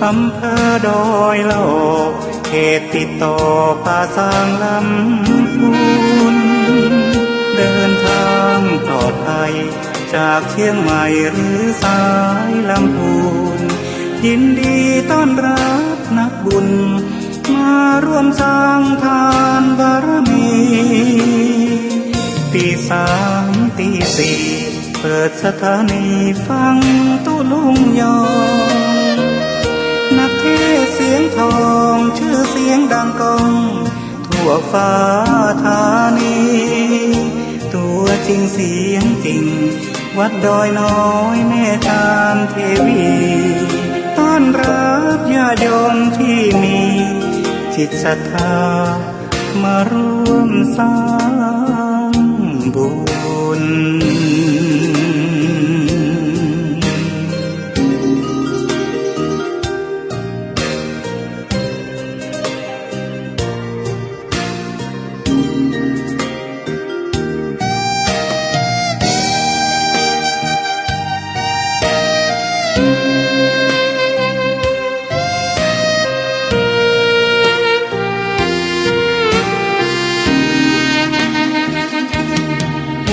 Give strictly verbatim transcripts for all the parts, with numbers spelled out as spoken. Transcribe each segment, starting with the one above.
อำเภอดอยหล่อ เขตติดต่อป่าซางลำพูน เดินทางปลอดภัยจากเชียงใหม่หรือสายลำพูน ยินดีต้อนรับนักบุญ มาร่วมสร้างทานบารมี ตีสามตีสี่ เปิดสถานีฟังตุ๊ลุงยอ นักเทศน์เสียงทอง ชื่อเสียงดังก้อง ทั่วฟ้าธานี ตัวจริงเสียงจริง วัดดอยน้อยแม่จามเทวี ต้อนรับญาติโยมที่มีจิตศรัทธา มาร่วมสร้างบุญ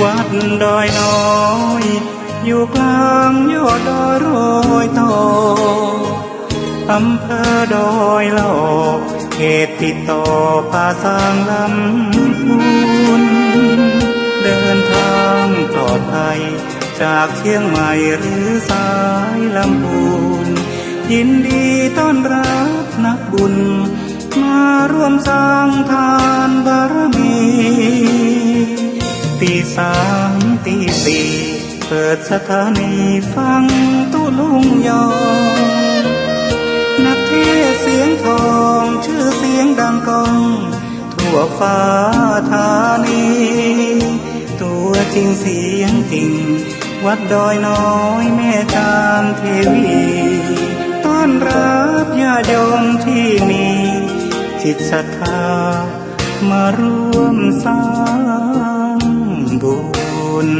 วัดดอยน้อย อยู่กลางยอดดอยรอยต่อ อำเภอดอยหล่อ เขตติดต่อป่าซางลำพูน เดินทางปลอดภัย จากเชียงใหม่หรือสายลำพูน ยินดีต้อนรับนักบุญ มาร่วมสร้างทานบารมี ตีสามตีสี่ เปิดสถานีฟังตุ๊ลุงยอ นักเทศน์เสียงทอง ชื่อเสียงดังก้อง ทั่วฟ้าธานี ตัวจริงเสียงจริง วัดดอยน้อยแม่จามเทวี ต้อนรับญาติโยมที่มีจิตศรัทธา มาร่วมสร้างบุญ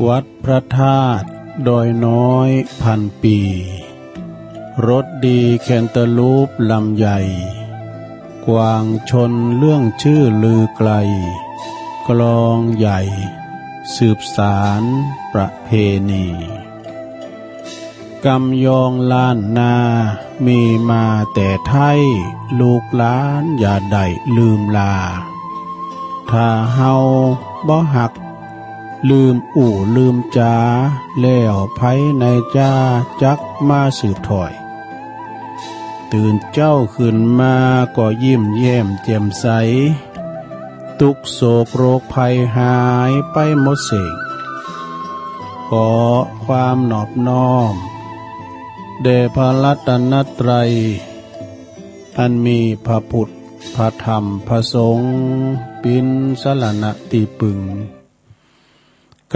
วัดพระธาตุดอยน้อยพันปี รถดีแคนตาลูปลำใหญ่ กวางชนเรื่องชื่อลือไกล กลองใหญ่สืบสานประเพณี กำยองล้านนามีมาแต่ไท้ ลูกหลานอย่าได้ลืมลา ถ้าเฮาบ่ฮัก ลืมอู้ลืมจา แล้วไผในจาจักมาสืบถ้อย ตื่นเจ้าขึ้นมาก็ยิ้มแย้มแจ่มใส ทุกข์โศกโรคภัยหายไปหมดสิ้น ขอความนอบน้อม แด่พระรัตนตรัย อันมีพระพุทธ พระธรรม พระสงฆ์ ปิ๋นสรณะตี้ปึง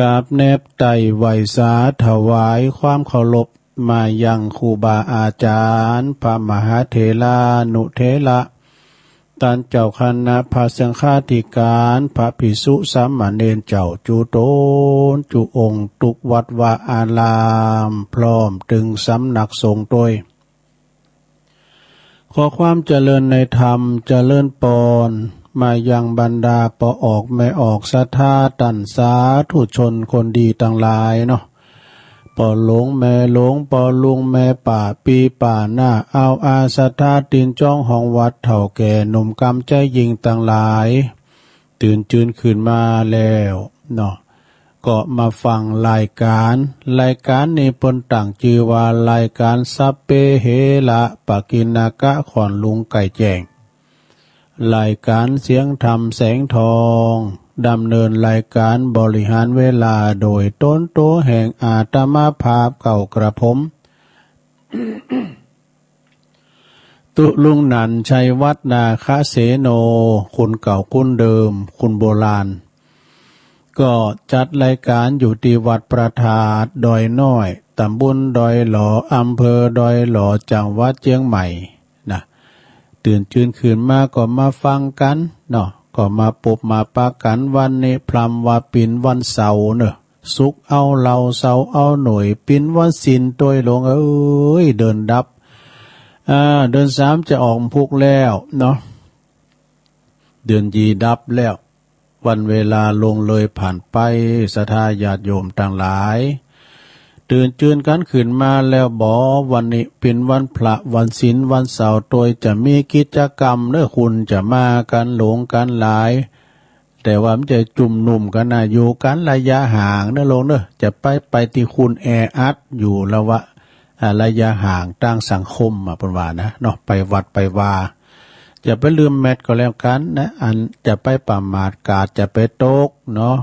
กราบแนบไต่ไหว้สาถวายความเคารพมายังครูบาอาจารย์ พระมหาเถรานุเถระ ต้านเจ้าคณะพระสังฆาธิการ พระภิกษุสามเณรเจ้าจุ๊ตนจุ๊องค์ ทุกวัดวาอาราม พร้อมตึงสำนักสงฆ์ตวย ขอความเจริญในธรรม เจริญปอน มายังบรรดาป้อออกแม่ออกศรัทธาต้านสาธุชนคนดีตังหลายเนาะ ป้อหลวงแม่หลวง ป้อลุงแม่ป้าปี้ป้าน้า อาวอาศรัทธาตินจ้องห้องวัด เฒ่าแก่หนุ่มกำใจ๊ญิงตังหลาย ตื่นจืนขึ้นมาแล้วเนาะ ก็มาฟังรายการ รายการนี้เปิ้นตั้งจื้อว่ารายการสัพเพเหระ ปกิณณกะ ขอนลุงไก่แจ้ง รายการเสียงธรรมแสงทอง ดำเนินรายการบริหารเวลาโดยตนโตแห่งอาตมาภาพเก่ากระผม ตุลุงหนันชัยวัฒน์ นาคเสโน คนเก่าคนเดิม คนโบราณ ก็จัดรายการอยู่ที่วัดพระธาตุดอยน้อย ตำบลดอยหล่อ อำเภอดอยหล่อ จังหวัดเชียงใหม่นะ ตื่นจืนขึ้นมาก็มาฟังกันเนาะ ก็มาปบมาปะกัน วันนี้พลัมว่าเป๋นวันเสาร์เนาะ ศุกร์เอาเหล้า เสาร์เอาหน่วย เป๋นวันศีลตวยหลวงเอ้ย เดือนดับ อ่า เดือนสามจะออกพุกแล้วเนาะ เดือนยี่ดับแล้ว วันเวลาล่วงเลยผ่านไป ศรัทธาญาติโยมตังหลาย ตื่นจืนกันขึ้นมาแล้วบ่ วันนี้เป๋นวันพระ วันศีล วันเสาร์ตวย จะมีกิจกรรมเนาะ คนจะมากันหลวงกันหลาย แต่ว่ามันจะจุมนุมกันนะ อยู่กันระยะห่างเนาะหลวงเนาะ จะไป ไปตี้คนแออัด อยู่ระวะ อ่า ระยะห่างต่างสังคมอะ เปิ้นว่านะเนาะ ไปวัดไปวา อย่าไปลืมแมสก็แล้วกันนะ อันจะไปประมาทกาดจะไปตกเนาะ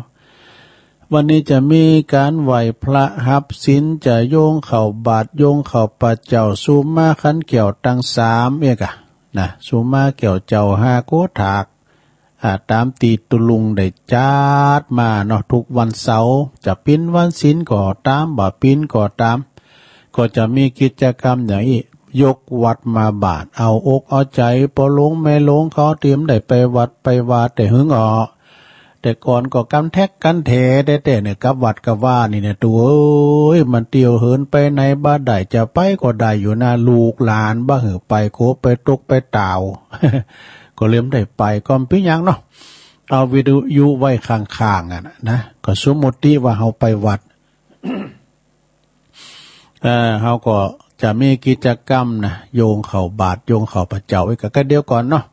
วันนี้จะมีการไหว้พระฮับศีล จะโยงเข้าบาตร โยงเข้าพระเจ้า สุมาคันแก้วตังสามเอกอะนะ สุมาแก้วเจ้าห้าโกถาก อ่า ตามตี้ตุลุงได้จัดมาเนาะ ทุกวันเสาร์ จะเป๋นวันศีลก็ตาม บ่เป๋นก็ตาม ก็จะมีกิจกรรมอย่างอี้ ยกวัดมาบาตร เอาอกเอาใจป้อหลวงแม่หลวงเขาตี้บ่ได้ไปวัดไปวาแต่หึงออ แต่ก่อนก็กำแท็กกันแถแต๊ๆ เนี่ย กับวัดกับวานี่เนี่ย ตู่เอ้ย มันเตียวเหินไปไหนบ่ได้ จะไปก็ได้อยู่นะ ลูกหลานบ่หื้อไป โขไปตกไปตาว ก็เลยบ่ได้ไป ก็บ่เป๋นหยังเนาะ เอาวิทยุไว้ข้างๆ อะนะ ก็สมมุติว่าเฮาไปวัด เอ่อ เฮาก็จะมีกิจกรรมนะ โยงเข้าบาตร โยงเข้าพระเจ้า อีกก็เดียวก่อนเนาะ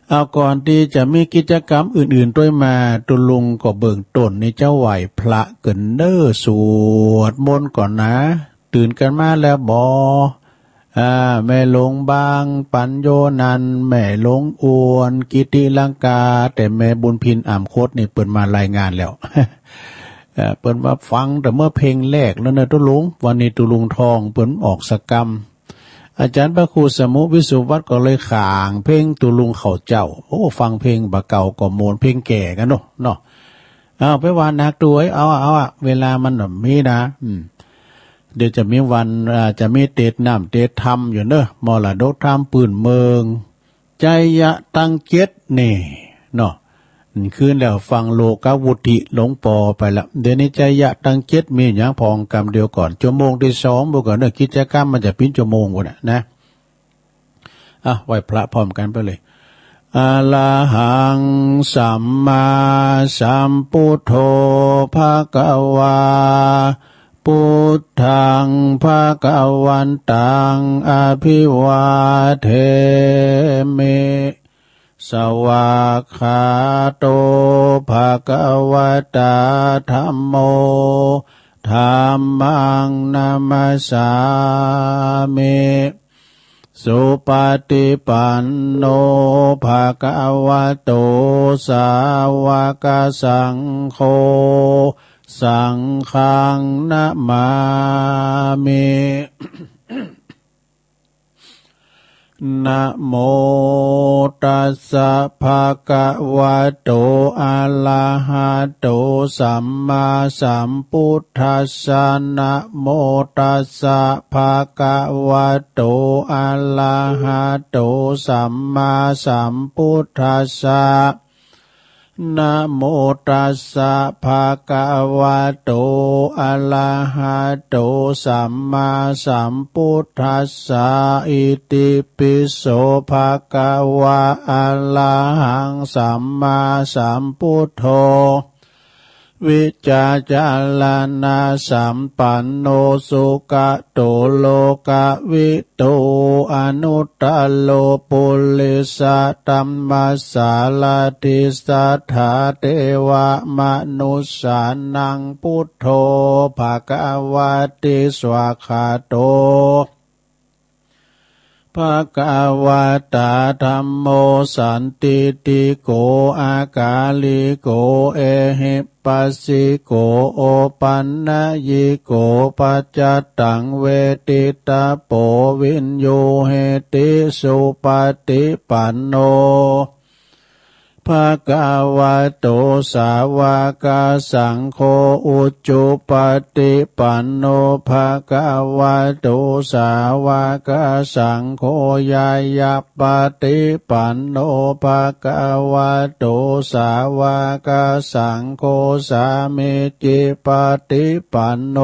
เอา ก่อนตี้จะมีกิจกรรมอื่นๆ ตวยมา ตุลุงก็เบื้องต้นนี่จะไหว้พระก่อนเน้อ สวดมนต์ก่อนนะ ตื่นกันมาแล้วบ่ อ่า แม่หลวงบาง ปัญโยนันท์ แม่หลวงอวน กิติลังกา แต่แม่บุญพิน อ่ำคดนี่เปิ้นมารายงานแล้ว เอ่อ เปิ้นว่าฟังแต่เมื่อเพลงแรกแล้วเนอะ ตุลุง วันนี้ตุลุงทองเปิ้นออกสะกำ อาจารย์พระครูสมุวิสุวัตก็เลยขางเพลงตุลุงเขาเจ้า โอ้ ฟังเพลงบ่าเก่าก็ม่วน เพลงแก่กันเนาะ เนาะ เอา ไปว่านัก ตู่เอ้ย เอาอะ เอาอะ เวลามันบ่มีนะ อืม เดี๋ยวจะมีวัน อ่า จะมีเตสน์น้ำเตสน์ธรรมอยู่เนอะ มรดกธรรมปื้นเมือง ไชยะตังเจ็ดนี่เนาะ คืนแล้วฟังโลกวุฒิหลวงปอไปละ เดี๋ยวนี้ไชยะตังเจ็ดมีหยังพองกำเดียวก่อน ชั่วโมงตี้สองบ่ก่อนเนอะ กิจกรรมมันจะเป๋นชั่วโมงพุ้นน่ะนะ อ่ะ ไหว้พระพร้อมกันไปเลย อะระหังสัมมาสัมพุทโธ ภะคะวา พุทธัง ภะคะวันตัง อะภิวาเทมิ สวากขาโต ภะคะวะตา ธัมโม ธัมมัง นะมัสสามิ สุปะฏิปันโน ภะคะวะโต สาวะกะสังโฆ สังฆัง นะมามิ นะโม ตัสสะ ภะคะวะโต อะระหะโต สัมมาสัมพุทธัสสะ นะโม ตัสสะ ภะคะวะโต อะระหะโต สัมมาสัมพุทธัสสะ นะโมตัสสะ ภะคะวะโต อะระหะโต สัมมาสัมพุทธัสสะ อิติปิโส ภะคะวะ อะระหัง สัมมาสัมพุทโธ วิจารณะสัมปันโน สุขะโต โลกะวิ โต อนุตตโร ปุริสะธัมมะสารถิ สัทธาเทวะมนุสสานัง พุทโธ ภะคะวะติ สวากขาโต ภะคะวะตา ธัมโม สันทิฏฐิโก อะกาลิโก เอหิปัสสิโก โอปันนยิโก ปัจจตัง เวทิตาโป วิญญูหิติ สุปฏิปันโน ภะคะวะโต สาวกสังโฆ อุจุปฏิปันโน ภะคะวะโต สาวกสังโฆ ญาญาปฏิปันโน ภะคะวะโต สาวกสังโฆ สามีจิปฏิปันโน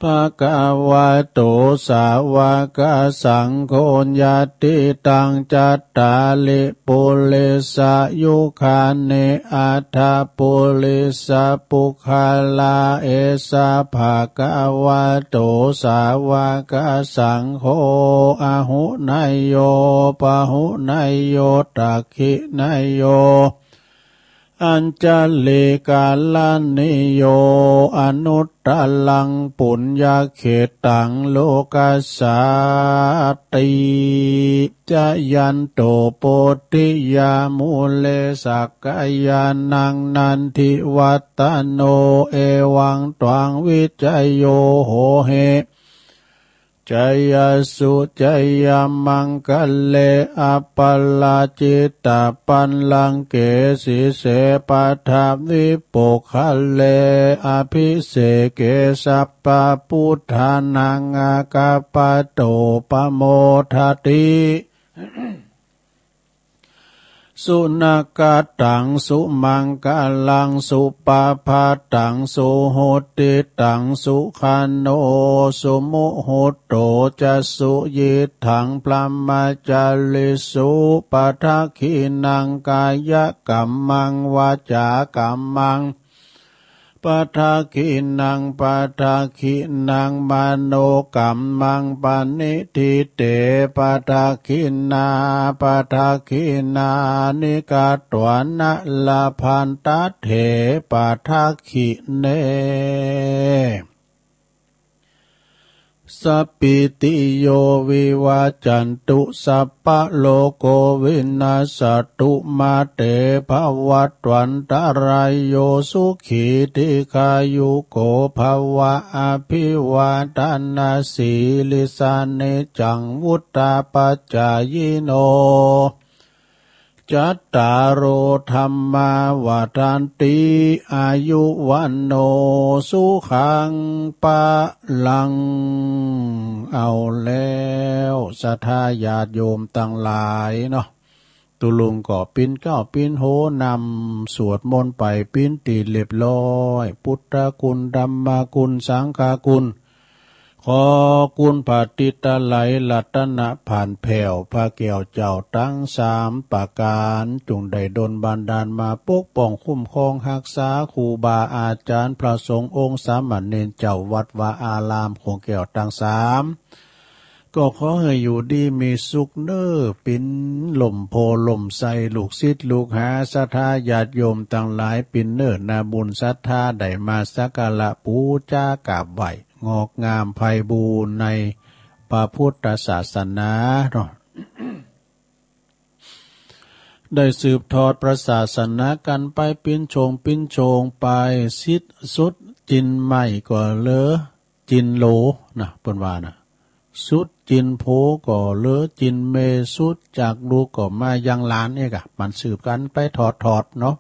ภะคะวะโต สาวกสังโฆ ยัตถิตัง จัตตาริ ปุริสายุคานิ อัฏฐปุริสปุคคลา เอสะ ภะคะวะโต สาวกสังโฆ อาหุเนยโย ปะหุเนยโย ตักขิเนยโย อัญชลีกรณีโย อนุตตรัง ปุญญเขตตัง โลกัสสาติ จายันโต โพธิยามูเล สักกายานัง นันทิวัตตโน เอวังตวัง วิจโย โหหิ จายสุ จายมังคะเล อัปปะราจิตะปัลลังเก สีเส ปะทะวิปุคคะเล อภิเสเก สัพพะพุทธานัง อาคัปปะโต ปะโมทะติ สุนักขะตัง สุมังคะลัง สุปะพะตัง สุหุตติตัง สุขันโน สุมุหุตโต จะสุยิตถัง พรหมจาริสุ ปะทักขิณัง กายกัมมัง วาจากัมมัง ปะทักขิณัง ปะทักขิณัง มโนกัมมัง ปะนิฏฐิเต ปะทักขิณา ปะทักขิณานิ กัตวานะ ละพันตะเถ ปะทักขิเณ สัพพิติโย วิวัจจันตุ สัพพะโรโค วินัสสะตุ มาเต ภะวัตวันตะราโย สุขี ทีฆายุโก ภะวะ อะภิวาทะนะสีลิสสะ นิจจัง วุฑฒาปะจายิโน จัตตาโร ธัมมา วัฑฒันติ อายุ วัณโณ สุขัง พะลัง เอาแล้ว ศรัทธาญาติโยมตังหลายเนาะ ตุ๊ลุงก็ปิ้นเก๊าปิ้นโฮนำสวดมนต์ไปปิ้นตี้เรียบร้อย พุทธคุณ ธัมมคุณ สังฆคุณ ขอคุณพระติตะไลยรัตนะผ่านแผ้ว พระแก้วเจ้าตังสามประก๋าน จุ่งได้ดลบันดาลมาปกป้องคุ้มครองฮักษาครูบาอาจ๋ารย์ พระสงฆ์องค์สามเณรเจ้าวัดวาอารามของแก้วตังสาม ก็ขอหื้ออยู่ดีมีสุขเน้อ ปิ้นล่มโพธิ์ล่มไทร ลูกศิษย์ลูกหาศรัทธาญาติโยมตังหลาย ปิ้นเน้อนาบุญศรัทธาได้มาสักการะปู๋จากราบไหว้ งอกงามไพบูลย์ในพระพุทธศาสนาเนาะ ได้สืบทอดพระศาสนากั๋นไปปิ้นโฉงปิ้นโฉงไป สิ้นสุดจิ๊นไม้ก็เหลือ จิ๊นโหลนะ เปิ้นว่านะ สุดจิ๊นโผก็เหลือจิ๊นเมย์ สุดจากลูกก็มายังหลานเอกอะ มันสืบกั๋นไปทอดๆ เนาะ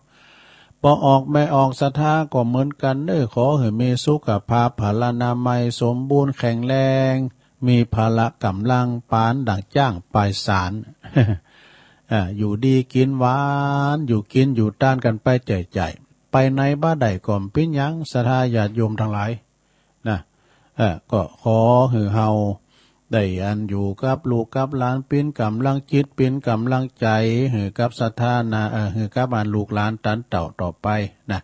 ปอออกแม่ออกศรัทธาก็เหมือนกั๋นเน้อ ขอหื้อมีสุขภาพพลานามัยสมบูรณ์แข็งแรง มีพละก๋ำลังปานดั่งจ๊างปายสาน อ่า อยู่ดีกินหวาน อยู่กินอยู่ต้านกันไปจ่อยๆ ไปไหนบ่ได้ก็บ่เป๋นหยัง ศรัทธาญาติโยมตังหลาย นะ เอ่อ ก็ขอหื้อเฮาได้อันอยู่กับลูกกับหลาน เป๋นก๋ำลังจิต เป๋นก๋ำลังใจ๋ หื้อกับศรัทธานะ เอ่อ หื้อกับอันลูกหลานตันเต้าต่อไปนะ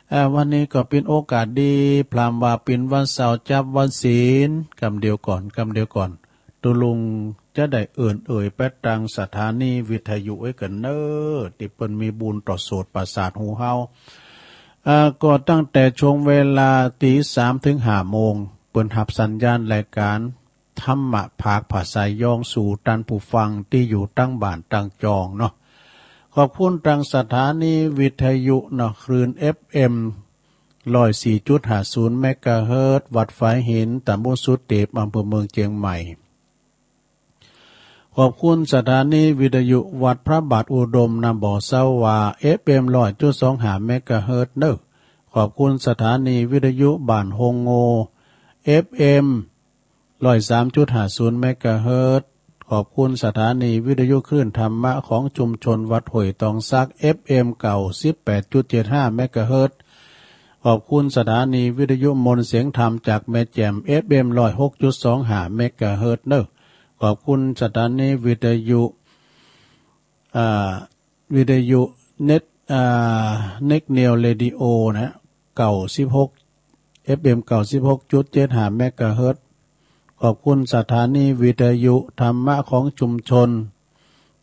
เอ่อ วันนี้ก็เป๋นโอกาสดี พร่ำว่าเป๋นวันเสาร์จับวันศีล กำเดียวก่อน กำเดียวก่อน ตุ๊ลุงจะได้เอิ้นเอ่ยไปตังสถานีวิทยุไว้ก่อนเน้อ ตี้เปิ้นมีบุญต่อโสตประสาทหูเฮา อ่า ก็ตั้งแต่ช่วงเวลาตีสามถึงห้าโมง เปิ้นฮับสัญญาณรายการธรรมะผากภาษายองสู่ต้านผู้ฟังตี้อยู่ตังบ้านตังจองเนาะ ขอบคุณตังสถานีวิทยุเนาะ คลื่น เอฟเอ็ม ร้อยสี่จุดห้าศูนย์ เมกะเฮิรตซ์ วัดฝายหิน ตำบลสุเตพ อำเภอเมืองเจียงใหม่ ขอบคุณสถานีวิทยุวัดพระบาทอุดม นำบ่อเซาหว่า เอฟเอ็ม ร้อยจุดสองห้า เมกะเฮิรตซ์เน้อ ขอบคุณสถานีวิทยุบ้านโฮงโง่ เอฟเอ็ม ร้อยสามจุดห้าศูนย์ เมกะเฮิรตซ์ ขอบคุณสถานีวิทยุคลื่นธรรมะของชุมชนวัดห้วยตองสัก เอฟเอ็ม เก้าสิบแปดจุดเจ็ดห้า เมกะเฮิรตซ์ ขอบคุณสถานีวิทยุมนต์เสียงธรรมจากแม่แจ่ม เอฟเอ็ม ร้อยหกจุดสองห้า เมกะเฮิรตซ์เน้อ ขอบคุณสถานีวิทยุ อ่า วิทยุเน็ต อ่า เน็ตเนวเรดิโอนะ เก้าสิบหก เอฟเอ็ม เก้าสิบหกจุดเจ็ดห้า เมกะเฮิรตซ์ ขอบคุณสถานีวิทยุธรรมะของชุมชน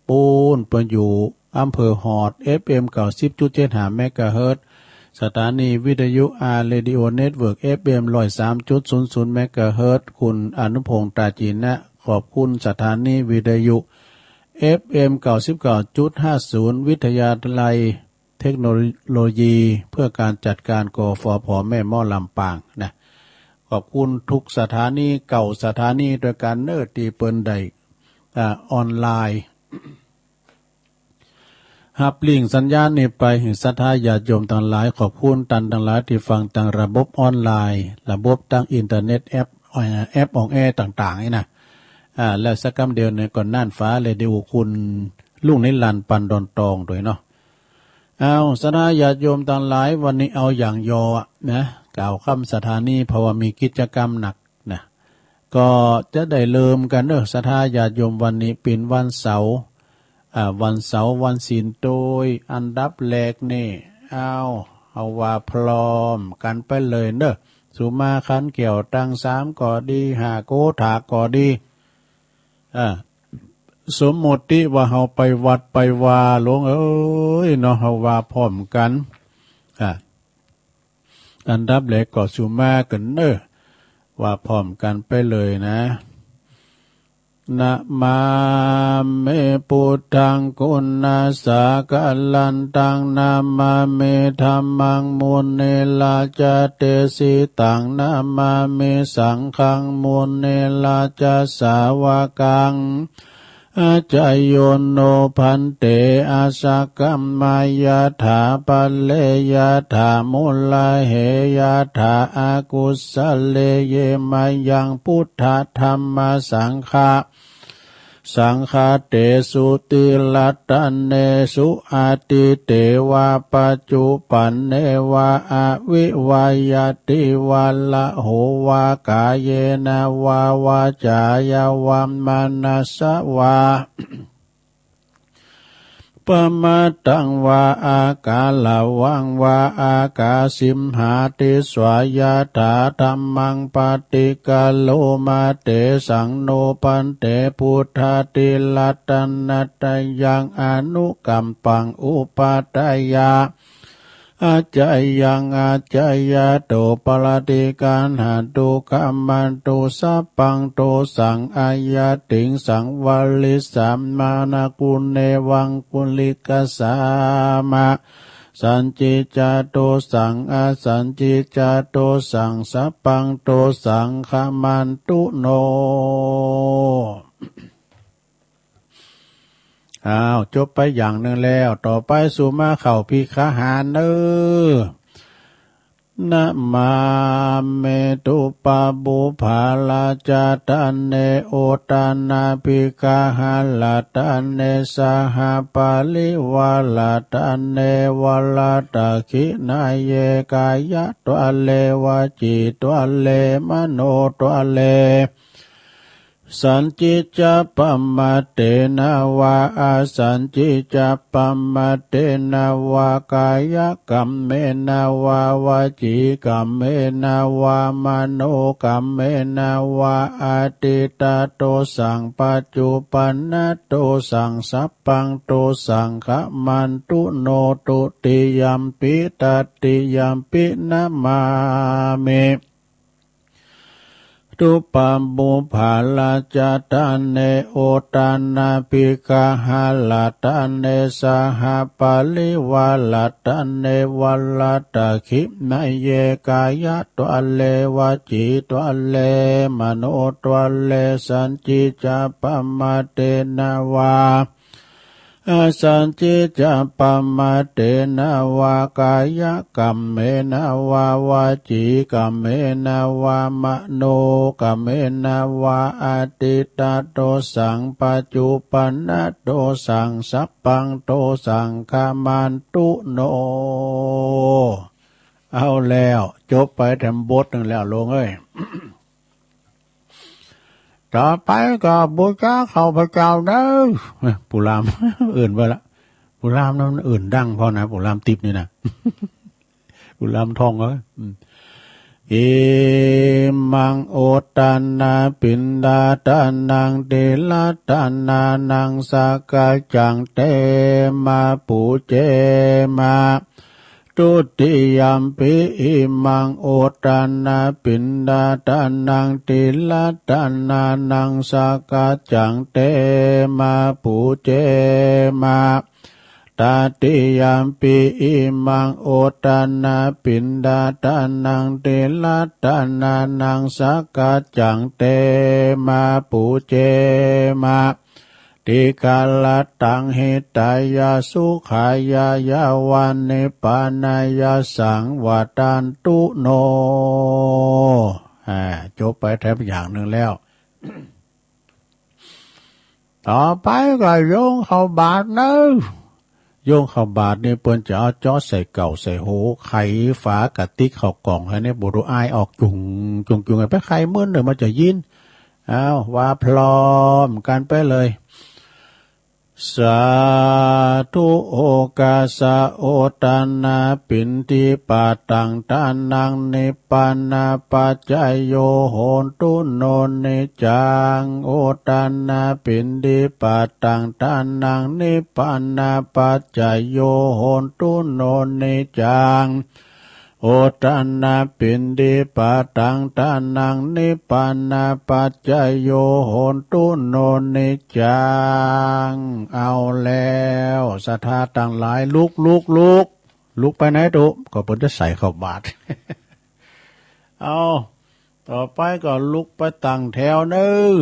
ปูนเปิ้นอยู่อำเภอฮอด เอฟเอ็ม เก้าสิบจุดเจ็ดห้า เมกะเฮิรตซ์ สถานีวิทยุอาร์เรดิโอเน็ตเวิร์ก เอฟเอ็ม ร้อยสามจุดศูนย์ศูนย์ เมกะเฮิรตซ์ คุณอนุพงษ์ ตาจีนะ ขอบคุณสถานีวิทยุ เอฟเอ็ม เก้าสิบเก้าจุดห้าศูนย์ วิทยาลัยเทคโนโลยีเพื่อการจัดการ กฟผ แม่เมาะ ลำปางนะ ขอบคุณทุกสถานี เก้าสถานีด้วยกันเน้อ ตี้เปิ้นได้ อ่า ออนไลน์ ฮับลิงก์สัญญาณนี้ไปหื้อศรัทธาญาติโยมตังหลาย ขอบคุณต้านตังหลายตี้ฟังตางระบบออนไลน์ ระบบตางอินเทอร์เน็ต แอป เอ่อ แอปออนแอร์ต่างๆ นี่นะ อ่า แล้วสักกำเดียวนี่ก็น่านฟ้าเรดิโอคุณลุงนิรันดร์ ปันดอนตองด้วยเนาะ เอา ศรัทธาญาติโยมตังหลาย วันนี้เอาอย่างย่อนะ กล่าวคำสถานี เพราะว่ามีกิจกรรมหนักนะ ก็จะได้เริ่มกันเนอะ ศรัทธาญาติโยม วันนี้เป๋นวันเสาร์ อ่า วันเสาร์วันศีลโตย อันดับแรกนี่ เอา เฮาว่าพร้อมกันไปเลยเนอะ สุมาคันแก้วตังสามก็ดี ห้าโกธาก็ดี อ่า สมมุติว่าเฮาไปวัดไปวา หลวงเอ๋ยเนาะ เฮาว่าพร้อมกัน อ่า อันดับแรกก็สุมากันเนอะ ว่าพร้อมกันไปเลยนะ นะมามิ พุทธัง กุณาสาคะลันตัง นะมามิ ธัมมัง มุนิราชาเตสิตัง นะมามิ สังฆัง มุนิราชาสาวกัง อาจาโยโน ภันเต อาสะกัมมายะถา ปะเรยะถา มุลาเหยะถา อากุสะเล เยมะยัง พุทธะธัมมะสังฆะ สังฆะเตสุ ติรัตตะเนสุ อะตีเตวะ ปัจจุปันเนวะ อะวิวะยะติวะ ละโหวะ กาเยนะวะ วาจายะวะ มะนะสสะวะ ปะมาทังวะ อาการะวังวะ อาคาสิมหาติสสะ ยะถาธัมมัง ปะติคาโรมา เตสังโน ภันเต พุทธาธิรัตนะตะยัง อนุกัมปัง อุปัฏฐายะ อาจายัง อาจายะโต ปะระติกาหะ ตุกขะมันตุ สัพพังโตสัง อะยะติงสัง วะริสสะ มานะกุเณวัง กุลิกขะสสามะ สันติจาโตสัง อะสันติจาโตสัง สัพพังโตสัง ขะมันตุโน อ้าว จบไปอย่างหนึ่งแล้ว ต่อไปสู่มาเข้าภิกขาหารเน้อ นะมามิ ตุปะปุพพะราชะตะเน อุตตะนะปิกะหะราชะเน สะหะปะริวาราชะเน วะราชะขิณะเย กายะตะเล วจีตะเล มโนตะเล สัญญิจจะปะมาเทนะวะ อสัญญิจจะปะมาเทนะวะ กายะกัมเมนะวะ วจีกัมเมนะวะ มโนกัมเมนะวะ อดีตะโตสัง ปัจจุปันนะโตสัง สัพพังโตสัง ขะมันตุโน ตุติยัมปิ ตติยัมปิ นะมามิ ตุปะปุพพะราชะตะเน อุตตะนะปิกะหะราชะเน สะหะปะริวาราชะเน วะราชะขิณะเย กายะตะเล วจีตะเล มโนตะเล สัญญิจจะปะมาเทนะวะ อสัญญิจจะปะมาเทนะวะ กายะกัมเมนะวะ วจีกัมเมนะวะ มโนกัมเมนะวะ อดีตะโตสัง ปัจจุปันนะโตสัง สัพพังโตสัง ขะมันตุโน เอาแล้ว จบไปแถมบทหนึ่งแล้ว โลงเอ้ย ต่อไปก็บูชาข้าพเจ้าเด้อ เอ้ย ปู่ลาม เอิ้นไว้ละ ปู่ลามนั้นเอิ้นดังพอนะ ปู่ลามติ๊บนี่นะ ปู่ลามทองเอ้ย อืม อิมังอุตตะนะปิณฑะตะนัง ติละตะนานัง สักกัจจัง เตมะ ปูเจมะ ทุติยัมปิ อิมังอุตตะนะปิณฑะตะนัง ติละตะนานัง สักกัจจัง เตมะ ปูเจมะ ตติยัมปิ อิมังอุตตะนะปิณฑะตะนัง ติละตะนานัง สักกัจจัง เตมะ ปูเจมะ ติกะละตัง หิตายะ สุขายะ ยะวะ นิพพานายะสัง วัตตันตุโน อ่า จบไปแถมอย่างหนึ่งแล้ว ต่อไปก็โยงข้าวบาตรเนอะ โยงข้าวบาตรนี่เปิ้นจะเอาเจาะใส่เก่าใส่โห ไขฝากระติกข้าวกล่องให้เนี่ย บ่ดูอายออกจุ่งจุ่งจุ่ง ไปไขมื้อหนึ่งมันจะยิน เอา ว่าพร้อมกันไปเลย สาธุ โอกัสสะ อุตตะนะปิณฑิปะตัง ตานัง นิพพานะปัจจโย โหนตุ โน นิจจัง อุตตะนะปิณฑิปะตัง ตานัง นิพพานะปัจจโย โหนตุ โน นิจจัง อุตตะนะปิณฑิปะตัง ตานัง นิพพานะปัจจโย โหนตุ โน นิจจัง เอาแล้ว ศรัทธาตังหลาย ลุก ลุก ลุก ลุกไปไหนตุ๊ ก็เปิ้นจะใส่ข้าวบาตร เอา ต่อไปก็ลุกไปตั้งแถวเนอะ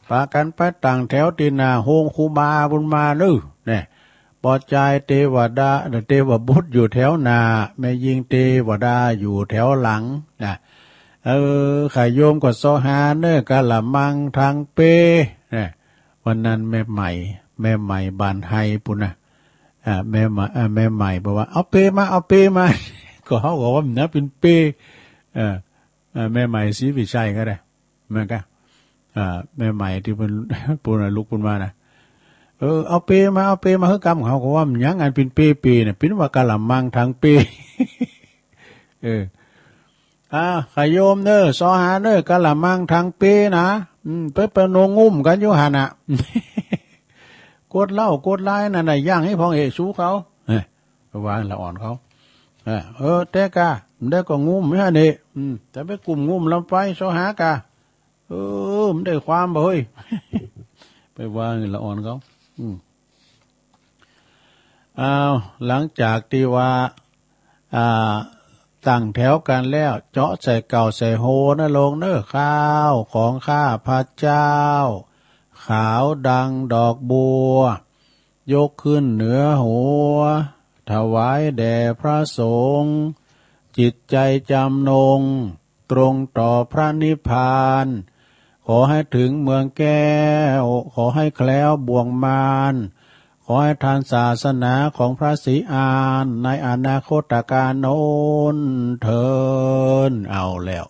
ปากั๋นไปตั้งแถวตี้หน้าโฮงครูบาบุญมาเนอะ เนี่ย ป้อจายเตวดา เตวบุตรอยู่แถวหน้า แม่ญิงเตวดาอยู่แถวหลังนะ เออ ข้าโยมก็เซาะหาเนอะ กะละมัง ถังเป เนี่ย วันนั้นแม่ใหม่ แม่ใหม่บ้านไฮปุ้นนะ อ่า แม่ใหม่ อ่า แม่ใหม่บอกว่า เอาเปมา เอาเปมา ก็เฮาก็ว่ามันนะเป็นเป เออ เออ แม่ใหม่ศรีวิชัยก็ได้ แม่นกะ อ่า แม่ใหม่ตี้เปิ้น ปุ้นน่ะลุกปุ้นมานะ เออ เอาเปมา เอาเปมา เฮ้ย กำเขาก็ว่ามันหยังอันเป็นเป เปน่ะ เป็นว่ากะละมัง ถังเป เออ อ่า ข้าโยมเนอะ เซาะหาเนอะ กะละมัง ถังเปนะ อืม ไป ไปนงงุ้มกันอยู่หั่นน่ะ กวดเหล้ากวดไลน์นั่นน่ะ ย่างให้พ่องเอะสูเขา เอ้ย ไปว่าละอ่อนเขา เออ เออ แต่กะ มันได้ก็งุ้มหั่นเอะ อืม แต่ไปกุมงุ้มลำไป เซาะหากะ เออ มันได้ความบ่เฮ้ย ไปว่าละอ่อนเขา อืม อ้าว หลังจากตี้ว่า อ่า ตั้งแถวกั๋นแล้ว เจาะใส่เก่าใส่โฮนะโลงเนอะ ข้าวของข้าพเจ้า ขาวดังดอกบัว ยกขึ้นเหนือหัว ถวายแด่พระสงฆ์ จิตใจจำนงตรงต่อพระนิพพาน ขอให้ถึงเมืองแก้ว ขอให้แคล้วบ่วงมาร ขอให้ทันศาสนาของพระศรีอานในอนาคตกาลโน้นเทอญ เอาแล้ว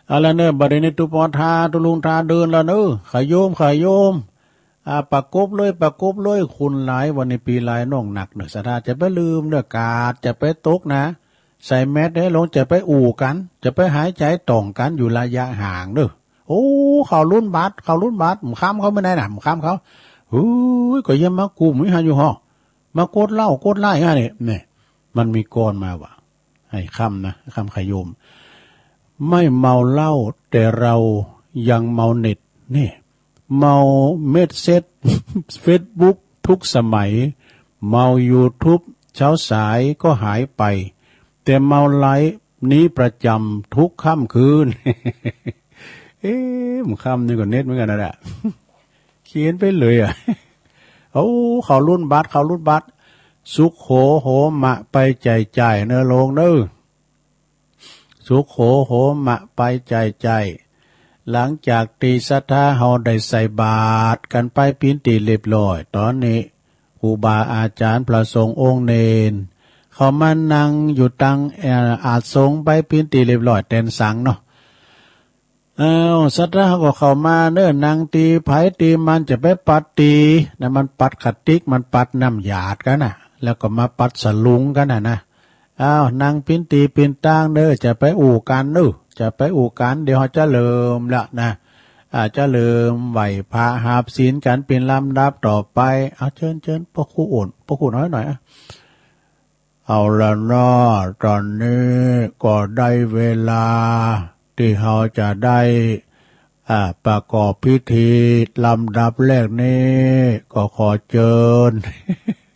เอาละเนอะ บัดนี้ตุ๊ปอทา ตุ๊ลุงทาเดินแล้วเนอะ ขะโยม ขะโยม อ่า ประกบเลย ประกบเลย คนหลาย วันนี้ปีหลายน้องหนักเนอะ ศรัทธา จะไปลืมเนอะ กาดจะไปตกนะ ใส่แมสก์ให้ลง จะไปอู้กัน จะไปหายใจต่องกันอยู่ระยะห่างเนอะ โอ้ เขาลุ้นบัตร เขาลุ้นบัตร หมู่ค่ำเขาเมื่อไหร่น่ะ หมู่ค่ำเขา เฮ้ย ก็ยังมากุมวิหารอยู่หรอ มากดเหล้ากดไล่ฮะนี่ นี่ มันมีกลอนมาว่า ให้ค่ำนะ ค่ำขะโยม ไม่เมาเหล้า แต่เรายังเมาเน็ต นี่ เมาเมสเซจ เฟซบุ๊กทุกสมัย เมายูทูบเช้าสายก็หายไป แต่เมาไลฟ์นี้ประจำทุกค่ำคืน เอ๊ะ มันค่ำนี่ก็เน็ตเหมือนกันนะเนี่ย เขียนไปเลยอะ โอ้ เขาลุ้นบัตร เขาลุ้นบัตร สุโขโหมะ ไปจ่ายจ่ายเนอะโลงเนอะ สุโขโหมะ ไปจ่ายจ่าย หลังจากตี้ศรัทธาเฮาได้ใส่บาตรกันไปปิ้นตี้เรียบร้อย ตอนนี้ครูบาอาจารย์พระสงฆ์องค์เณร เขามานั่งอยู่ตัง เอ่อ อาสงไปปิ้นตี้เรียบร้อย แตนสังเนาะ อ้าว ศรัทธาก็เข้ามาเนอะ นั่งตี้ไผตี้มัน จะไปปัดตี้ นะ มันปัดขะติ๊ก มันปัดน้ำหยาดกั๋นนะ แล้วก็มาปัดสลุงกั๋นนะนะ อ้าว นั่งปิ้นตี้ปิ้นตางเนอะ จะไปอู้กั๋นเนอะ จะไปอู้กั๋น เดี๋ยวเฮาจะเริ่มละนะ อ่า จะเริ่มไหว้พระหับศีลกั๋นเป็นลำดับต่อไป เอา เจิญ เจิญ พระครูอ้น พระครูน้อยหน่อยอะ เอาละเนาะ ตอนนี้ก็ได้เวลาตี้เฮาจะได้ อ่า ประกอบพิธี ลำดับแรกนี้ก็ขอเจิญ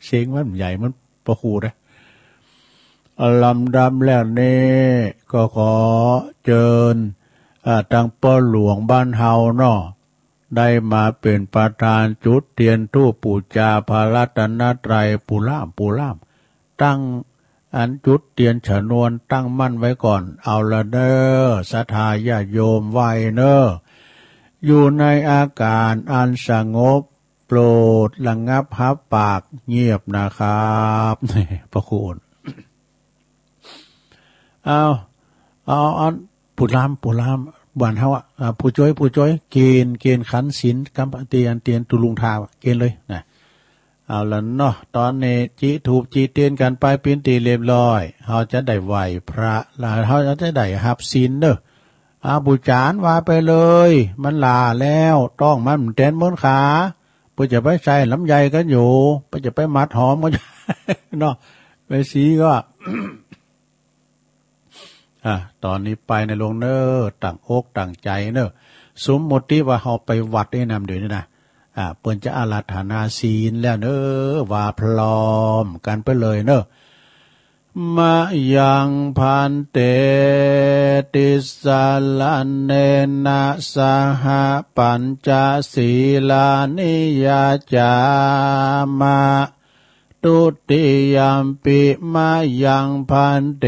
เสียงมันใหญ่เหมือนพระครูนะ ลำดับแรกนี้ก็ขอเจิญ อ่า ตังป้อหลวงบ้านเฮาเนาะ ได้มาเป็นประธานจุดเตียนธูปปู๋จาพระรัตนตรัย ปู๋ล่าม ปู๋ล่าม ตั้งอันจุดเตียนชนวนตั้งมั่นไว้ก่อน เอาละเน่อ ศรัทธาญาติโยมไหว้เน่อ อยู่ในอาการอันสงบ โปรดระงับฮับปากเงียบนะครับ พระครูอ้น เอา เอา อัน ปู๋ล่าม ปู๋ล่าม บ้านเฮาอะ อ่า ผู้จ้อย ผู้จ้อย เกณฑ์ เกณฑ์ขันศีล กำปะเตียน เตียนตุลุงทาวอะ เกณฑ์เลยนะ เอาละเนาะ ตอนนี้จิธูปจิเตียนกั๋นไปปิ้นตี้เรียบร้อย เฮาจะได้ไหว้พระ แล้วเฮาจะได้ฮับศีลเน่อ อ่า บู๋จานว่าไปเลย มันหล้าแล้ว ต้องมันแตนเมินขา เปิ้นจะไปใส่ลำไยกั๋นอยู่ เปิ้นจะไปมัดหอมกั๋นอยู่ เนาะ แม่ชีก็ อ่ะ ตอนนี้ไปนะโลงเน่อ ตั้งอกตั้งใจ๋เน่อ สมมุติว่าเฮาไปวัดไอ้นำเดี๋ยวนี้นะ อ่ะ เปิ้นจะอาราธนาศีลแล้วเน่อ ว่าพร้อมกั๋นไปเลยเน่อ มะยัง ภันเต ติสสะระเณนะ สะหะ ปัญจสีลานิ ยาจามะ ทุติยัมปิ มะยัง ภันเต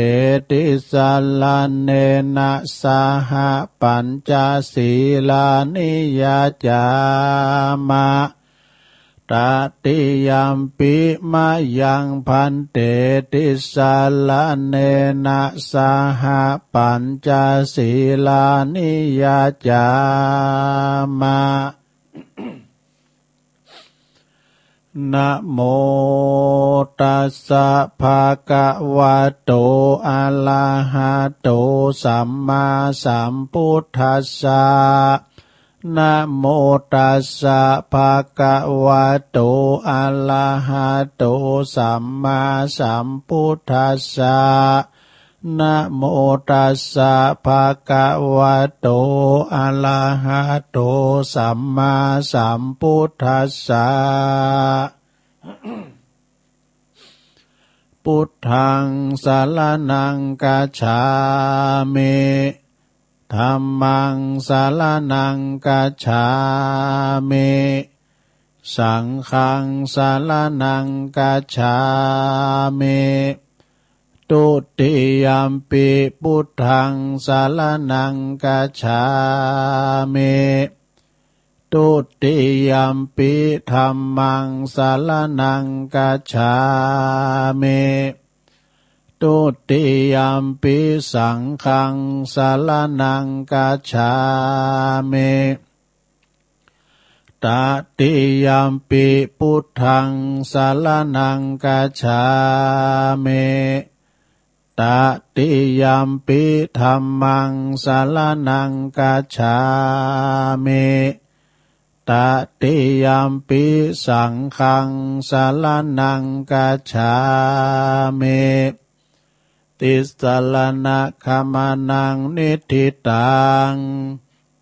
ติสสะระเณนะ สะหะ ปัญจสีลานิ ยาจามะ ตติยัมปิ มะยัง ภันเต ติสสะระเณนะ สะหะ ปัญจสีลานิ ยาจามะ นะโมตัสสะ ภะคะวะโต อะระหะโต สัมมาสัมพุทธัสสะ นะโมตัสสะ ภะคะวะโต อะระหะโต สัมมาสัมพุทธัสสะ นะโมตัสสะ ภะคะวะโต อะระหะโต สัมมาสัมพุทธัสสะ พุทธัง สะระณัง คัจฉามิ ธัมมัง สะระณัง คัจฉามิ Saṅghaṃ saraṇaṃ gacchāmi. Dutiyampi buddhaṃ saraṇaṃ gacchāmi. Dutiyampi dhammaṃ saraṇaṃ gacchāmi. Dutiyampi saṅghaṃ saraṇaṃ gacchāmi. Tatiyampi buddhaṃ saraṇaṃ gacchāmi. Tatiyampi dhammaṃ saraṇaṃ gacchāmi. Tatiyampi saṅghaṃ saraṇaṃ gacchāmi. Tisaraṇagamanaṃ niṭṭhitaṃ.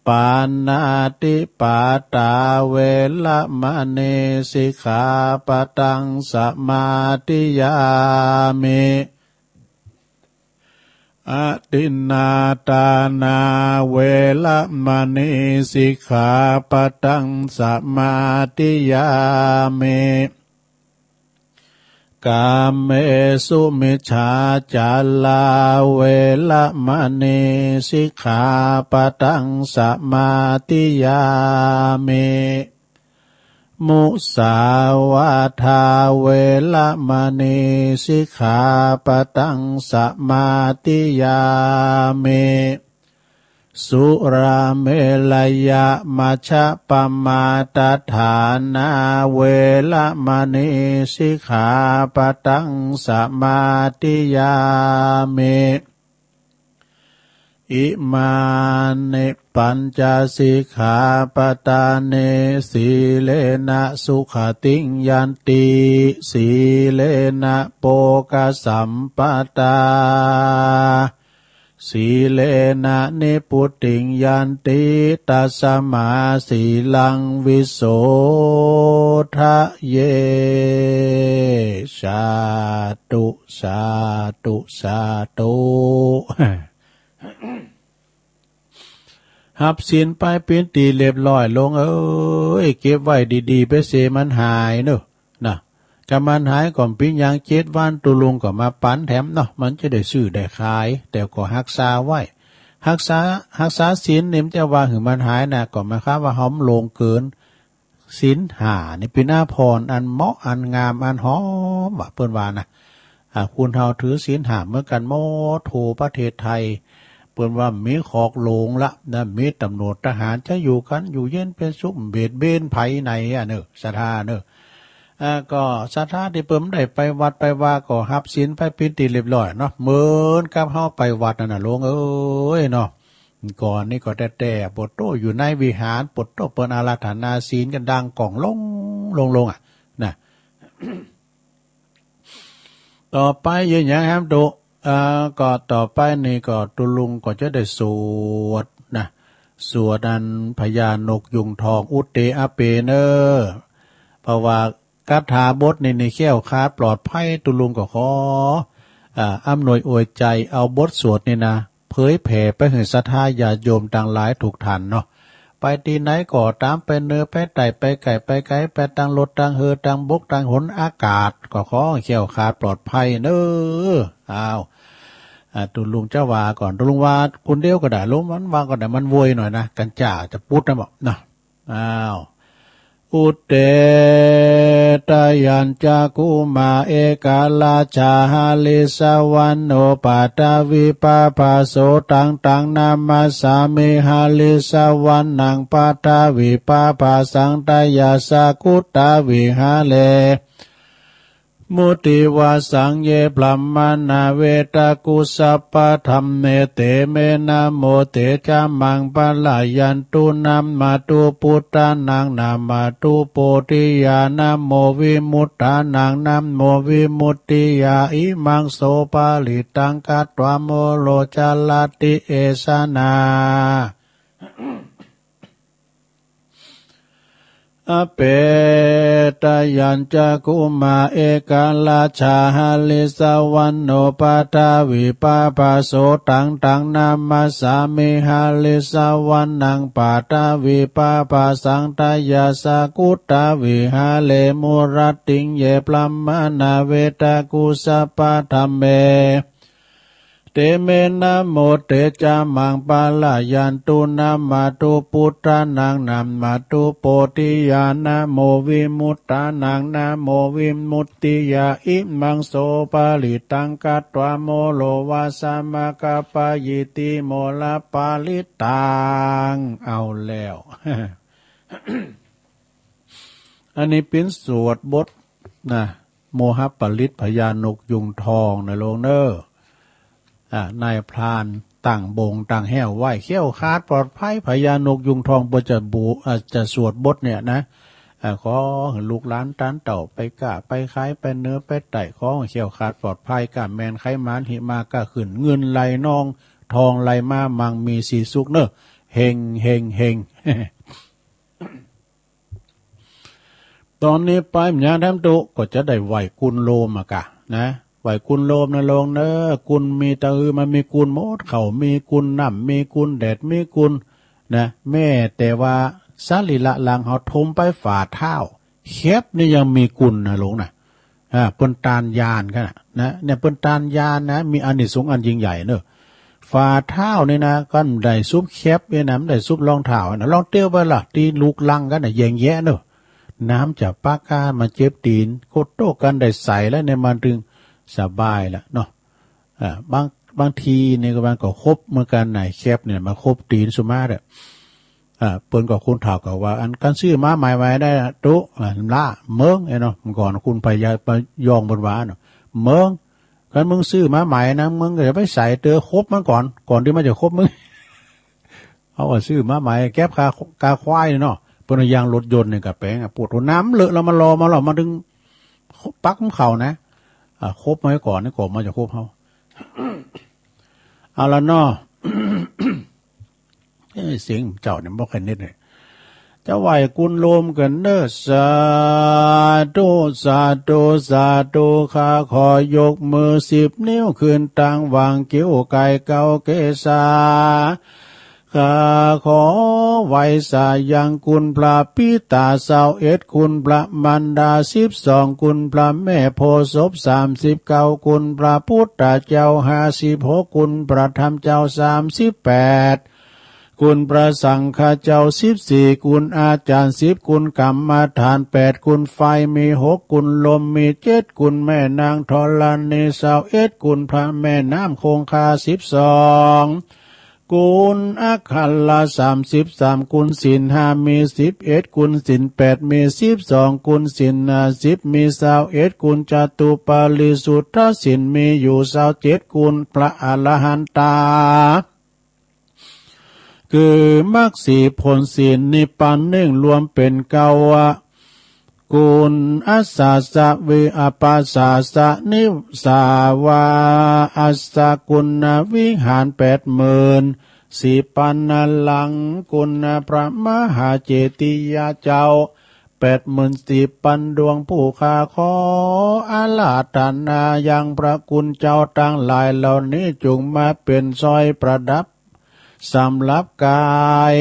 Pāṇātipātā veramaṇī sikkhāpadaṃ samādiyāmi. Adinnādānā veramaṇī sikkhāpadaṃ samādiyāmi. Kāmesu micchācārā veramaṇī sikkhāpadaṃ samādiyāmi. Musāvādā veramaṇī sikkhāpadaṃ samādiyāmi. Surāmerayamajjapamādaṭṭhānā veramaṇī sikkhāpadaṃ samādiyāmi. Imāni pañca sikkhāpadāni. Sīlena sugatiṃ yanti, sīlena bhogasampadā, sīlena nibbutiṃ yanti, tasmā sīlaṃ visodhaye. Sādhu, sādhu, sādhu. ฮับศีลไปเป็นตี้เรียบร้อย โลงเอ้ย เก็บไว้ดีๆ ไปเสียมันหายเนอะ นะ กะมันหายก็เป๋นหยัง เจ็ดวันตุ๊ลุงก็มาปั๋นแถมเนาะ มันจะได้ซื้อได้ขาย แต่ก็ฮักษาไว้ ฮักษา ฮักษาศีลนี่มันจะว่าหื้อมันหายนะ ก็หมายความว่าเฮาบ่หลงเกิน ศีลห้านี่เป๋นอาภรณ์อันเหมาะ อันงาม อันหอม ว่าเปิ้นว่านะ อ่า คนเฮาถือศีลห้าเหมือนกันหมดทั่วประเทศไทย เปิ้นว่าบ่มีคอกหลวงละนะ มีตำรวจทหารจะอยู่กั๋นอยู่เย็นเป๋นสุข เบียดเบียนไผไหนอะเนอะ ศรัทธาเนอะ อ่า ก็ศรัทธาตี้เปิ้นได้ไปวัดไปวาก็ฮับศีลไปเป็นตี้เรียบร้อยเนาะ เหมือนกับเฮาไปวัดนั่นน่ะ โลงเอ้ยเนาะ ก่อนนี้ก็แต๊ๆ โปดโต้ อยู่ในวิหาร โปดโต้ เปิ้นอาราธนาศีลกั๋นดังก้องลง ลง ลงอะ นะ ต่อไปเยียะหยังแหมตุ๊ อ่า ก็ต่อไปนี่ก็ตุ๊ลุงก็จะได้สวดนะ สวดอันพญานกยูงทอง อุตเตอะเปเนอ เพราะว่าคาถาบทนี้นี่แคล้วคลาดปลอดภัย ตุ๊ลุงก็ขอ อ่า อำนวยอวยใจ๋ เอาบทสวดนี่นะ เผยแผ่ไปหื้อศรัทธาญาติโยมตังหลายทุกท่านเนาะ ไปตี้ไหนก็ต๋าม ไปเหนือไปใต้ ไปใก้ไปไกล ไปตางรถตางเฮือ ตางบกตางหนอากาศ ก็ขอแคล้วคลาดปลอดภัยเนอ อ้าว อ่า ตุ๊ลุงจะว่าก่อน ตุ๊ลุงว่าคนเดียวก็ได้ ลุงมันว่าก็ได้ มันโวยหน่อยนะ กัญจาจะปุ๊ดนะบอกนะ อ้าว อุตเต ตะยัญจะกุมาร เอกราชา หะริสสะวะโน ปัตถวีปะภะโส ตัง ตัง นะมัสสามิ หะริสสะวะนัง ปัตถวีปะภะสัง ตะยัสสะ กุตตะวิหะเร มุติวาสัง เย บรัมมานา เวทักขุ สัพพะธัมเม เต เม นะโม เต จะ มัง ปะระยันตุ นะมะตุ ปุตตะนัง นะมะตุ โพธิยา นะโม วิมุตตานัง นะโม วิมุตติยา อิมัง โส ปะริตตัง กัตวา โม โร จะระติ เอสะนา เ อเปตยัญจกุมารเอกราชาหริสวรรณโนปาทวีปาภาโส ตังตังนามัสสามิหริสวรรณังปาทวีปาภาสัง ทายาสกุตวิหาเรมุรติง เย บรหมานาเวทกุสสะปะทะเม เตเม นะโม เตจะมังปะระยันตุ นะมาตุ ปุทธานัง นะมาตุ โพธิยา นะโม วิมุตตานัง นะโม วิมุตติยา อิมัง โส ปะริตตัง คัตวา โมโร วาสะ มะคะ ปะยิติ โมระ ปะริตตัง เอาแล้ว อันนี้เป๋นสวดบทนะ โมหปริตร พญานกยูงทองนะโลงเนอ อ่า นายพรานตั้งบงตั้งแฮ้วไว้ แคล้วคลาดปลอดภัย พญานกยูงทองเปิ้นจะบู อ่า จะสวดบทเนี่ยนะ อ่า ขอหื้อลูกหลานต้านเต้าไปก๊าไปขายไปเหนือไปใต้ ขอหื้อแคล้วคลาดปลอดภัย ก๊าแม่นไขมานหิมะก๊าขึ้น เงินไหลนองทองไหลมา มั่งมีสีสุขเนอ เฮง เฮง เฮง ตอนนี้ไปเมืองแถมตุก็จะได้ไหว้กุลโลมอะกะนะ ไหว้กุลโลมนะโลงเนอ กุลมีตะอือ มันมีกุลหมด ข้าวมีกุล น้ำมีกุล แดดมีกุลนะ แม้แต่ว่าสรีระร่างเฮาถมไปฝ่าเท้าแข็บนี่ยังมีกุลนะโลงนะ อ่า เปิ้นตานยานกันน่ะนะ เนี่ยเปิ้นตานยานนะ มีอานิสงส์อันยิ่งใหญ่เนอะ ฝ่าเท้านี่นะ ก็ได้ซุบแข็บเนี่ยนะ มันได้ซุบรองเท้านะ ลองเตียวไปล่ะ ตี้ลูกรังกันน่ะ แยงแยะเนอะ น้ำจะปะก๊ามาเจ็บตี๋น โคตรโตกันได้ใส่แล้วเนี่ย มันตึงสบายละเนาะ อ่า บาง บางทีนี่ก็มันก็คบเหมือนกันน่ะ แข็บเนี่ย มันคบตี๋นสุมาเด้อ อ่า เปิ้นก็คนเฒ่าก็ว่า อัน คันซื้อมาใหม่ๆ ได้ละตุ๊ อ่า ละ เมิง เอ้ยเนาะ เมื่อก่อนคุณพญาพยองเปิ้นว่าเนาะ เมิง คันมึงซื้อมาใหม่นะ มึงก็จะไปใส่เตื้อคบมันก่อน ก่อนที่มันจะคบมึง เอาว่าซื้อมาใหม่ แก๊บคา คาควายเนาะ เปิ้นเอายางรถยนต์เนี่ยกะแป๋งอะ ปวดหัวน้ำเลอะแล้วมารอมาแล้ว มาถึงปักมันเข้านะ อ่า คบมันไว้ก่อนนี่ ก่อนมันจะคบเฮา เอาละเนาะ เอ้ย เสียงเจ้าเนี่ยบ่ค่อยเน็ตเลย จะไหว้กุลโลมกันเนอะ สาธุ สาธุ สาธุ ข้าขอยกมือสิบนิ้วขึ้นตั้งวางคิ้วไก่เกาเกศา ข้าขอไหว้สายังคุณพระปิตาซาวเอ็ด คุณพระมารดาสิบสอง คุณพระแม่โพธิ์ศพสามสิบเก้า คุณพระพุทธเจ้าห้าสิบหก คุณพระธรรมเจ้าสามสิบแปด คุณพระสังฆเจ้าสิบสี่ คุณอาจารย์สิบ คุณกรรมฐานแปด คุณไฟมีหก คุณลมมีเจ็ด คุณแม่นางธรณีซาวเอ็ด คุณพระแม่น้ำคงคาสิบสอง คุณอัคคละสามสิบสาม คุณศีลห้ามีสิบเอ็ด คุณศีลแปดมีสิบสอง คุณศีลห้าสิบมีซาวเอ็ด คุณจตุปาริสุทธศีลมีอยู่ซาวเจ็ด คุณพระอรหันตา คือมรรคสี่ผลสี่นิพพานหนึ่ง รวมเป็นเก้า คุณอัสสะสะวิอัปปะสะสะนิสาวาอัสสะ คุณวิหารแปดหมื่นสี่พันหลัง คุณพระมหาเจดีย์เจ้าแปดหมื่นสี่พันดวง ผู้ข้าขออาราธนายังพระคุณเจ้าทั้งหลายเหล่านี้ จงมาเป็นสร้อยประดับ สำหรับกาย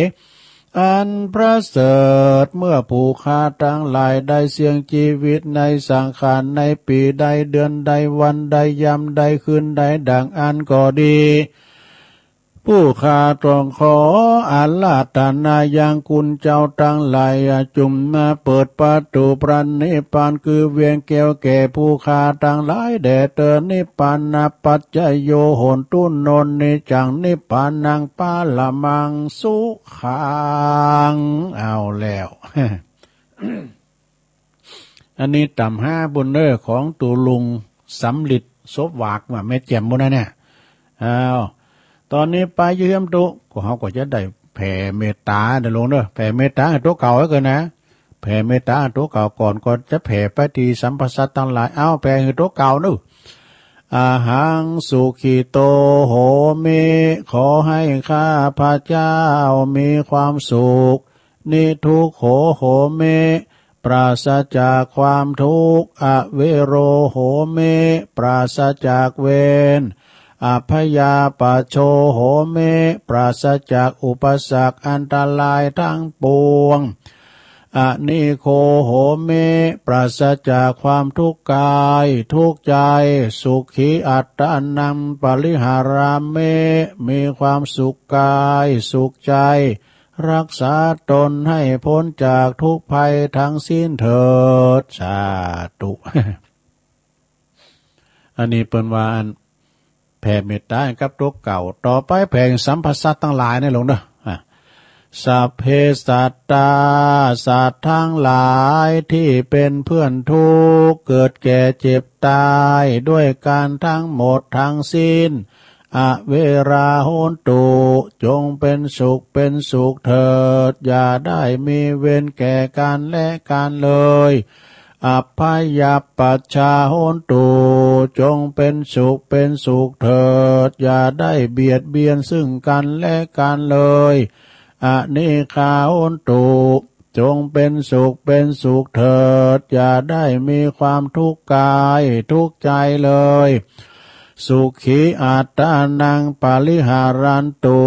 อันประเสริฐ เมื่อผู้ข้าทั้งหลายได้เสี่ยงชีวิตในสังขาร ในปีใดเดือนใดวันใดยามใดคืนใดดังอั้นก็ดี ผู้ข้าต้องขออาราธนายังคุณเจ้าทั้งหลาย จงมาเปิดประตูพระนิพพาน คือเวียงแก้วแก่ผู้ข้าทั้งหลายแด่เถิด นิพพานะปัจจโย โหนตุ โนนนิจจัง นิพพานังปะระมังสุขัง เอาแล้ว อันนี้ต่ำห้าบุญเนอร์ของตูลุงสำลิด ศพหวากว่าแม่แจ่มบุญนะเนี่ย อ้าว ตอนนี้ไปเยื้อมตุ ก็เขาก็จะได้แผ่เมตตาเด้อลงเนอะ แผ่เมตตาให้ตัวเก่าไว้ก่อนนะ แผ่เมตตาให้ตัวเก่าก่อน ก่อนจะแผ่ไปที่สรรพสัตว์ทั้งหลาย เอาแผ่ให้ตัวเก่าเนอะ อะหังสุขิโตโหมิ ขอให้ข้าพเจ้ามีความสุข นิทุกโขโหมิ ปราศจากความทุกข์ อเวโรโหมิ ปราศจากเวร อัพพยาปัชโชโหมิ ปราศจากอุปสรรคอันตรายทั้งปวง อนิโคโหมิ ปราศจากความทุกข์กายทุกข์ใจ สุขีอัตตานังปริหารามิ มีความสุขกายสุขใจ รักษาตนให้พ้นจากทุกข์ภัยทั้งสิ้นเถิด สาธุ อันนี้เปิ้นว่าอันแผ่เมตตากับตัวเก่า ต่อไปแผ่สัพพสัตว์ทั้งหลายนี่ลงเด้อ อ่ะ สัพเพสัตตา สัตว์ทั้งหลายที่เป็นเพื่อนทุกข์ เกิดแก่เจ็บตายด้วยกันทั้งหมดทั้งสิ้น อเวราโหนตุ จงเป็นสุขเป็นสุขเถิด อย่าได้มีเวรแก่กันและกันเลย อัพพยัพปัชชาโหนตุ จงเป็นสุขเป็นสุขเถิด อย่าได้เบียดเบียนซึ่งกันและกันเลย อนิฆาโหนตุ จงเป็นสุขเป็นสุขเถิด อย่าได้มีความทุกข์กายทุกข์ใจเลย สุขีอัตตานังปริหารันตุ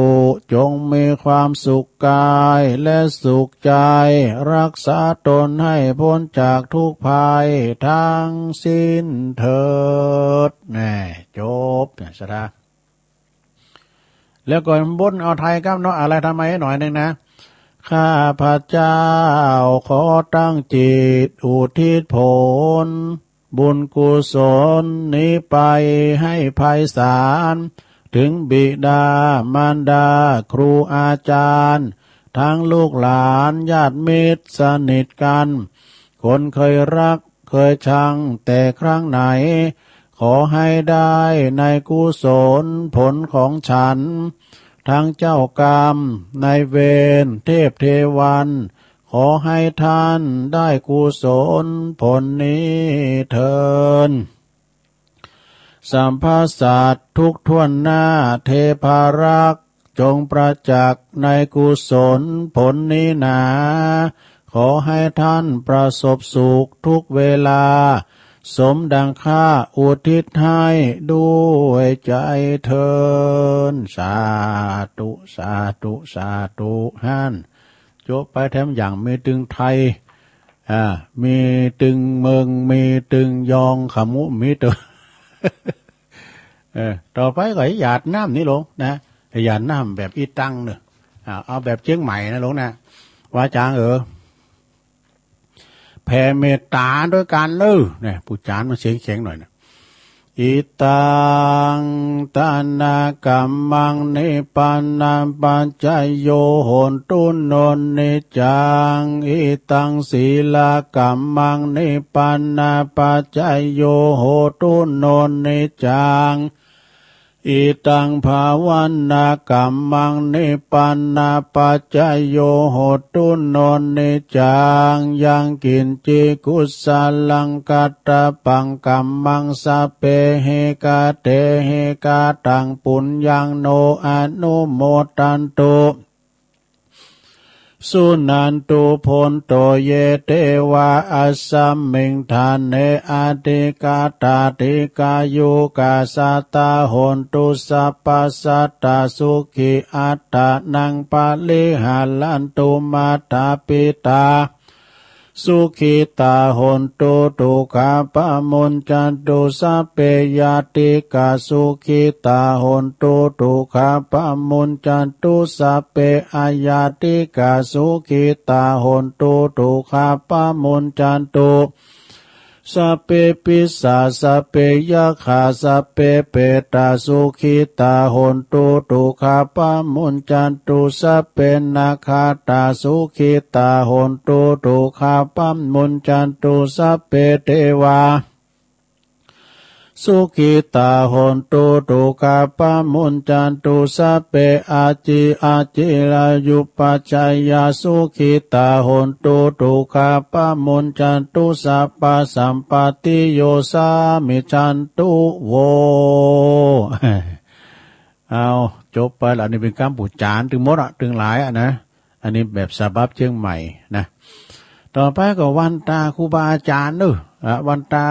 จงมีความสุขกายและสุขใจ รักษาตนให้พ้นจากทุกข์ภัยทั้งสิ้นเถิด แน่ จบ เนี่ย ศรัทธา แล้วก็บนเอาไทยครับเนาะ อะไรทำไมหน่อยหนึ่งนะ ข้าพเจ้าขอตั้งจิตอุทิศผล บุญกุศลนี้ไปให้ไพศาล ถึงบิดามารดาครูอาจารย์ ทั้งลูกหลานญาติมิตรสนิทกัน คนเคยรักเคยชังแต่ครั้งไหน ขอให้ได้ในกุศลผลของฉัน ทั้งเจ้ากรรมนายเวรเทพเทวัน ขอให้ท่านได้กุศลผลนี้เทิน สรรพสัตว์ทุกทั่วหน้าเทพารักษ์ จงประจักษ์ในกุศลผลนี้หนา ขอให้ท่านประสบสุขทุกเวลา สมดังข้าอุทิศให้ด้วยใจเทิน สาธุ สาธุ สาธุ หั้น จบไปแถมอย่างมีตึงไทย อ่า มีตึงเมือง มีตึงยอง ขมุ มีตึง เออ ต่อไปก็หยาดน้ำนี่ลงนะ หยาดน้ำแบบอีตังเนอะ อ่า เอาแบบเชียงใหม่นะลงนะ ว่าจางเออ แผ่เมตตาด้วยกันเนอะ เนี่ย ผู้จานมันเสียงแข็งหน่อยนะ อิตัง ทานกัมมัง นิพพานะปัจจโย โหนตุ โน นิจจัง อิตัง ศีลกัมมัง นิพพานะปัจจโย โหนตุ โน นิจจัง อิตัง ภาวนากัมมัง นิพพานะปัจจโย โหนตุ โน นิจจัง ยังกิญจิ กุสลัง กัตตะปัง กัมมัง สัพเพหิ กะเตหิ กะตัง ปุญญัง โน อนุโมทันตุ สุนันตุ โพนโต เย เตวา อัสสมิง ฐาเน อธิกาตา ดิกายุกา สัตตา โหนตุ สัพพะสัตตา สุขี อัตตานัง ปะริหารันตุ มาตา ปิตา สุขิตา โหนตุ ทุกขา ปะมุญจันตุ สัพเพ ญาติกา สุขิตา โหนตุ ทุกขา ปะมุญจันตุ สัพเพ อะญาติกา สุขิตา โหนตุ ทุกขา ปะมุญจันตุ สัพเพ ปิสา สัพเพ ยักขา สัพเพ เปตา สุขิตา โหนตุ ทุกขา ปะมุญจันตุ สัพเพ นาคาตา สุขิตา โหนตุ ทุกขา ปะมุญจันตุ สัพเพ เทวา สุขิตา โหนตุ ทุกขา ปะมุญจันตุ สัพเพ อาจิ อาจิรายุปัจจายา สุขิตา โหนตุ ทุกขา ปะมุญจันตุ สัพพะสัมปตติโย สามิจันตุ โว เอา จบไปละ อันนี้เป๋นกำปู๋จาน ตึงหมดอะ ตึงหลายอะนะ อันนี้แบบฉบับเชียงใหม่นะ ต่อไปก็วันตาครูบาอาจารย์เนอะ อ่ะ วันตา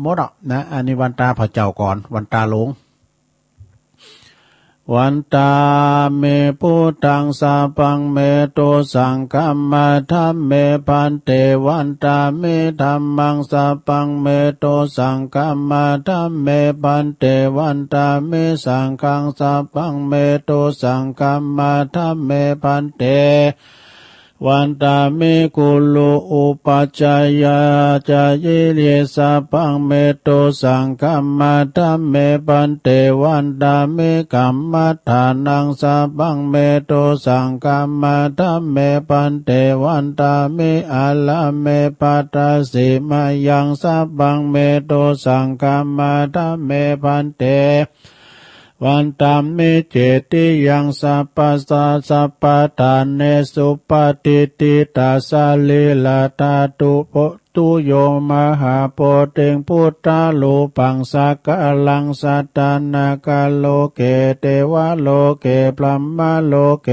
หมดอ่ะนะ อันนี้วันตาพระเจ้าก่อน วันตาหลวง วันตามิ พุทธัง สะปัง เม ตุ สัง ฆัม มะ ธัม เม ภันเต วันตามิ ธัมมัง สะปัง เม ตุ สัง ฆัม มะ ธัม เม ภันเต วันตามิ สังฆัง สะปัง เม ตุ สัง ฆัม มะ ธัม เม ภันเต วันตามิ กุรุ อุปัชฌายิ สะปัง เม ตุ สัง ฆัม มะ ธัม เม ภันเต วันตามิ กัมมัฏฐานัง สะปัง เม ตุ สัง ฆัม มะ ธัม เม ภันเต วันตามิ อะระ เม ภัทธะสิ มะยัง สะปัง เม ตุ สัง ฆัม มะ ธัม เม ภันเต วันตามิ เจติยัง สะปัสสะ สะปัฏฐาเน สุปะติฏฐิตา สะรีระธาตุ โพ ตุโย มหาโพธิง พุทธารูปัง สักการัง สัตตานาคาโลเก เตวะโลเก พรหมโลเก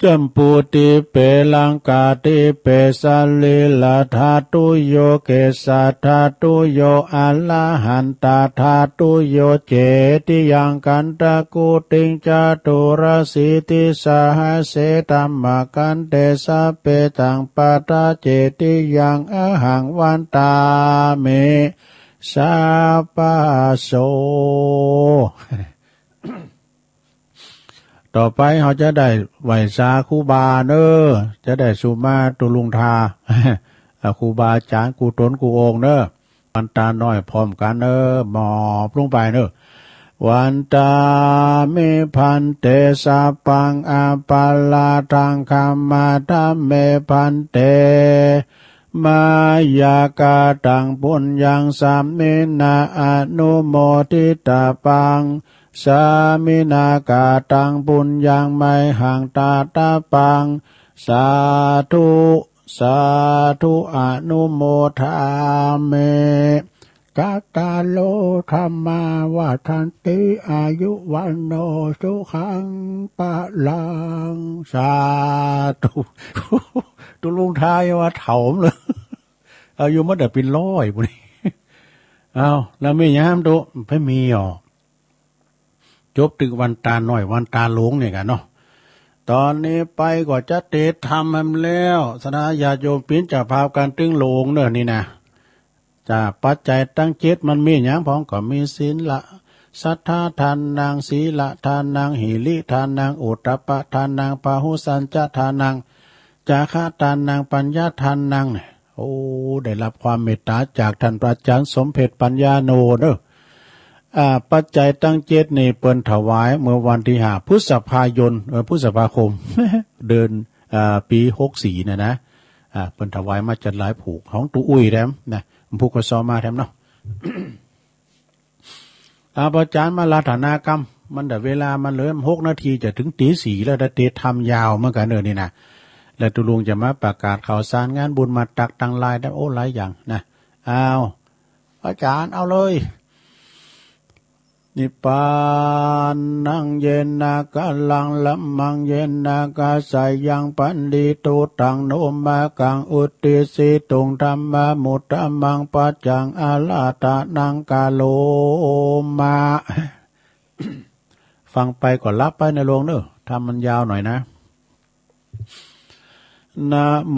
จัมปูติเป ลังกาติเป สะรีระธาตุโย เกสาธาตุโย อะระหันตาธาตุโย เจติยัง คันธะกูติง จตุรสีติสหัสเส ธัมมะขันเต สะเปตัง ปัทธะ เจติยัง อะหัง วันตามิ สะปะโส ต่อไปเฮาจะได้ไหว้สาครูบาเนอ จะได้สุมาตุลุงทา อ่า ครูบาอาจารย์กู้ตนกู้องค์เนอ วันตาน้อยพร้อมกันเนอ หมอบลงไปเนอ วันตามิ ภันเต สะปัง อะปะราธัง ขะมะ ธัมเม ภันเต มะยะกะตัง ปุญญัง สามินา อะนุโมทิตาปัง สามินากะตัง ปุญญัง มะหัง ตาตาปัง สาธุ สาธุ อะนุโมทามิ กะตะโล ธัมมา วัฑฒันติ อายุ วัณโณ สุขัง พะลัง สาธุ ตุลุงทาว่าเฒ่าเลย อายุมันได้เป็นร้อยปุ้นนี่ เอา แล้วมีหยังตุ ไผมีอ่อ จบตึกวันตาน้อยวันตาหลวงนี่กะเนาะ ตอนนี้ไปก็จะเตรียมธรรมให้มันแล้ว ศรัทธาญาติโยมเปิ้นเจ้าภาพกันตึงโลงเนอะนี่นะ จ้า ปัจจัยตังเจ็ดมันมีหยังพ่อง ก็มีศีละ สัทธาทานัง สีละทานัง หิริทานัง โอตตัปปะทานัง พาหุสัญจะทานัง จาคะทานัง ปัญญาทานังเนี่ย โอ้ ได้รับความเมตตาจากท่านพระอาจารย์สมเพชรปัญญาโนเนอะ อ่า ปัจจัยตังเจ็ดนี่เปิ้นถวายเมื่อวันที่ห้าพฤษภายน เอ่อ พฤษภาคม เดือน อ่า ปีหกสี่เนี่ยนะ อ่า เปิ้นถวายมาจัดหลายผูก ของตุ๊อุ้ยแถมนะ ผูกก็ซอมาแถมเนาะ อ่า พระอาจารย์มาราธนากรรม มันได้เวลามันเหลือหกนาทีจะถึงตีสี่แล้ว ได้เตรียมธรรมยาวเหมือนกันเนอะนี่นะ แล้วตุลุงจะมาประกาศข่าวสารงานบุญมาตักตังหลายได้ โอ้ หลายอย่างนะ อ้าว อาจารย์เอาเลย นิพพานัง เยนะ กะลัง ละมัง เยนะ กะสายัง ปัณฑิโต ตัง โน มะกัง อุตติสสิตุง ธัมมามุตตะมัง ปัจจัง อาราธะนัง กะโรมะ ฟังไปก็หลับไปนะโยมเนอะ ธรรมมันยาวหน่อยนะ นะโม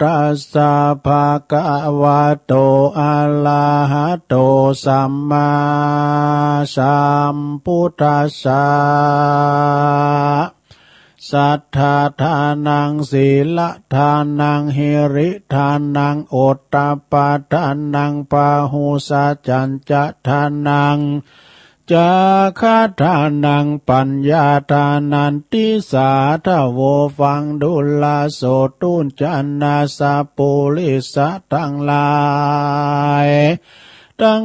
ตัสสะ ภะคะวะโต อะระหะโต สัมมาสัมพุทธัสสะ สัทธาทานัง สีละทานัง หิริทานัง โอตตัปปะทานัง พาหุสัจจัญจะทานัง จาคะทานัง ปัญญาทานันติสาธะโว ฟังดูราโสตุญจานาสะปุริสะตังหลาย ตัง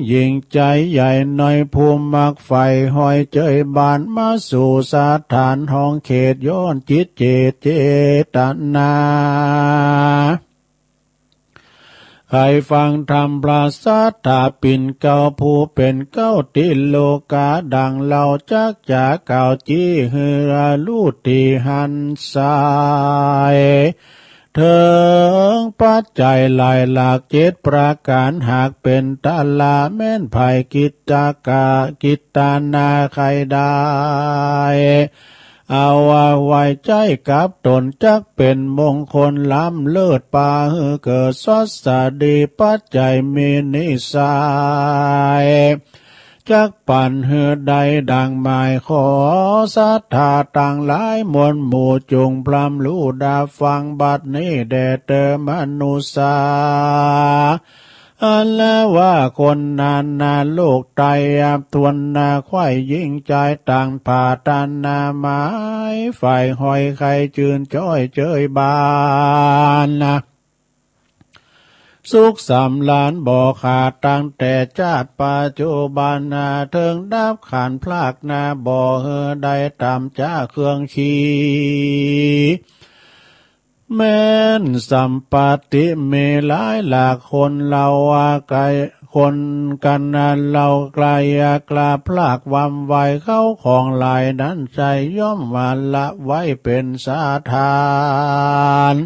หญิงใจ๋ใหญ่น้อย ผู้มักใฝ่ฮอยเจยบานมาสู่สถานห้องเขต ย้อนจิตเจตเจตนา อ ใค่ฟังธรรมพระสัตถาปิ่นเกล้า ผู้เป๋นเกล้าติโลกา ดังเฮาจักจ๋ากล่าว จี้หื้อฮู้ดีหันใส เถิงปัจจัยหลายหลากเจ็ดประก๋าน หากเป๋นตะละแม่นไผ กิจจะ กิจตนาใค่ได้ เอาไว้ใจ๊กับต๋น จักเป๋นมงคลล้ำเลิศ ปาหื้อเกิดสวัสดี ปัจจัยมีนิสัย จักปั๋นหื้อได้ดังหมาย ขอศรัทธาตังหลายมวลหมู่ จุ่งพร่ำฮู้ดาฟังบัดนี้แด่เต๊อะ มนุษย์สา อันว่าคนนานาโลกไตร อับทวนนาใค่ยิ่งใจ๋ ตังผาตนาหมาย ใฝ่หอยใค่จื้นจ้อยเจยบาน สุขสำราญบ่ขาด ตั้งแต่จาติปัจจุบันนา เถิงดับขันพรากนา บ่หื้อได้ต๋ามจ๊าเครื่องขี แม้นสัมปติมีหลายหลาก คนเฮาว่าไกล คนกันเฮาไกลกล้าพราก วำไวเข้าของหลายนั้น ใช้ย่อมว่าละไว้เป๋นสถาน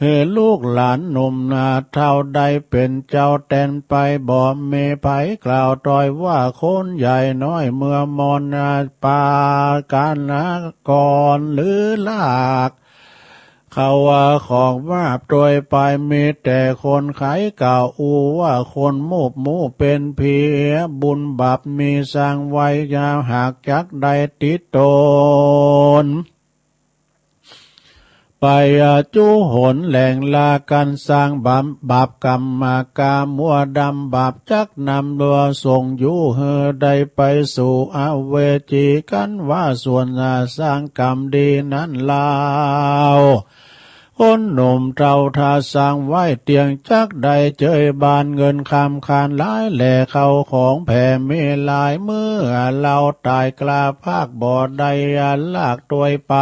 หื้อลูกหลานหนุ่มนาเฒ่าได้เป๋นเจ้าแตนไป บ่มีไผกล่าวตอยว่าคนใหญ่น้อย เมื่อมรณะปา กาณกรหรือลาก เขาว่าของมาบตวยไป มีแต่คนไขกล่าวอู้ว่า คนมูบหมู่เป๋นผี บุญบาปมีสร้างไว้ อย่าหากจักได้ติดตน ไปจุหนแหล่งลากั๋นสร้างบาป บาปกรรมมากามัวดำ บาปจักนำดัวส่งอยู่ หื้อได้ไปสู่อเวจีกั๋นว่า ส่วนสร้างกรรมดีนั้นลาว คนหนุ่มเฒ่าถ้าสร้างไว้เตี้ยง จักได้เจยบาน เงินคำคานหลายแหล่ เข้าของแผ่มีหลาย เมื่อเฮาต๋ายกล้าพราก บ่ได้ลากตวยไป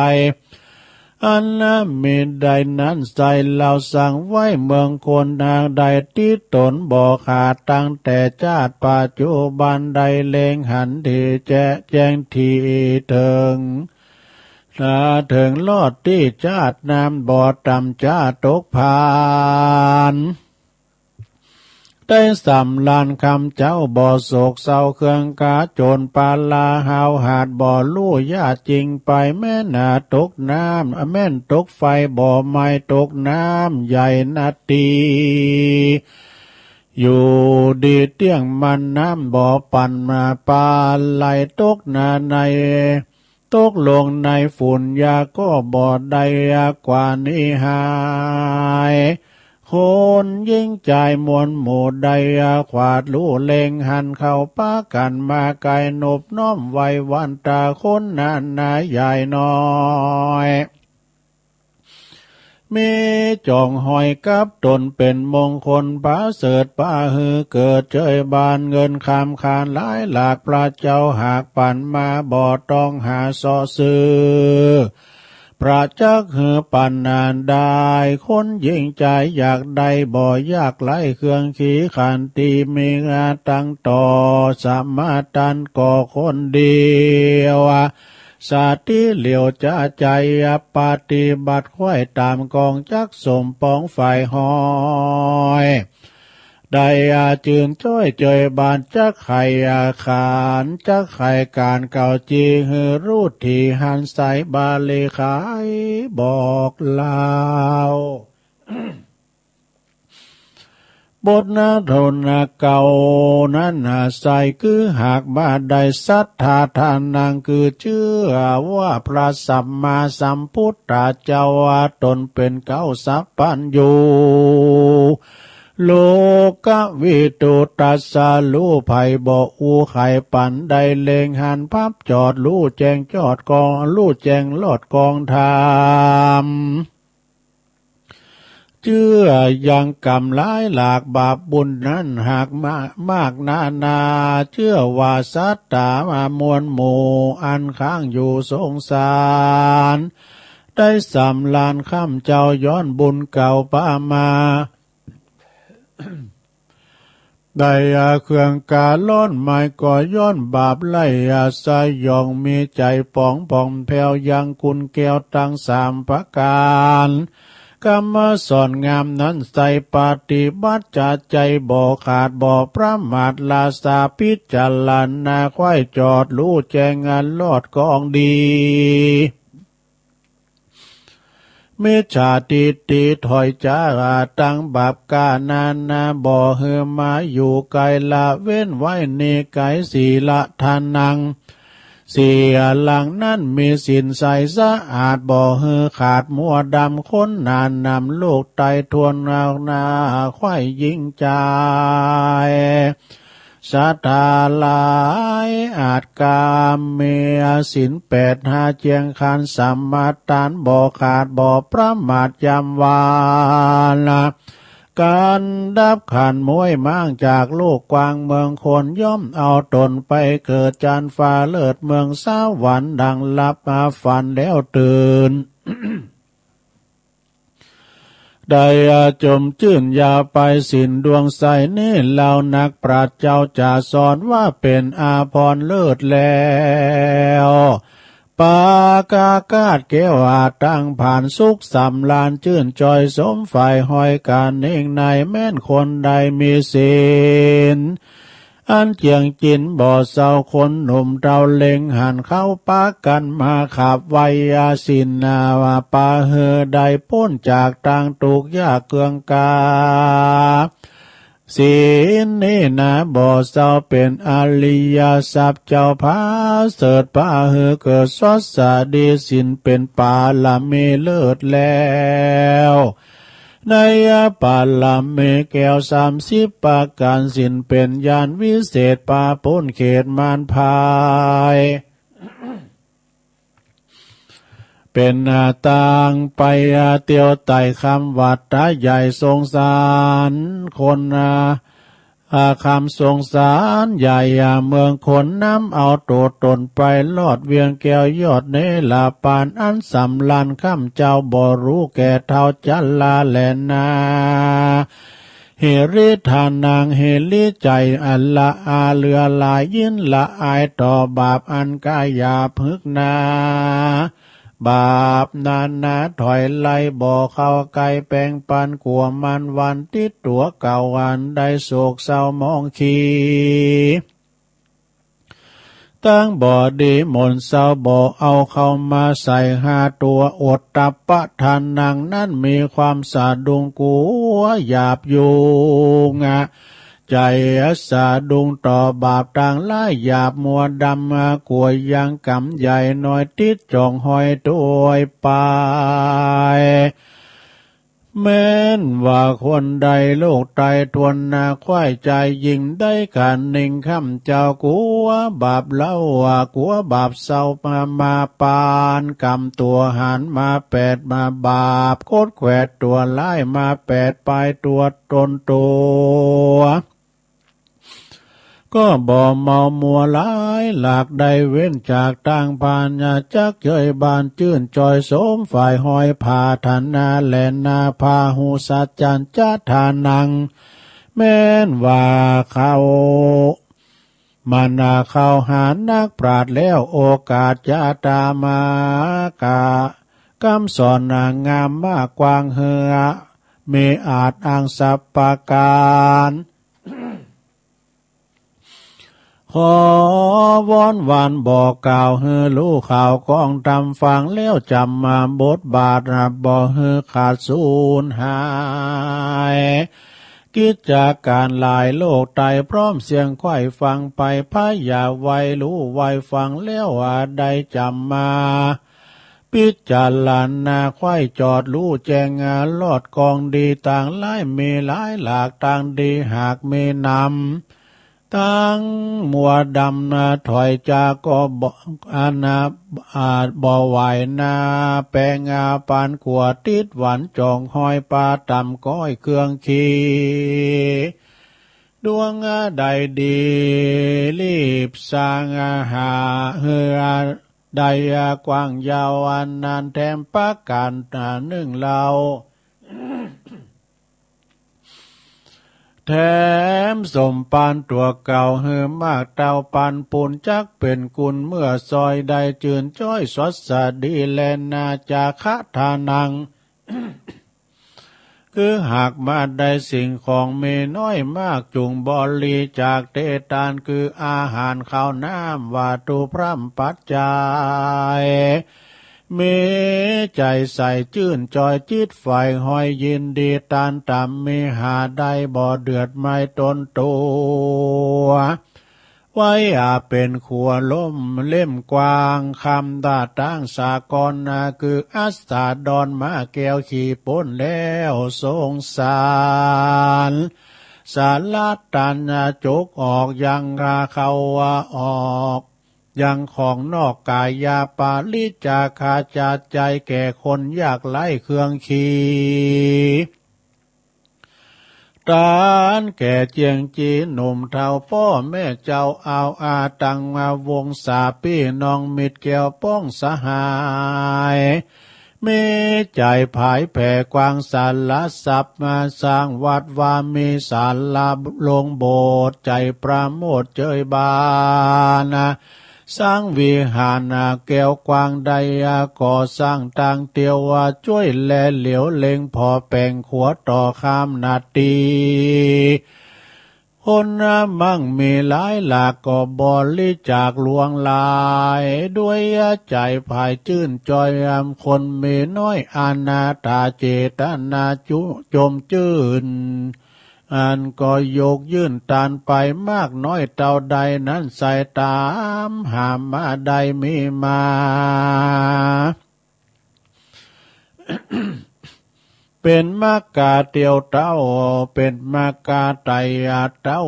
อันนั้นมิได้นั้นใส เฮาสร้างไว้เมืองคนนา ได้ติดตนบ่ขาด ตั้งแต่จาติปัจจุบัน ได้เล็งหันตี้แจ้ แจ้งตี้เถิง ถ้าเถิงรอดตี้จาตินั้น บ่ต๋ามจ๊าตกผาน ได้สำราญคำเจ้า บ่โศกเศร้าเครื่องกาโจร ปาลาหาวหาด บ่ฮู้ยาจริงไป แม่นตกน้ำ แม่นตกไฟ บ่ไหม้ตกน้ำ ใหญ่นาตี อยู่ดีเตี้ยงมันน้ำ บ่ปั่นมา ปาไหลตกนาใน ตกลงในฝุ่นยาก็บ่ได้กว่านี้หาย คนหญิงจายมวลหมู่ได้ขวาดฮู้เล็งหัน เข้าปากั๋นมาไกล นบน้อมไหว้หวั่นตา คนนานาใหญ่น้อย มีจองหอยกับตนเป๋นมงคลประเสริฐ ปาหื้อเกิดเจยบาน เงินคำคานหลายหลาก พระเจ้าหากปั๋นมา บ่ต้องหาเซาะซื้อ พระจักหื้อปั๋นนาได้ คนหญิงจายอยากได้ บ่ยากไร้เครื่องขีขันตี มีงาตั้งต่อสมาตัน ก็คนเดียว สติเหลียวจะใจปฏิบัติ ไขว้ต๋ามกองจักสมปองฝ่ายห้อย ได้อาจืนจ้อยเจยบาน จักไขอาขาน จักไขก๋านเก่า จีหื้อฮู้ดีหันใส บาลีขายบอกเล่า บทนาโทนาเก่านั้นหาใส่ คือหากบ่ได้ศรัทธาทานัง คือเจื้อว่าพระสัมมาสัมพุทธเจ้า ว่าตนเป๋นเก้าสัพพัญญู โลกวิทูตตรัสรู้ไพ่ บ่อู้ไขปั๋น ได้เล็งหันพับจอด ฮู้แจ้งจอดกอง ฮู้แจ้งรอดกองธรรม เจื้อยังกรรมหลายหลาก บาปบุญนั้นหากมาก มากนานา เจื้อว่าสัตตามวลหมู่ อันค้างอยู่สงสาร ได้สำราญคำเจ้า ย้อนบุญเก่าปามา ได้อาเครื่องกาล้อนไม้ก็ย้อนบาปไล่อาสยองมีใจปองผ่องแผ้วยังกุนแก้วตังสามประการกำสอนงามนั้นใส่ปฏิบัติจะใจบ่ขาดบ่ประมาทลาสาพิจารณาไขว้จอดรู้แจ้งอันรอดกองดี มิจฉาทิฏฐิถอยจากตังบาปกานานาบ่หื้อมาอยู่ไกลละเว้นไว้นิไกศีลทานัง เสียหลังนั้นมีศีลใสสะอาดบ่หื้อขาดมัวดำคนหนานำลูกไตทวนเอาหน้าไขว้ยิงใจ ศรัทธาหลายอาจกาเมศีลแปดห้าเจียงคันสมาทานบ่ขาดบ่ประมาทยามวาละ การดับขันม้วยม้างจากโลกกว้างเมืองคนย่อมเอาตนไปเกิดจานฟ้าเลิศเมืองสวรรค์ดังหลับมาฝันแล้วตื่น ได้อาจมจื้นยาไปศีลดวงใสนี้เล่านักปราชญ์เจ้าจะสอนว่าเป็นอาภรณ์เลิศแล้วปากากาศแก้วอาตั้งผ่านสุขสำราญจื้นจอยสมฝ่ายห้อยการนิ่งในแม่นคนใดมีศีล อันเจียงจินบ่เศร้าคนหนุ่มเฒ่าเล็งหันเข้าปากันมาขับไวยาสินนาว่าปาเฮอได้พ้นจากทางทุกข์ยากเคืองกา ศีลนี้นาบ่เศร้าเป็นอริยทรัพย์เจ้าผาเสริฐปาเฮอเกิดสดสดีศีลเป็นปารมีเลิศแล้ว ในปารมีแก้วสามสิบประการศีลเป็นญาณวิเศษปาพ้นเขตมารพาย เป็นตางไปเตียวไต่คำวัดตาใหญ่สงสารคน อาคำสงสารใหญ่เมืองคนน้ำเอาตัวตนไปลอดเวียงแก้วยอดเนรปานอันสำราญคำเจ้าบ่รู้แก่เท่าจัลลาแลนา หิริทานังหิริใจอันละอาเหลือหลายยินละอายต่อบาปอันกล้าหยาบพึกหนา บาปนั้นนะถอยไล่บ่เข้าใกล้แปลงปันกลัวมันวันติดตัวเก่าอันได้โศกเศร้ามองขี ตั้งบ่ดีหม่นเศร้าบ่เอาเข้ามาใส่หาตัวอดตับปะทานังนั้นมีความสะดุ้งกลัวหยาบยุงอะ ใจสะดุ้งต่อบาปต่างหลายหยาบมัวดำกลัวยังกำใหญ่น้อยติดจ่องห้อยตวยไป แม้นว่าคนใดโลกไตทวนนาควายใจยิ่งได้การนิ่งคำเจ้ากลัวบาปเล่าว่ากลัวบาปเศร้ามามาปานกำตัวหันมาแปดมาบาปโคตรแขวดตัวร้ายมาแปดปลายตัวตนตัว ก็บ่เมามัวหลายหลากได้เว้นจากตางพานยาจักเยยบานจื้นจอยโสมฝ่ายห้อยผาธนาแลนาพาหูสัจจันจะทานัง แม้นว่าเขา มันเข้าหานักปราชญ์แล้วโอกาสจะตามากะกำสอนนางงามมากกว้างเฮือ มีอาจอ้างสัพพะการ ขอวอนหวานบอกกล่าวหื้อรู้ข่าวกองธรรมฟังแล้วจำมาบทบาทบ่หื้อขาดสูญหาย กิจการหลายโลกไตพร้อมเสียงไขว้ฟังไปพระยาไว้รู้ไว้ฟังแล้วว่าได้จำมา พิจารณาไขว้จอดรู้แจ้งงานรอดกองดีต่างหลายมีหลายหลากต่างดีหากมีนำ ตั้งมัวดำนาถอยจากก็บ่อานาอาจบ่ไหวนาแปงอาปานขั่วติดหวานจ่องห้อยปลาต่ำก้อยเครื่องขี ดวงใดดีรีบสร้างหาเฮือ ได้กว้างยาวอันนั้นแถมประการหนึ่งเล่า แถมสมปานตั๋วเก่าหื้อมากเต้าปันปุญจักเป๋นกุณเมื่อซอยได้จื้นจ้อยสดสะดีแลนา จาคะทานัง คือหากมาได้สิ่งของมีน้อยมากจุ่งบริจาคเตตาน คืออาหารข้าวน้ำวัตถุพร่ำปัจจัย มีใจ๋ใส่จื้นจ้อยจิตใฝ่ห้อยยินดี ตานต่ำมีหาได้บ่เดือดไม้ตนตั๋ว ไว้อาเป๋นขัวล้มเล่มกว้าง คำตาตั้งสากลนา คืออัสสาดอนมาแก้วขี่ป๊นแล้วสงสาร สาระตันจกออกยังเขาว่าออก ยังของนอกกายาปาริจาคาจาใจแก่คนยากไร้เครื่องขี่ ตานแก่เจียงจีหนุ่มเฒ่าป้อแม่เจ้าเอาอาตังมาวงศาปี้น้องมิตรแก้วป้องสหาย มีใจ๋ผายแผ่กว้างสาระทรัพย์มาสร้างวัดวามีศาลาโลงโบสถ์ ใจ๋ประโมทย์เจยบาน สร้างวิหารนาแก้วกว้างได้ก่อสร้างตางเตียวว่าจ้วยแลเหลียวเล็งผ่อแป๋งขัวต่อข้ามนาตี คนมั่งมีหลายหลากก็บริจาคหลวงหลาย ด้วยใจ๋ผายจื้นจ้อยอำคนมีน้อยอนาถาเจตนาจุจมจื้น อันก็ยกยื่นตานไปมากน้อยเต้าใดนั้นใส่ตามหามาได้มีมา เป๋นมกาเตียวเต้า เป๋นมกาไตรเต้า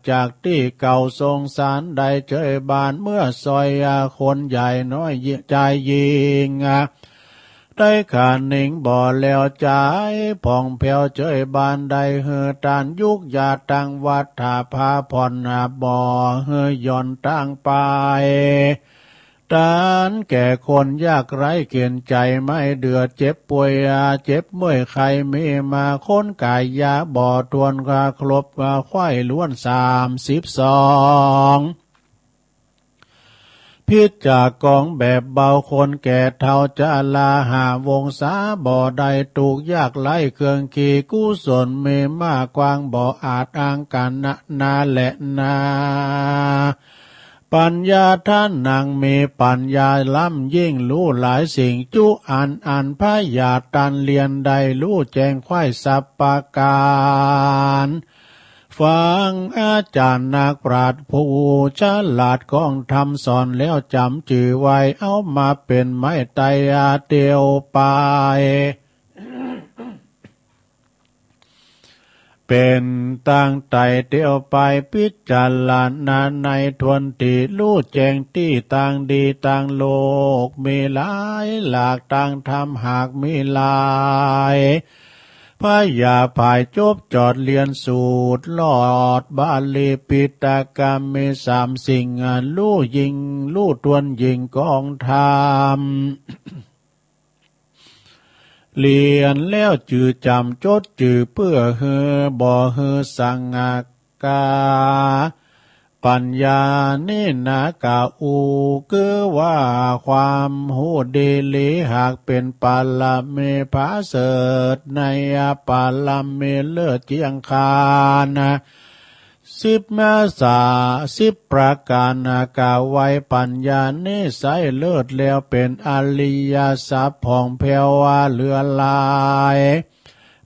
จากตี้เก่าสงสารได้เจยบานเมื่อซอยคนใหญ่น้อยชายหญิง ได้ขานิงบ่แล้วจายผ่องแผ้วเจยบานได้หื้อตานยุกยาตังวัฏฐาพาผ่อนบ่หื้อหย่อนตังไป ตานแก่คนยากไร้เข็ญใจ๋ไม่เดือดเจ็บป่วยเจ็บเมื่อยไข้มีมาคนกายยาบ่ทวนกาครบกาไขว้ล้วนสามสิบสอง พิจจากกองแบบเบาคนแก่เฒ่าจาราหาวงศาบ่ได้ทุกข์ยากไร้เครื่องขี่กุศลมีมากกว้างบ่อาจอ้างกันนาแลนา ปัญญาท่านนางมีปัญญาล้ำยิ่งรู้หลายสิ่งจุอันอันพญาตันเรียนได้รู้แจ้งไขว้สัพพะการ ฟังอาจารย์นักปราชญ์ผู้ฉลาดกองธรรมสอนแล้วจ๋ำจื้อไว้เอามาเป๋นไม้ไตรอาเตียวไป เป๋นตางไต่เตียวไปพิจารณาในทวนตี้รู้แจ้งตี้ตางดีตางโลกมีหลายหลากตางธรรมหากมีหลาย พญาผายจบจอดเรียนสูตรลอดบาลีปิตกะมีสามสิ่งอันรู้ยิ่งรู้ทวนยิ่งกองธรรม เรียนแล้วจื้อจ๋ำจดจื้อเปื้อหื้อบ่หื้อสังกา ปัญญานี่นากะอู้ คือว่าความฮู้ดีหลีหากเป๋นปารมีผาเสริฐในปารมีเลิศเจียงคาน สิบมาสา สิบประก๋านกล่าวไว้ปัญญานี้ใช้เลิศแล้วเป๋นอริยทรัพย์ผ่องแผ้วว่าเหลือหลาย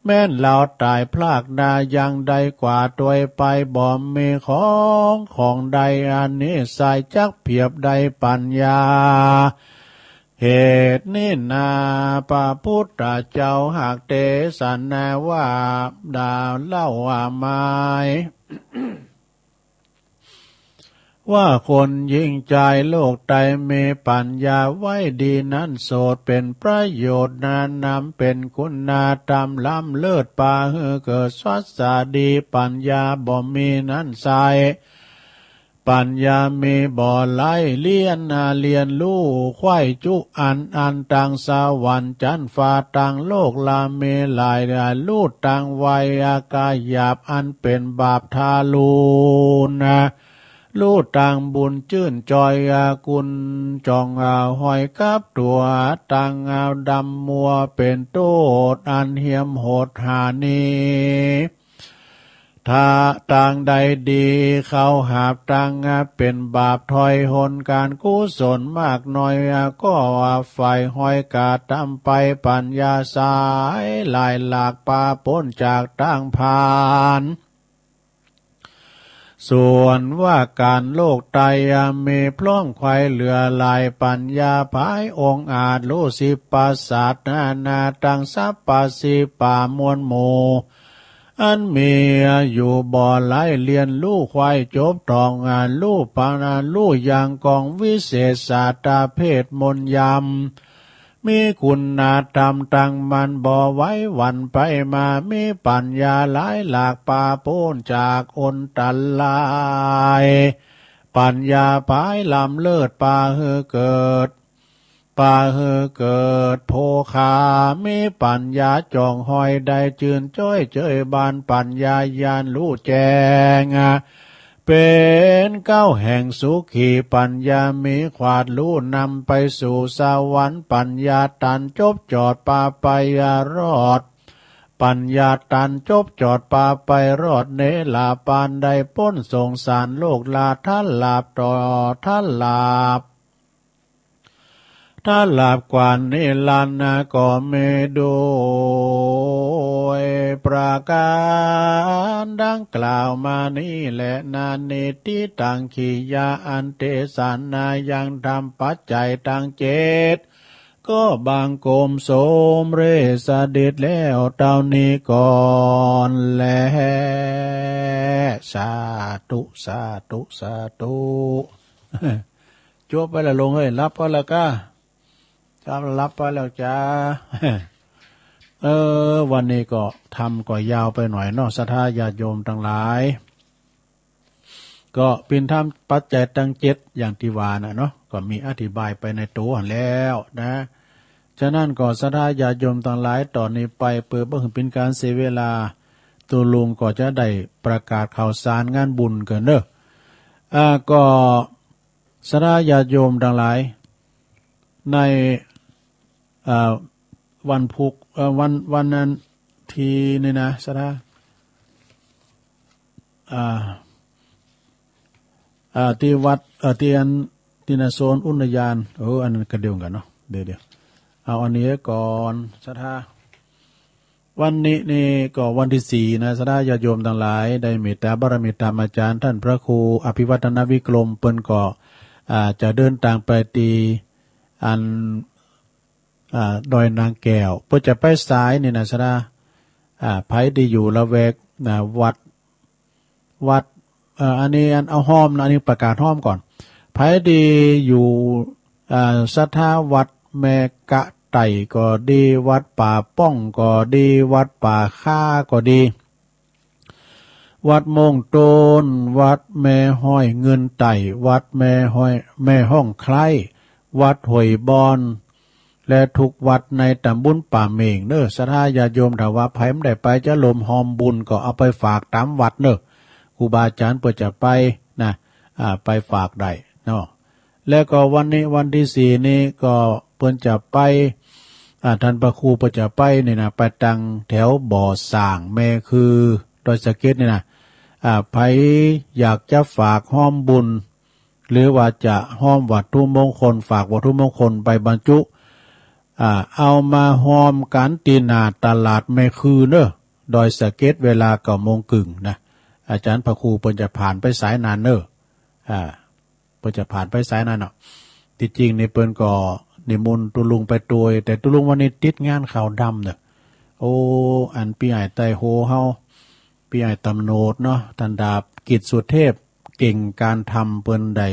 แม้นลาวต๋ายพรากนายังได้กว่าตวยไปบ่มีของของใดอันนี้ใช้จักเปียบได้ปัญญา เหตุนี้นาพระพุทธเจ้าหากเตสนาว่าดาวเล่าว่าไม้ ว่าคนหญิงจายโลกไตมีปัญญาไว้ดีนั้นโสดเป๋นประโยชน์นานำเป๋นคุณธรรมล้ำเลิศปาหื้อเกิดสัสสาดีปัญญาบ่มีนั้นใช้ ปัญญามีบ่หลายเรียน เรียนรู้ไขว้จุอัน อันตังสวรรค์จั้นฟ้าตังโลกละมีหลาย รู้ตังไวกะหยาบอันเป็นบาปทารุณ รู้ตังบุญจื้นจ่อยกุณ จ่องห้อยกับตั๋ว ตังดำมัวเป็นโต้ษอันเหี้ยมโหดหานี้ ถ้าตางใดดีเขาหาบตังเป็นบาปถอยหนการกุศลมากน้อย ก็ฝ่ายห้อยกาตำไปปัญญาสายหลายหลากปาป๊นจากตางพาล ส่วนว่าการโลกไตมีพร้อมไขว่เหลือหลายปัญญาผายองอาจรู้สิบประสาทนานาตังสัพพะสิบปามวลหมู่ อันมีอยู่บ่หลายเรียนรู้ไขว่จบตองอันรู้ปานารู้อย่างกองวิเศษสาตาเพศมนต์ยำ มีคุณธรรมตั้งมั่นบ่ไหวหวั่นไปมา มีปัญญาหลายหลากปาป๊นจากอนตราย ปัญญาผายล้ำเลิศปาหื้อเกิด ปาหื้อเกิดโภคา มีปัญญาจ่องห้อยได้จื้นจ้อยเจยบาน ปัญญาญาณรู้แจ้ง เป็นเก๊าแห่งสุขี ปัญญามีขวาดรู้นำไปสู่สวรรค์ ปัญญาตันจบจอดปาไปรอด ปัญญาตันจบจอดปาไปรอดเนรปานได้ป๊นสงสารโลกลาทันหลาบต่อทันหลาบ ถ้าหลับกว่านิรันดร์ก็มีด้วยประการดังกล่าวมานี้แล นานิทธิตัง กิริยาอันเทศนายังธรรมปัจจัยตังเจ็ด ก็บังคมสมเร็จเสด็จแล้วเต้านี้ก่อนแล สาธุ สาธุ สาธุ จบไปแล้วลงเฮ้ย หลับก็แล้วก้า ครับ หลับไปแล้วจ้า เออ วันนี้ก็ธรรมก็ยาวไปหน่อยเนาะ ศรัทธาญาติโยมทั้งหลาย ก็เป็นธรรมปัจจัยตังเจ็ดอย่างตี้ว่าน่ะเนาะ ก็มีอธิบายไปในตั๋วหั้นแล้วนะ ฉะนั้นก็ศรัทธาญาติโยมทั้งหลาย ต๋อนนี้ไปเปื้อบ่หื้อเป๋นก๋านเสียเวลา ตุ๊ลุงก็จะได้ประกาศข่าวสารงานบุญเกินเนาะ อ่า ก็ ศรัทธาญาติโยมตังหลาย ใน อ่า วันพุธ เอ่อ วัน วันนั้น ตี้นี่นะ ศรัทธา อ่า อ่า ตี้วัด เอ่อ ตี้อัน ตี้นาโซนอุทยาน เออ อันนั้นก็เดียวกั๋นเนาะ เดี๋ยว เดี๋ยว เอาอันนี้ก่อน ศรัทธา วันนี้นี่ก็วันตี้สี่นะ ศรัทธาญาติโยมตังหลาย ได้เมตตาบารมีธรรมอาจารย์ท่านพระครูอภิวัฒนวิกรม เปิ้นก็ อ่า จะเดินตางไปตี้อัน อ่า ดอยนางแก้ว เปิ้นจะไปสายนี่นะ ศรัทธา อ่า ใผตี้อยู่ละแวก นะ วัด วัด เอ่อ อันนี้อันเอาฮ้อมนะ อันนี้ประกาศฮ้อมก่อน ใผตี้อยู่ อ่า ศรัทธาวัดแม่กะไต่ก็ดี วัดป่าป้องก็ดี วัดป่าคาก็ดี วัดโมงโตน วัดแม่ฮ้อยเงินไต่ วัดแม่ฮ้อย แม่ฮ้องไคร้ วัดห้วยบอน และทุกวัดในตำบลป่าเม็งเนอะ ศรัทธาญาติโยม ถ้าว่าใผบ่ได้ไปจะร่วมฮ้อมบุญก็เอาไปฝากต๋ามวัดเนอะ ครูบาอาจารย์เปิ้นจะไปนะ อ่า ไปฝากได้เนาะ แล้วก็วันนี้วันตี้สี่นี้ก็เปิ้นจะไป อ่า ท่านพระครูเปิ้นจะไปนี่นะ ไปตางแถวบ่อส่างแม่คือดอยสะเก็ดนี่นะ อ่า ใผอยากจะฝากฮ้อมบุญ หรือว่าจะฮ้อมวัตถุมงคล ฝากวัตถุมงคลไปบรรจุ อ่า เอามาฮ้อมกั๋นตี้หน้าตลาดแม่คือเนอะ ดอยสะเก็ด เวลาเก้าโมงครึ่งนะ อาจารย์พระครูเปิ้นจะผ่านไปสายนั้นเนอะ อ่า เปิ้นจะผ่านไปสายนั้นเนาะ ตี้จริงนี่เปิ้นก็นิมนต์ตุ๊ลุงไปตวย แต่ตุ๊ลุงวันนี้ติดงานขาวดำเนอะ โอ้ อันปี้อ้ายไต้โฮเฮา ปี้อ้ายตำรวจเนาะ ต้านดาบกิตติสุเทพ เก่งการธรรม เปิ้นได้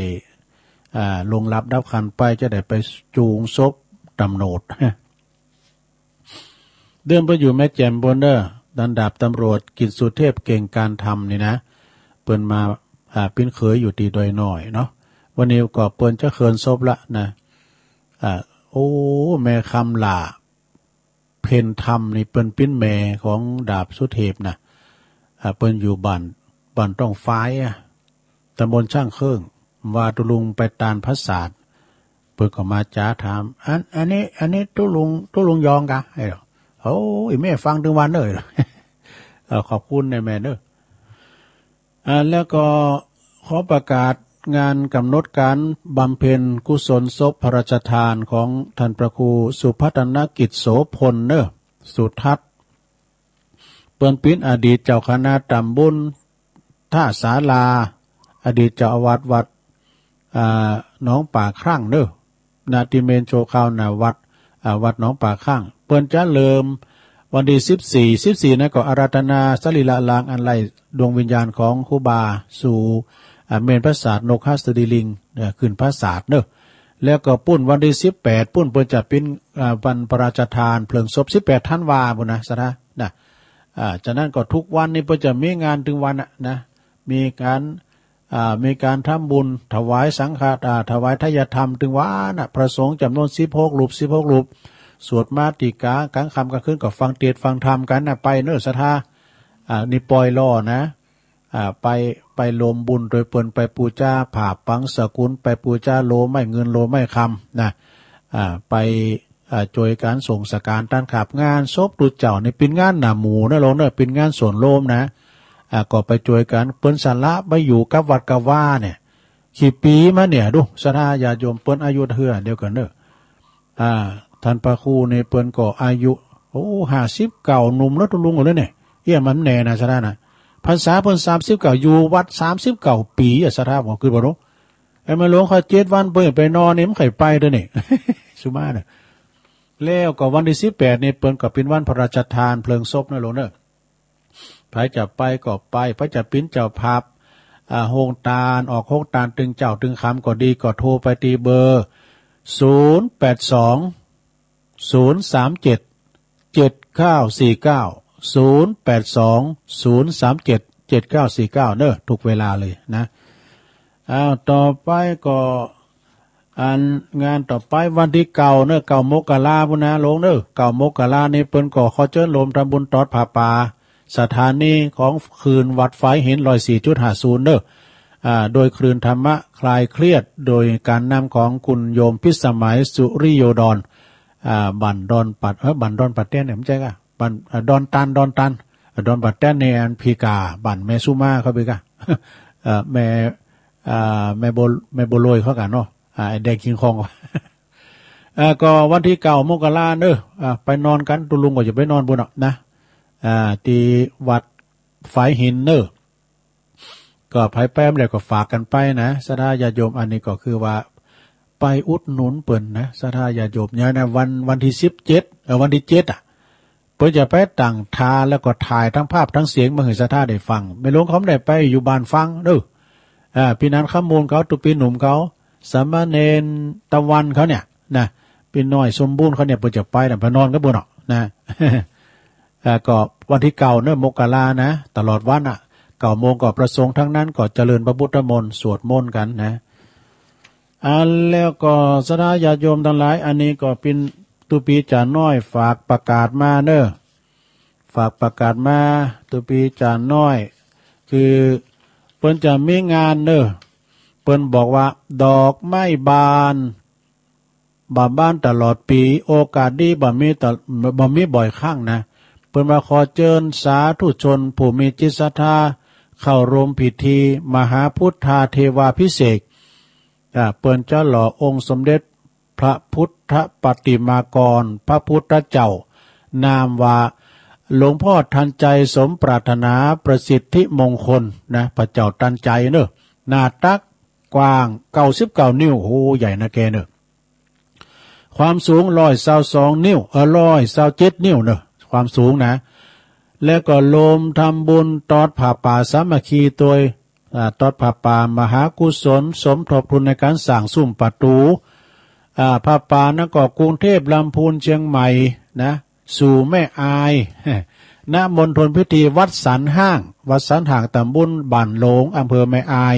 อ่า ล่วงลับดับขันธ์ไป จะได้ไปจูงศพตำรวจ เดิมเปิ้นอยู่แม่แจ่มปู้นเนอะ ต้านดาบตำรวจกิตติสุเทพ เก่งการธรรมนี่นะ เปิ้นมา อ่า ปิ้นเขยอยู่ตี้ดอยน้อยเนาะ วันนี้ก็เปิ้นจะเคินศพละนะ อ่า โอ้ แม่คำหล้า เพ็ญธรรมนี่เปิ้นปิ้นแม่ของดาบสุเทพนะ อ่า เปิ้นอยู่บ้าน บ้านต้องฟ้ายอะ ตำบลช่างเครื่อง ว่าตุ๊ลุงไปตานพระศาสตร์ เปิ้นก็มาจ๋าถาม อัน อันนี้ อันนี้ตุ๊ลุง ตุ๊ลุงยองกา เอ้ย โอ้ย แม่ฟังตึงวันเอ้ย เอ่อ ขอบคุณนะแม่เนอะ อ่า แล้วก็ขอประกาศงานกำหนดการบำเพ็ญกุศลศพพระราชทานของท่านพระครูสุพัฒนกิจโสพลเนอะ สุทัศน์ เปิ้นปิ้นอดีตเจ้าคณะตำบลท่าศาลา อดีตเจ้าอาวาสวัด อ่า หนองป่าครั่งเนอะ ณ ที่เมรุนชั่วคราว ณ วัด อ่า วัดหนองป่าครั่ง เปิ้นจะเริ่มวันตี้สิบสี่ สิบสี่ นั้นก็อาราธนาสรีระรางอันไร้ดวงวิญญาณของครูบาสู่ อ่า เมรุนปราสาทนกหัสดีลิง เอ่อ ขึ้นปราสาทเนอะ แล้วก็ปู้นวันตี้สิบแปด ปู้นเปิ้นจะปิ้น อ่า วันพระราชทานเพลิงศพ สิบแปด ธันวาปู้นนะ ศรัทธานะ อ่า ฉะนั้นก็ทุกวันนี้เปิ้นจะมีงานตึงวันน่ะนะ มีการ อ่า มีการทำบุญถวายสังฆะ อ่า ถวายทายธรรมตึงวันน่ะ พระสงฆ์จ๋ำนวนสิบหกรูป สิบหกรูป สวดมาติกากลางค่ำกลางคืนก็ฟังเทศน์ฟังธรรมกั๋นน่ะ ไปเนอะศรัทธา อ่า นี่ปล่อยหล้อนะ อ่า ไป ไปรวมบุญโดยเปิ้นไปปู๋จาผ้าปังสกุล ไปปู๋จาโลไม้เงินโลไม้คำนะ อ่า ไป อ่า จ้วยกั๋นส่งสการต้านขับ งานศพตุ๊เจ้านี่เป๋นงานหน้าหมู่นะหลวงเนอะ เป๋นงานส่วนรวมนะ อ่า ก็ไปจ้วยกั๋น เปิ้นสละไปอยู่กับวัดกับวาเนี่ย กี่ปี๋มาเนี่ย ดู ศรัทธาญาติโยม เปิ้นอายุเฮือเดียวกั๋นเนอะ อ่า ท่านพระครูนี่เปิ้นก็อายุ โอ้ ห้าสิบเก้า หนุ่มแล้วตุ๊ลุงเลยเนี่ย เอี้ย มันแน่นะ ศรัทธานะ พรรษาเปิ้นสามสิบเก้า อยู่วัดสามสิบเก้าปี๋อะ ศรัทธา ผมคือบ่รู้ ไอ้แม่หลวงเขาเจ็ดวันเปิ้นไปนอนนี่มันใค่ไปเด้อนี่ สุมาเนี่ย แล้วก็วันตี้สิบแปดนี่เปิ้นก็เป๋นวันพระราชทานเพลิงศพนะหลวงเนอะ ใผจะไปก็ไป ใผจะเป๋นเจ้าภาพ อ่า โฮงตาน ออกโฮงตานตึงเจ๊าตึงค่ำก็ดี ก็โทรไปตี้เบอร์ ศูนย์แปดสอง ศูนย์สามเจ็ด เจ็ดเก้าสี่เก้า ศูนย์แปดสอง ศูนย์สามเจ็ด เจ็ดเก้าสี่เก้า เนอะ ทุกเวลาเลยนะ อ้าว ต่อไปก็ อันงานต่อไปวันตี้เก้าเนอะ เก้ามกราปู้นนะหลวงเนอะ เก้ามกรานี่เปิ้นก็ขอเจิญโฮมทำบุญตอดผ้าป่า สถานีของคลื่นวัดฝายหิน ร้อยสี่จุดห้าศูนย์ เนอะ อ่า โดยคลื่นธรรมะคลายเครียด โดยการนำของคุณโยมพิสมัยสุริโยดร อ่า บ้านดอนปัด เอ้อ บ้านดอนปัดแต้นเนี่ย ไม่ใช่กะ บ้าน อ่า ดอนตัน ดอนตัน อ่า ดอนปัดแต้นเนี่ย อันพีกา บ้านแม่สุมาเขาพีกา เอ่อ แม่ อ่า แม่บัว แม่บัวลอยเขากะเนาะ อ่า ไอ้แดงคิงคอง อ่า ก็วันตี้เก้ามกราเนอะ อ่า ไปนอนกั๋น ตุ๊ลุงก็จะไปนอนปู้นเนาะนะ อ่า ตี้วัดฝายหินเนอะ ก็ใผไปบ่ได้ก็ฝากกั๋นไปนะ ศรัทธาญาติโยม อันนี้ก็คือว่าไปอุดหนุนเปิ้นนะ ศรัทธาญาติโยม เนี่ยนะ วัน วันตี้สิบเจ็ด เอ่อ วันตี้เจ็ดอะ เปิ้นจะไปตั้งท่า แล้วก็ถ่ายทั้งภาพทั้งเสียงมาหื้อศรัทธาได้ฟัง แม่หลวงเขาบ่ได้ไปอยู่บ้านฟังเนอะ อ่า ปี้นันท์คำมูลเขา ตุ๊ปี๋หนุ่มเขา สามเณรตะวันเขาเนี่ยนะ ปี้น้อยสมบูรณ์เขาเนี่ย เปิ้นจะไปนะ ไปนอนกั๋นปู้นเนาะนะ อ่า ก็วันตี้เก้าเนอะ มกรานะ ตลอดวันอะ เก้าโมงก็พระสงฆ์ทั้งนั้น ก็เจริญพระพุทธมนต์ สวดมนต์กั๋นนะ อ่า แล้วก็ศรัทธาญาติโยมตังหลาย อันนี้ก็เป๋นตุ๊ปี๋จ๋าน้อยฝากประกาศมาเนอะ ฝากประกาศมา ตุ๊ปี๋จ๋าน้อย คือเปิ้นจะมีงานเนอะ เปิ้นบอกว่าดอกไม้บาน บ่บานตลอดปี๋ โอกาสดีบ่มีตะ บ่มีบ่อยครั้งนะ เปิ้นว่าขอเจิญสาธุชนผู้มีจิตศรัทธาเข้าร่วมพิธีมหาพุทธาเทวาภิเษก อ่า เปิ้นจะหล่อองค์สมเด็จพระพุทธปฏิมากร พระพุทธเจ้า นามว่าหลวงพ่อทันใจสมปรารถนาประสิทธิมงคลนะ พระเจ้าทันใจเนอะ หน้าตักกว้างเก้าสิบเก้านิ้ว โอ้ ใหญ่นะแกเนอะ ความสูงร้อยซาวสองนิ้ว เออ ร้อยซาวเจ็ดนิ้วเนอะ ความสูงนะ แล้วก็โฮมทำบุญตอดผ้าป่าสามัคคีโดย อ่า ตอดผ้าป่ามหากุศล สมทบทุนในการสร้างซุ้มประตู๋ อ่า ผ้าป่านั้นก็กรุงเทพฯ ลำพูน เชียงใหม่นะ สู่แม่อาย ณมณฑลพิธีวัดสันห้าง วัดสันห้าง ตำบลบ้านหลง อำเภอแม่อาย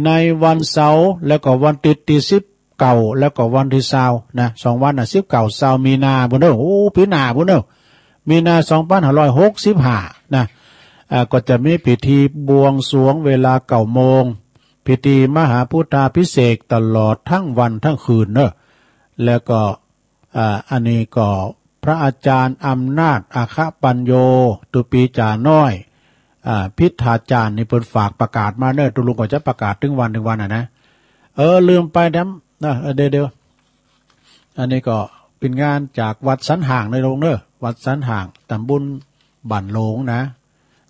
ในวันเสาร์ แล้วก็วันอาทิตย์ที่สิบเก้า แล้วก็วันที่ซาวนะ สองวันนะ สิบเก้า ซาว มีนาพุ้นเด้อ โอ้ ปีหน้าพุ้นเด้อ มีนา สองพันห้าร้อยหกสิบห้า นะ อ่า ก็จะมีพิธีบวงสรวงเวลา เก้าโมง พิธีมหาพุทธาภิเษกตลอดทั้งวันทั้งคืนเนอะ แล้วก็ อ่า อันนี้ก็พระอาจารย์อำนาจอัคคปัญโญ ตุปีจ่าน้อย อ่า พิธาจารย์นี่เปิ้นฝากประกาศมาเนอะ ตุลุงก็จะประกาศถึงวันถึงวันอะนะ เออ ลืมไปแดมนะ เออ เดี๋ยวๆ อันนี้ก็เป็นงานจากวัดสันห้างเนอะลุงเนอะ วัดสันห้าง ตำบลบ้านหลงนะ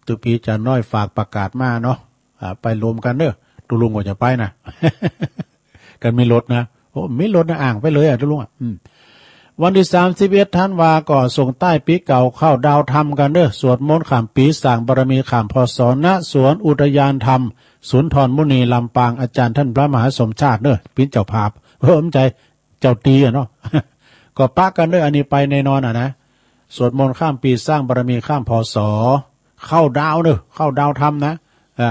ตุปีจ่าน้อยฝากประกาศมาเนาะ อ่า ไปรวมกันเนอะ ตุลุงก็จะไปนะ กันมีรถนะ โอ้ มีรถนะ อ่างไปเลยอะ ตุลุงอะ อืม วันที่สามสิบเอ็ดธันวาก็ส่งท้ายปีเก่าเข้าดาวธรรมกันเนอะ สวดมนต์ข้ามปี สร้างบารมีข้าม พ.ศ. ณ สวนอุทยานธรรมสุนทรมุนี ลำปาง อาจารย์ท่านพระมหาสมชาติเนอะ เป็นเจ้าภาพ เออ ไม่ใช่ เจ้าตี้อะเนาะ ก็ปะกันเนอะ อันนี้ไปแน่นอนอะนะ สวดมนต์ข้ามปี สร้างบารมีข้าม พ.ศ. เข้าดาวเนอะ เข้าดาวธรรมนะ อ่า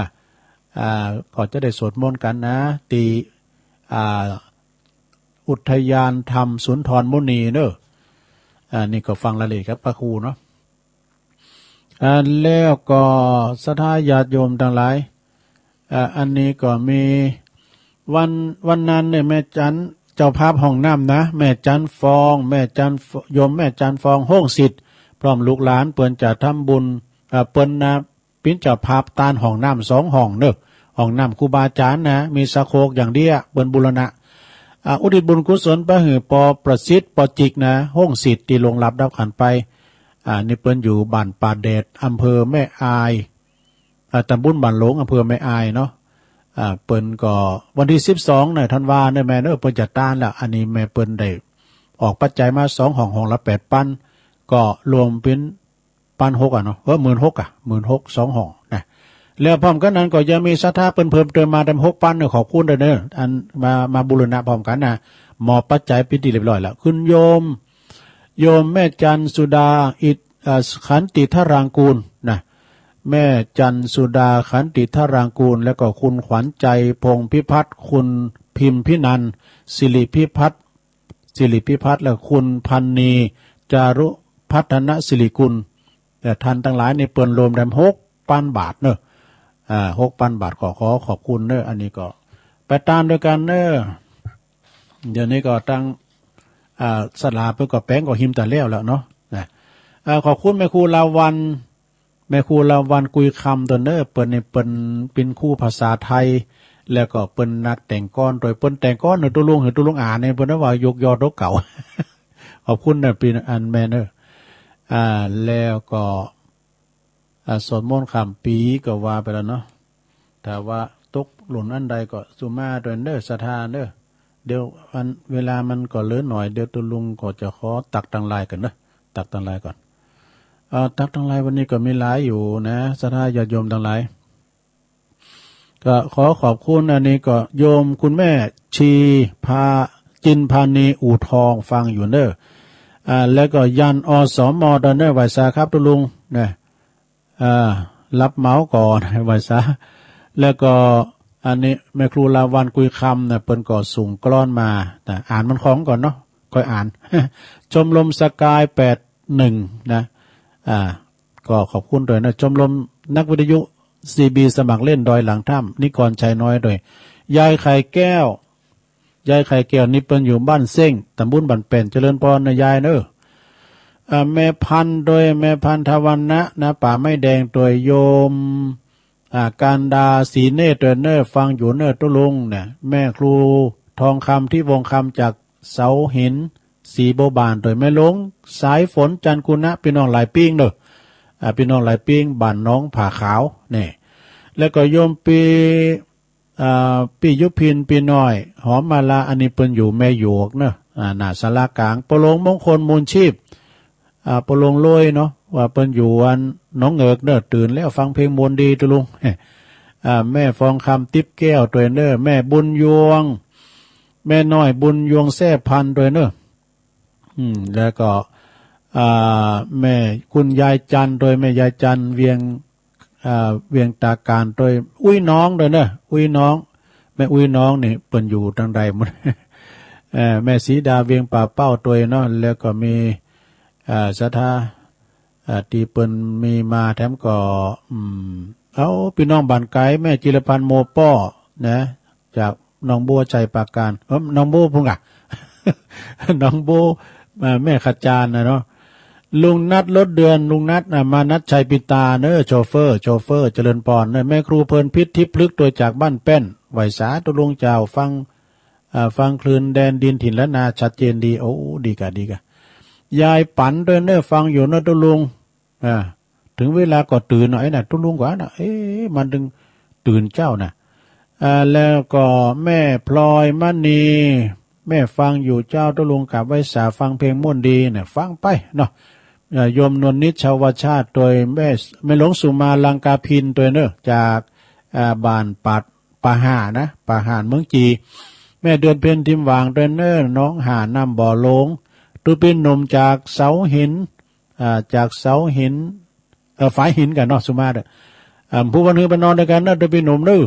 อ่า ก็จะได้สวดมนต์กันนะ ที่ อ่า อุทยานธรรมสุนทรมุนีเนอะ อ่า นี่ก็ฟังรายละเอียดครับพระครูเนาะ อ่า แล้วก็ศรัทธาญาติโยมทั้งหลาย อ่า อันนี้ก็มีวัน วันนั้นเนี่ยแม่จันเจ้าภาพห้องน้ำนะ แม่จันฟอง แม่จันฟ- โยมแม่จันฟอง ห้องสิทธิ์ พร้อมลูกหลานเปิ้นจะทำบุญ อ่า เปิ้นนะ เปิ้นเจ้าภาพตานห้องน้ำสองห้องเนอะ ห้องน้ำครูบาอาจารย์นะ มีสะโครกอย่างเดียว เปิ้นบูรณะ อ่า อุทิศบุญกุศลไปหื้อปอประสิทธิ์ ปอจิกนะ ห้องสิทธิ์ที่ล่วงลับดับขันไป อ่า นี่เปิ้นอยู่บ้านป่าแดด อำเภอแม่อาย อ่า ตำบลบ้านหลง อำเภอแม่อายเนาะ อ่า เปิ้นก็วันที่สิบสองเนี่ยธันวาเนี่ยแม่เนอะ เปิ้นจะตานแล้ว อันนี้แม่เปิ้นได้ออกปัจจัยมาสองห้อง ห้องละแปดปัน ก็รวมเป็น ปันหกอะเนาะ เออ หมื่นหกอะ หมื่นหก สองห้องนะ แล้วพร้อมกันนั้นก็ยังมีศรัทธาเปิ้นเพิ่มเติมมาแถมหกปันเนอะ ขอบคุณเด้อเนอะ อันมา มาบูรณะพร้อมกันนะ มอบปัจจัยเป็นที่เรียบร้อยแล้ว คุณโยม โยมแม่จันสุดา อิท- เอ่อ ขันติธารางกูลนะ แม่จันสุดา ขันติธารางกูล แล้วก็คุณขวัญใจ พงษ์พิพัฒน์ คุณพิมพินันท์ สิริพิพัฒน์ สิริพิพัฒน์ และคุณพันนี จารุพัฒนสิริกุล แต่ท่านทั้งหลายนี่เปิ้นรวมแถมหกปันบาทเนอะ อ่า หกปันบาท ก็ขอขอบคุณเนอะ อันนี้ก็ไปตานด้วยกันเนอะ เดี๋ยวนี้ก็ตั้ง อ่า ศาลาเปิ้นก็แปลงก็หิมตาแล้วแล้วเนาะ นะ อ่า ขอบคุณแม่ครูลาวัลย์ แม่ครูลาวัลย์กุยคำตัวยเนอะ เปิ้นนี่เปิ้นเป๋นครูภาษาไทย แล้วก็เปิ้นนักแต่งกลอนตัวย เปิ้นแต่งกลอนหื้อตุ๊ลุง หื้อตุ๊ลุงอ่านเนี่ย เปิ้นว่ายกยอดโตเก่า ขอบคุณนะ เป๋นอันแม่เนอะ อ่า แล้วก็ อ่า สวดมนต์ข้ามปี๋ก็ว่าไปแล้วเนาะ ถ้าว่าตกหล่นอันใดก็สุมาตัวยเนอะ ศรัทธาเนอะ เดี๋ยวอัน เวลามันก็เหลือหน่อย เดี๋ยวตุ๊ลุงก็จะขอตักตังไลน์ก่อนเนอะ ตักตังไลน์ก่อน เอ่อ ตักตังไลน์วันนี้ก็มีหลายอยู่นะ ศรัทธาญาติโยมทั้งหลาย ก็ขอขอบคุณ อันนี้ก็โยมคุณแม่ชีพา จินพานี อู่ทอง ฟังอยู่เนอะ อ่า แล้วก็ยัน อสม ตัวยเนอะ ไหว้สาครับตุ๊ลุงนะ อ่า รับเหมาก่อน ไหว้สา แล้วก็อันนี้แม่ครูลาวัลย์กุยคำนะ เปิ้นก็ส่งกลอนมานะ อ่านมันของก่อนเนาะ ค่อยอ่าน ชมรมสกายแปดหนึ่งนะ อ่า ก็ขอบคุณตัวยนะ ชมรมนักวิทยุ ซีบี สมัครเล่นดอยหลังถ้ำ นิกรชัยน้อยตัวย ยายไข่แก้ว ยายไข่แก้วนี่เปิ้นอยู่บ้านเซ้ง ตำบลบ้านแป้น เจริญพรนะยายเนอะ อ่า แม่พันธุ์ตัวย แม่พันธวรรณะนะ ป่าไม้แดงตัวย โยม อ่า การดา ศรีเนตรตัวยเนอะ ฟังอยู่เนอะตุ๊ลุงนะ แม่ครูทองคำ ทิวงศ์คำ จากเสาหิน ศรีบัวบานตัวย แม่หลวงสายฝน จันทร์กุณะ ปี้น้องหลายปิ้งเนอะ อ่า ปี้น้องหลายปิ้ง บ้านหนองผาขาว นี่ แล้วก็โยมปี้ อ่า ปี้ยุพิน ปี้น้อย หอมมาลา อันนี้เปิ้นอยู่แม่หยวกเนอะ อ่า หน้าศาลากลาง ปอหลวงมงคล มูลชีพ อ่า ปอหลวงโลยเนาะ ว่าเปิ้นอยู่อันหนองเหงือกเนอะ ตื่นแล้วฟังเพลงม่วนดีตุ๊ลุง อ่า แม่ฟองคำ ติ๊บแก้วตัวยเนอะ แม่บุญยวง แม่น้อยบุญยวง แซ่พันธุ์ตัวยเนอะ อืม แล้วก็ อ่า แม่คุณยายจันทร์โดย แม่ยายจันทร์เวียง อ่า เวียงตาการโดย อุ้ยน้องโดยเนอะ อุ้ยน้อง แม่อุ้ยน้องนี่เปิ้นอยู่ตางใดหมด เอ่อ แม่สีดาเวียงป่าเป้าโดยเนาะ แล้วก็มี อ่า ศรัทธา อ่า ตี้เปิ้นมีมาแถมก็ อืม เอา พี่น้องบ้านไกล แม่จิรพันธ์โมป้อ นะ จากหนองบัวไชยปราการ เอ้อ หนองบัวพุ้นกะ หนองบัว เอ่อ แม่ขจารนะเนาะ ลุงนัท รถเดือน ลุงนัท อ่ะ มานัทชัยปินตาเนอะ โชเฟอร์ โชเฟอร์ เจริญพรเนอะ แม่ครูเพลินพิษ ทิพย์พฤกษ์ โดยจากบ้านแป้น ไหว้สาธุลุงเจ้า ฟัง อ่า ฟังคลื่นแดนดินถิ่นล้านนาชัดเจนดี โอ้ ดีกะ ดีกะ ยายปันโดยเนอะ ฟังอยู่เนอะ ตุ๊ลุง อ่า ถึงเวลาก็ตื่นเนาะ ไอ้น่ะ ตุ๊ลุงกว่าน่ะ เอ๊ะ มันถึงตื่นเจ้าน่ะ อ่า แล้วก็แม่พลอยมณี แม่ฟังอยู่เจ้า ตุ๊ลุงกลับไหว้สา ฟังเพลงม่วนดีน่ะ ฟังไปเนาะ เอ่อ โยมนวลนิช ชาวชาติ โดยแม่ แม่หลวงสุมา ลังกาพิน โดยเนอะ จาก อ่า บ้านปาด ป่าห่านะ ป่าห่านเมืองจี แม่เดือนเพ็ญ ทิมหว่าง โดยเนอะ หนองห่า น้ำบ่อโลง ตุ๊ปินหนุ่มจากเสาหิน อ่า จากเสาหิน เอ่อ ฝายหินกันเนาะ สุมาเด้อ อ่า ผู้วันฮือไปนอนด้วยกันเนอะ ตุ๊ปินหนุ่มเด้อ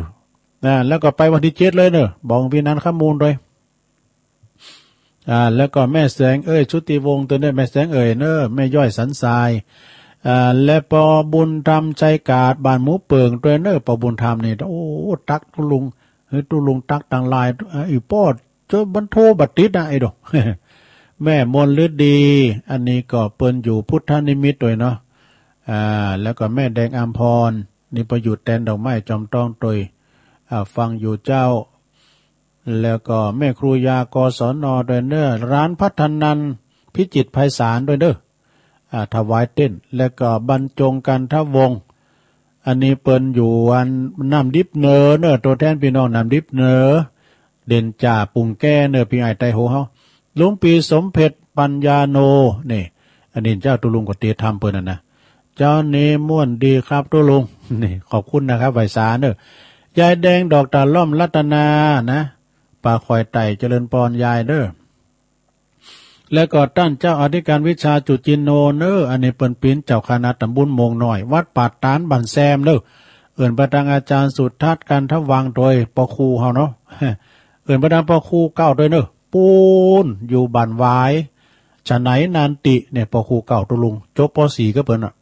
อ่า แล้วก็ไปวันที่เจ็ดเลยเนอะ บอกพี่นันข้ามมูลโดย อ่า แล้วก็แม่แสงเอ่ย ชุติวงศ์ โดยเนอะ แม่แสงเอ่ยเนอะ แม่ย้อยสันทราย อ่า และปอบุญธรรม ชัยกาด บ้านหมูเปิง โดยเนอะ ปอบุญธรรมนี่ โอ้ ตักตุ๊ลุง เฮ้ย ตุ๊ลุงตักตังหลาย อ่า อีป้อ เจ้ามันโทรบ่ติดนะ ไอ้ดอก แม่มนฤดี อันนี้ก็เปิ้นอยู่พุทธนิมิตโดยเนาะ อ่า แล้วก็แม่แดงอัมพร นี่ไปอยู่แตนดอกไม้จอมทองโดย อ่า ฟังอยู่เจ้า แล้วก็แม่ครูยา กศน โดยเนอะ ร้านพัฒนัน พิจิตรไพศาลโดยเนอะ อ่า ถวายเต้น แล้วก็บรรจงกันทวงศ์ อันนี้เปิ้นอยู่อันน้ำดิบเหนือเนอะ ตัวแทนพี่น้องน้ำดิบเหนือ เด่นจ่า ปุ่งแก้เนอะ พี่อ้ายไตรโหเฮา ลุงปีสมเพชร ปัญญาโน นี่ อันนี้เจ้าตุ๊ลุงก็เตรียมทำเปิ้นน่ะนะ เจ้านี้ม่วนดีครับตุ๊ลุง นี่ ขอบคุณนะครับ ไหว้สาเนอะ ยายแดง ดอกตาล่อม รัตนา นะ ป่าข่อยไต่ เจริญพรยายเด้อ แล้วก็ต้านเจ้าอธิการวิชาจุจินโนเนอะ อันนี้เปิ้นเป๋นเจ้าคณะตำบลโมงน้อย วัดป่าตาดบ้านแซมเนอะ เอิ้นไปตางอาจารย์สุทัศน์ กันทวัง โดยปอครูเฮาเนาะ เอิ้นไปตางปอครูเก่าโดยเนอะ ปู๊นอยู่บ้านหวาย ฉะไหนนานติเนี่ย ปอครูเก่าตุ๊ลุง จบ ป.สี่ กับเปิ้นน่ะ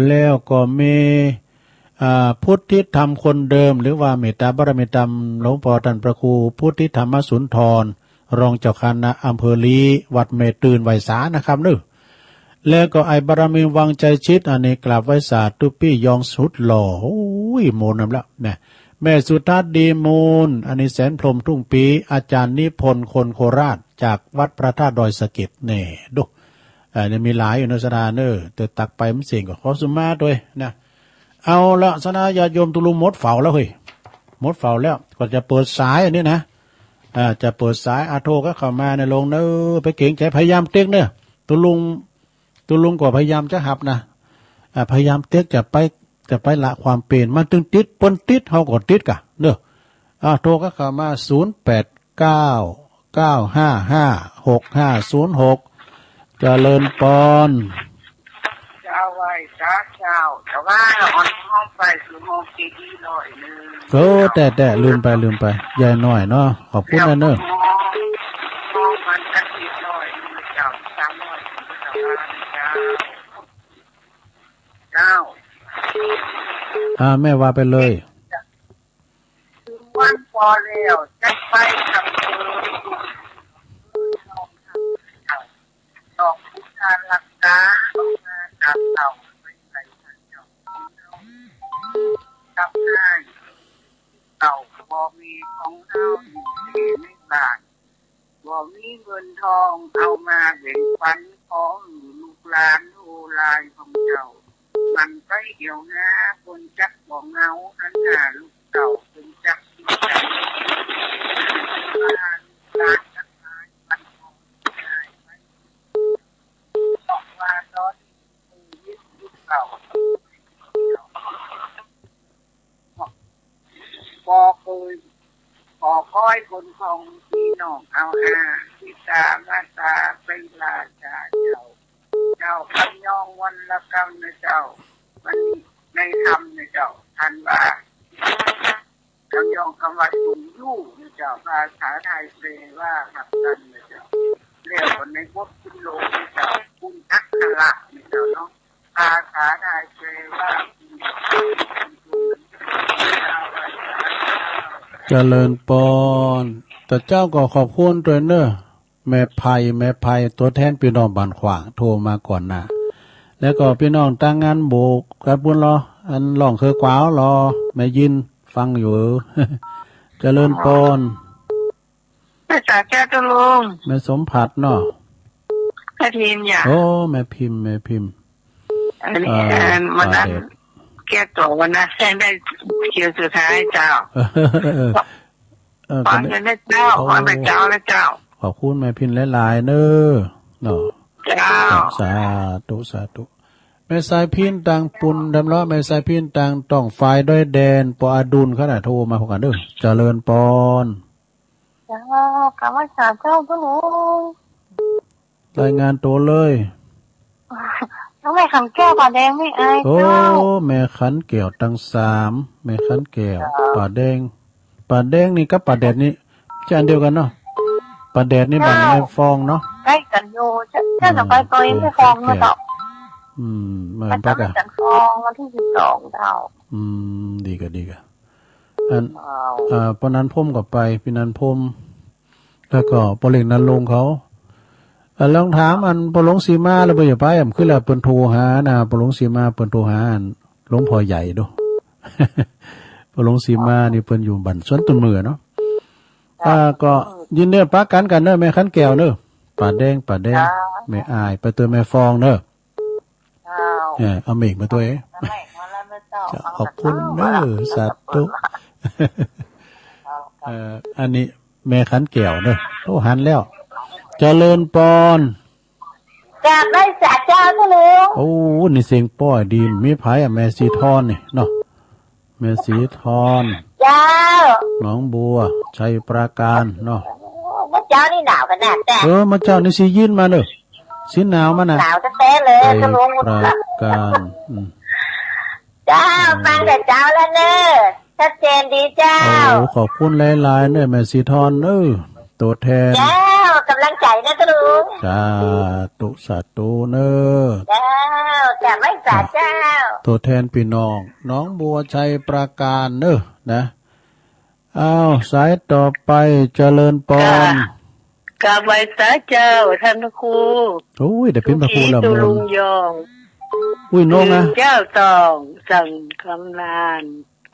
แล้วก็มี อ่า พุทธิธรรมคนเดิม หรือว่าเมตตาบารมีธรรม หลวงพ่อท่านพระครูพุทธิธรรมสุนทร รองเจ้าคณะอำเภอลี้ วัดแม่ตื่น ไหว้สานะครับเนอะ แล้วก็ไอ้บารมีวังใจชิด อันนี้กราบไหว้สาตุ๊ปี้ ยองสุดหล่อ โอ้ย โมนำแล้วนะ แม่สุทัศน์ ดีมูล อันนี้แสนพรหมทุ่งปี อาจารย์นิพนธ์ คนโคราช จากวัดพระธาตุดอยสะเก็ด แน่ ดู อ่า เนี่ยมีหลายอยู่เนอะ สะดาเนอะ แต่ตักไปมันเสียงก็ขอสุมาด้วยนะ เอาละ สะดาญาติโยมตุ๊ลุงหมดเฝ้าแล้วเฮ้ย หมดเฝ้าแล้ว ก็จะเปิดสายอันนี้นะ อ่า จะเปิดสาย อ่ะ โทรก็เข้ามาในลงเนอะ ไปเกรงใจ พยายามเต็กเนอะ ตุ๊ลุง ตุ๊ลุงก็พยายามจะหับนะ อ่า พยายามเต็ก จะไป จะไปละความเปลี่ยน มันตึงติด เปิ้นติด เฮาก็ติดกะเนอะ อ่า โทรก็เข้ามา ศูนย์แปดเก้า เก้าห้าห้า หกห้าศูนย์หก เจริญปอน เจ้าไหว้สาเจ้า แต่ว่าอ่อนห้องไปสู่ห้องเจดีย์ร้อยหนึ่ง เออ แต่ แต่ ลืมไป ลืมไป ยายน้อยเนาะ ขอบคุณนะเนอะ ห้องมันอาทิตย์ร้อยหนึ่ง เจ้า สามร้อย เจ้าว่าเจ้า เจ้า อ่า แม่ว่าไปเลย ถึงวันพอแล้ว จักไปทำบุญ ดอกพุทธารักษา เอามาตามเต่า ไปใส่พระเจ้าของเรา ทำให้เต่าพ่อแม่ของเราอยู่ในบ้าน บ่มีเงินทองเอามาแบ่งปันของลูกหลานโอลายของเจ้า มันไปเดี๋ยวนะ คนจักบ่เหงา หันหน้าลูกเต่า คนจักสิจักว่าลูกหลานจักหายปันของได้ไหม เพราะว่าตอนนี้ชีวิตลูกเต่า บ่เคย ขอคอยคนของพี่น้องเอาอา ที่ตามาตาไปลาจาเจ้า เจ้า คำยองวันละกำนะเจ้า วันนี้ในคำนะเจ้า ท่านว่า คำยองคำว่าสูงอยู่นะเจ้า ภาษาไทยแปลว่าผลักดันนะเจ้า แล้วก็ในบทคุณโลนะเจ้า คุณอักขระนะเจ้าเนาะ ภาษาไทยแปลว่าคุณ เจริญปอน แต่เจ้าก็ขอบคุณด้วยเนอะ แม่ไพ แม่ไพ ตัวแทนพี่น้องบ้านขวางโทรมาก่อนหน้า แล้วก็พี่น้องตางงานโบกกันปุ้นลอ อันร้องเคยกวาวลอ แม่ยินฟังอยู่ เจริญปอน แม่สาแก้วตุลุง แม่สมผัสเนาะ แม่พิมพ์อย่า โอ้ แม่พิมพ์ แม่พิมพ์ อันนี้ เอ่อ อันวันนั้น ป่าเด็ด แก้ตัววันนั้นแจ้งได้เที่ยวสุดท้ายเจ้า เออ ขอเงินนะเจ้า โอ้ ขอพระเจ้านะเจ้า ขอบคุณแม่พิมพ์หลายๆเนอะ เนาะ เจ้า สาธุ สาธุ แม่สายพิมพ์ตังปุนดำเลาะ แม่สายพิมพ์ตังต้องฝ่ายดอยแดน ปออดุลขนาดโทรมาพบกันเด้อ เจริญปอน เจ้า กราบไหว้สาเจ้าพ่อหลวง รายงานตัวเลย น้องแม่ขันแก้วป่าแดงไม่อาย โอ้ เจ้า แม่ขันแก้วตังสาม แม่ขันแก้ว เจ้า ป่าแดง ป่าแดงนี่กับป่าแดดนี่ จะอันเดียวกันเนาะ ป่าแดดนี่ เจ้า บ้านแม่ฟองเนาะ ใกล้กันอยู่ เจ้า เจ้าจะไป อ่า ต่อยแม่ฟองมาต่อ อืม มา ประจำ ปักอะ แม่จันทร์ฟองวันที่สิบสองเจ้า อืม ดีกะ ดีกะ อัน ว้าว อ่า ปอนันพรหมก็ไป พี่นันพรหม แล้วก็ปอเล็กนันลงเขา อ่า ลองถามอันปอหลวงสีมาแล้วบ่อย่าไป อ่ะ คือแล้วเปิ้นโทรหานะ ปอหลวงสีมาเปิ้นโทรหาอันหลวงพ่อใหญ่ดู ปอหลวงสีมานี่เปิ้นอยู่บ้านสวนต้นเมือเนาะ อ่า ก็ยินดีปะกันกันเนอะ แม่ขันแก้วเนอะ ป่าแดง ป่าแดง อ่า แม่อาย ไปเตอแม่ฟองเนอะ เจ้า เออ เอาเมฆมาตัวเอง เอาเมฆมาแล้วนะเจ้า เจ้า เอา ขอบคุณเนอะ เอา สาธุ เอา เอ่อ อันนี้แม่ขันแก้วเนอะ โอ้ หันแล้ว เจริญปอน กราบไหว้สาเจ้าพ่อหลวง โอ้ นี่เสียงป้อยดี มีไผอะ แม่สีทอนนี่เนาะ แม่สีทอน เจ้า หนองบัว ชัยปราการเนาะ เมื่อเจ้านี่หนาวขนาดแต่ เออ เมื่อเจ้านี่สียินมาเนอะ สีหนาวมานะ หนาวแต๊ๆเลย ชัย พ่อหลวง ปราการ อืม เจ้า อืม ฟังแต่เจ้าแล้วเนอะ ชัดเจนดีเจ้า โอ้ ขอบคุณหลายๆเนอะ แม่สีทอนเนอะ ตัวแทน เจ้า กำลังใจนะพ่อหลวง สาธุ สาธุเนอะ เจ้า กราบไหว้สาเจ้า ตัวแทนพี่น้อง หนองบัว ชัยปราการเนอะ นะ อ้าว สายต่อไป เจริญปอน ค่ะ กราบไหว้สาเจ้า ท่านพระครู โอ้ย ได้เป็นพระครูแล้ว สุลุงยอง อุ้ย น้องนะ เจ้าต้องสั่งกำนัน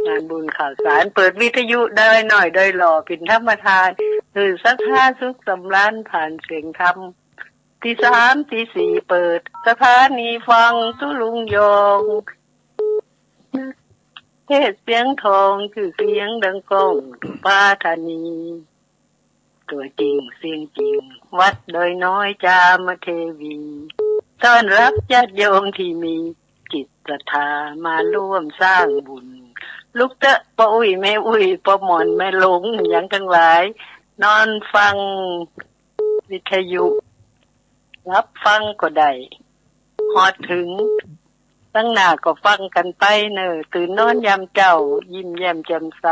งานบุญข่าวสาร เปิดวิทยุดอยน้อยดอยหล่อเป็นธรรมทาน คือศรัทธาสุขสำราญผ่านเสียงธรรม ตีสามตีสี่เปิดสถานีฟังสุลุงยอง เทศเสียงทองชื่อเสียงดังก้องสุภาธานี ตัวจริงเสียงจริง วัดดอยน้อยจามเทวี ต้อนรับญาติโยมที่มีจิตศรัทธามาร่วมสร้างบุญ ลูกเต๊อะป้ออุ๊ยแม่อุ๊ย ป้อหม่อนแม่หลง หยังตังหลาย นอนฟังวิทยุ หลับฟังก็ได้ ฮอดถึง ตั้งหน้าก็ฟังกันไปเน่อ ตื่นนอนยามเจ๊า ยิ้มแย้มแจ่มใส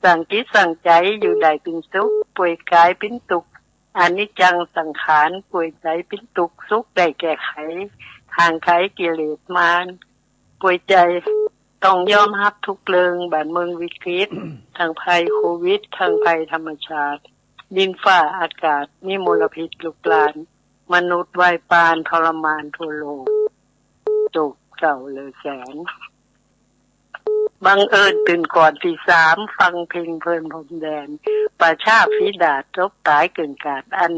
สร้างจิตสร้างใจอยู่ได้เป็นสุข ป่วยกายเป็นทุกข์ อนิจจังสังขาร ป่วยใจเป็นทุกข์ สุขได้แก้ไข ห่างไกลกิเลสมาร ป่วยใจต้องยอมรับทุกเรื่อง บ้านเมืองวิกฤต ทั้งภัยโควิด ทั้งภัยธรรมชาติ ดินฟ้าอากาศ มีมลพิษลุกลาน มนุษย์วายปานทรมานทั่วโลก โศกเศร้าเหลือแสน บังเอิญตื่นก่อนตีสาม ฟังเพลงเพลินพรมแดน ประชาฝีดาษตกตายเกิ่งกาดอัน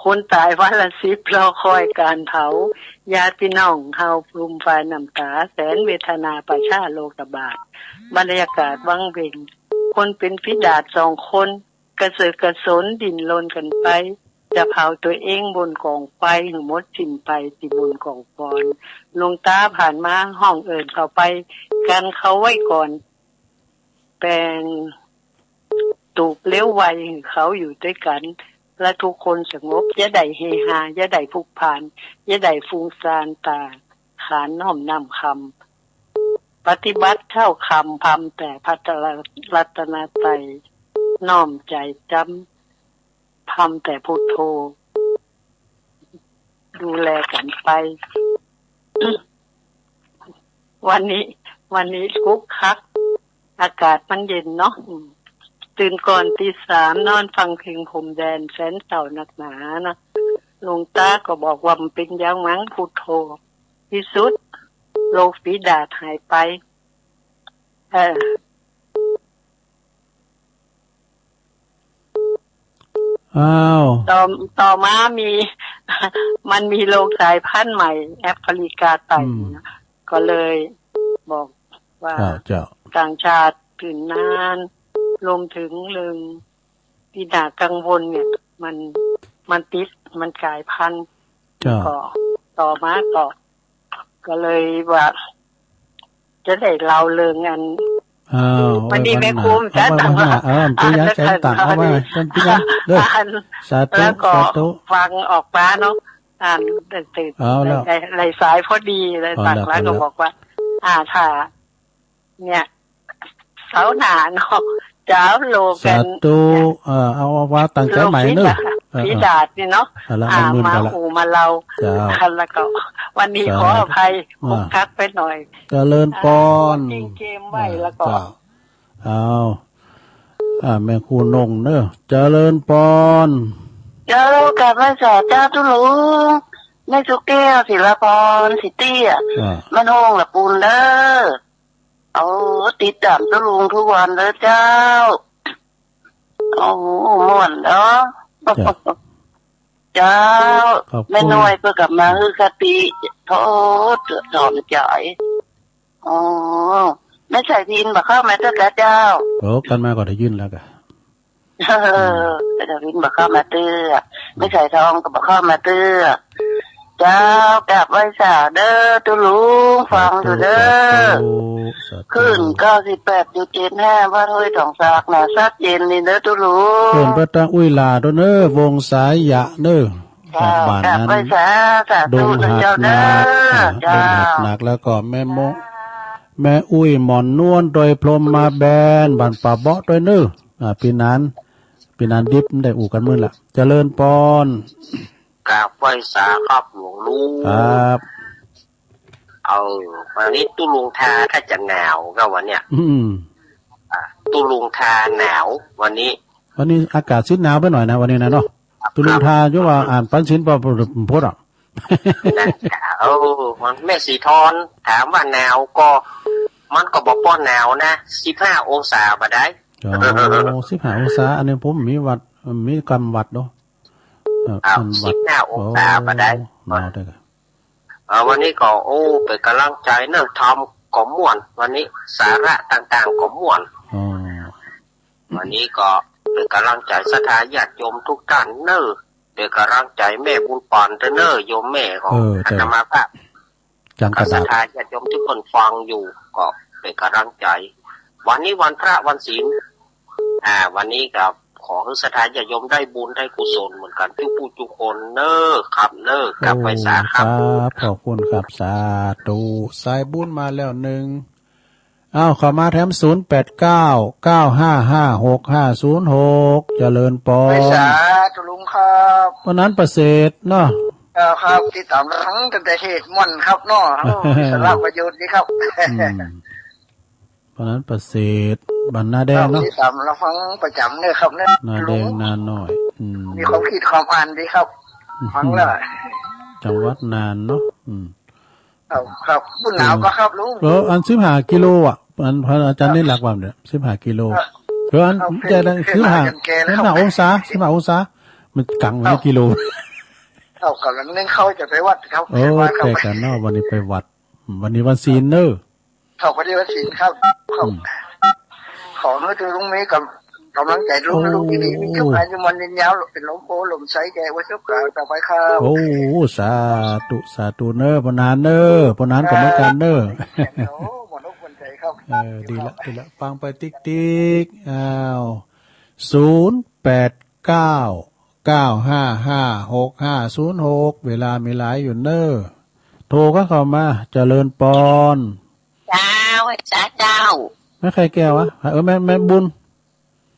คนตายวันละสิบ รอคอยการเผา ญาติพี่น้องเฮาฟูมฟายน้ำตา แสนเวทนาประชาโรคระบาด บรรยากาศวังเวง คนเป็นฝีดาษสองคน กระเสือกกระสนดิ้นรนกันไป จะเผาตัวเองบนกองไฟ หือหมดสิ้นไปที่บนกองฟอน หลวงตาผ่านมาห้องเอิ้นเข้าไป กันเขาไว้ก่อน แปลง ตูกเลี้ยวไวหือเขาอยู่ด้วยกัน และทุกคนสงบ อย่าได้เฮฮา อย่าได้พลุกพล่าน อย่าได้ฟุ้งซ่าน ตาขานน้อมนำคำ ปฏิบัติเท่าคำ พร่ำแต่พระรัตนตรัย น้อมใจจำ พร่ำแต่พุทโธ ดูแลกันไป วันนี้ วันนี้คึกคัก อากาศมันเย็นเนาะ อืม ตื่นก่อนตีสาม นอนฟังเพลงพรมแดน แสนเศร้านักหนานะ หลวงตาก็บอกว่ามันเป็นยังมั้ง พุทโธ ที่สุด โรคฝีดาษหายไป เออ อ้าว ต่อ ต่อมามี มันมีโรคสายพันธุ์ใหม่ แอฟริกาใต้ อืม นะ ก็เลยบอกว่า อ้าว เจ้า ต่างชาติตื่นนาน รวมถึงเรื่องที่น่ากังวลเนี่ย มัน มันติด มันกลายพันธุ์ เจ้า ก็ต่อมาก็ ก็เลยว่า จะได้เล่าเรื่องอัน อ้าว วันนี้ เอาไว้วันหน้า แม่ครู เอาไว้วันหน้า จะ เออ มันเป็นยังไง อ่านแล้วกัน ต่าง เอาไว้ เนาะ วันนี้ ท่านพี่นะ เด้อ อ่าน สาธุ แล้วก็ สาธุ ฟังออกมาเนาะ อ่านหนังสือ เอาแล้ว ใน ใน ในสายพอดีเลย เอาแล้ว ตักแล้วก็ เอาแล้ว บอกว่า อ่า ถ้า เนี่ย เสาร์หน้าเนาะ จะเอาโลกัน สาธุ เออ เอาว่าตั้งใจใหม่เนอะ เออ ผีดาษนี่เนาะ เอาละ อ่า เอาเงิน มา เอาละ หูมาเล่า เจ้า แล้วก็วันนี้ สาธุ ขออภัย อ่า ผมทักไปหน่อย เจริญปอน อ่า จริงเกมไว้ อ่า แล้วก็ เจ้า เอา อ่า แม่ครูนงเนอะ เจริญปอน เจ้า กราบไหว้สาเจ้าตุ๊ลุง แม่สุแก้ว ศิลาพร สิตี้อะ อ่า มันโฮงละปูนเด้อ โอ้ ติดตามตุ๊ลุงทุกวันเลยเจ้า โอ้ ม่วนเนาะ เจ้า เจ้า ขอบคุณ แม่น้อยเพิ่นกลับมาฮื้อคติ โทษ ถอนใจ อ๋อ แม่สายพินบ่เข้ามาเตื้อเจ้า โอ้ กันมาก็ได้ยินแล้วกะ เออ แม่สายพินบ่เข้ามาเตื้อ แม่สายทองก็บ่เข้ามาเตื้อ เจ้า กราบไหว้สาเด้อตุ๊ลุง ฟังอยู่เด้อ สาธุ สาธุ คลื่นเก้าสิบแปดจุดเจ็ดห้า บ้านห้วยถองสากนะ ชัดเจนดีเด้อตุ๊ลุง เพิ่นไปตางอุ้ยหล่าโดนเด้อ วงสายยะเด้อ เจ้า บ้านนั้น กราบไหว้สา สาธุ ดงหักหนัก เจ้าเด้อ อ่า เจ้า ดงหักหนัก แล้วก็แม่โม แม่อุ้ยหมอนนวล โดยพรหมมาแบน บ้านป่าเบาะด้วยเนอะ อ่า พี่นัน พี่นันดิบได้อู้กันมื้อละ เจริญปอน กราบไหว้สาครับหลวงลุง ครับ เออ วันนี้ตุ๊ลุงทาถ้าจะหนาวก็วันเนี้ย อืม อ่ะ ตุ๊ลุงทาหนาววันนี้ วันนี้อากาศซิดหนาวไปหน่อยนะ วันนี้นะเนาะ ครับ ตุ๊ลุงทา ครับ อยู่ว่าอ่านปันศีลพอพดอ่ะ นั่นจ้ะ เออ มันแม่สีทอนถามว่าหนาวก็ มันก็บ่ปอหนาวนะ สิบห้าองศาบ่ได้ อ๋อ สิบห้าองศา อันนี้ผมมีวัด มีกำวัดเนาะ เอ่อ อ้าว อันวัด สิบห้าองศา โอ้ บ่ได้ หนาวเด้อ เอ่อ วันนี้ก็ โอ้ เป็นกำลังใจเนอะ ทำก็ม่วน วันนี้สาระต่างๆก็ม่วน อ๋อ วันนี้ก็เป็นกำลังใจศรัทธาญาติโยมทุกท่านเนอะ เป็นกำลังใจแม่บุญปอนเด้อเนอะ โยมแม่ของ เออ อาตมาภาพ จังกระดาษ ศรัทธาญาติโยมทุกคนฟังอยู่ ก็เป็นกำลังใจ วันนี้วันพระวันศีล อ่า วันนี้ก็ขอให้ศรัทธาญาติโยมได้บุญได้กุศลเหมือนกันทุกผู้ทุกคนเนอะครับเนอะ กราบไหว้สาครับ โอ้ ครับ ขอบคุณครับ สาธุ สายบุญมาแล้วหนึ่ง อ้าว เข้ามาแถม ศูนย์แปดเก้า เก้าห้าห้า หกห้าศูนย์หก เจริญปอน ไหว้สาตุ๊ลุงครับ วันนั้นประเสริฐเนาะ เอ่อ ครับ ติดตามรับฟังตั้งแต่เหตุม่วนครับเนาะ โอ้ มีสาระประโยชน์ดีครับ อืม วันนั้นประเสริฐ บ้านนาแดงเนาะ ครับ ติดตามรับฟังประจำเลยครับเนี่ย นาแดง ลุง นาน้อย อืม มีความคิดความอ่านดีครับ อืม ฟังแล้ว จังหวัดน่านเนาะ อืม ครับ ครับ บุญหนาวก็ครับลุง เออ อันสิบห้ากิโลอ่ะ อันพระอาจารย์นี่หลักว่าเนี่ย สิบห้ากิโล ครับ เออ อัน ครับ จะได้ สิบห้า จนแก่แล้ว สิบห้าองศา สิบห้าองศา มันกังไว้ ครับ กิโล ครับ กำลังนึ่งข้าวจะไปวัดครับ โอ้ ว่าครับ แต่กันเนาะ วันนี้ไปวัด วันนี้วันศีลเนอะ ครับ วันนี้วันศีลครับ ครับ อืม ขอให้ตุ๊ลุงมีกำ กำลังใจลุง โอ้ ลุงดีๆ มีโชค อายุมั่นยืนยาว เป็นหลวงปู่หลวงใสแก่วัชกาลต่อไปครับ โอ้ สาธุ สาธุเนอะ ปอนานเนอะ ปอนานก็เหมือนกันเนอะ โอ้ หมดอกหมดใจครับ เออ ดีละ ดีละ ฟังไปติ๊กๆ อ้าว ศูนย์แปดเก้า เก้าห้าห้าหกห้าศูนย์หก เวลามีหลายอยู่เนอะ โทรกันเข้ามา เจริญปอน เจ้า เจ้า เจ้า แม่ไข่แก้วอะ เออ แม่ แม่บุญ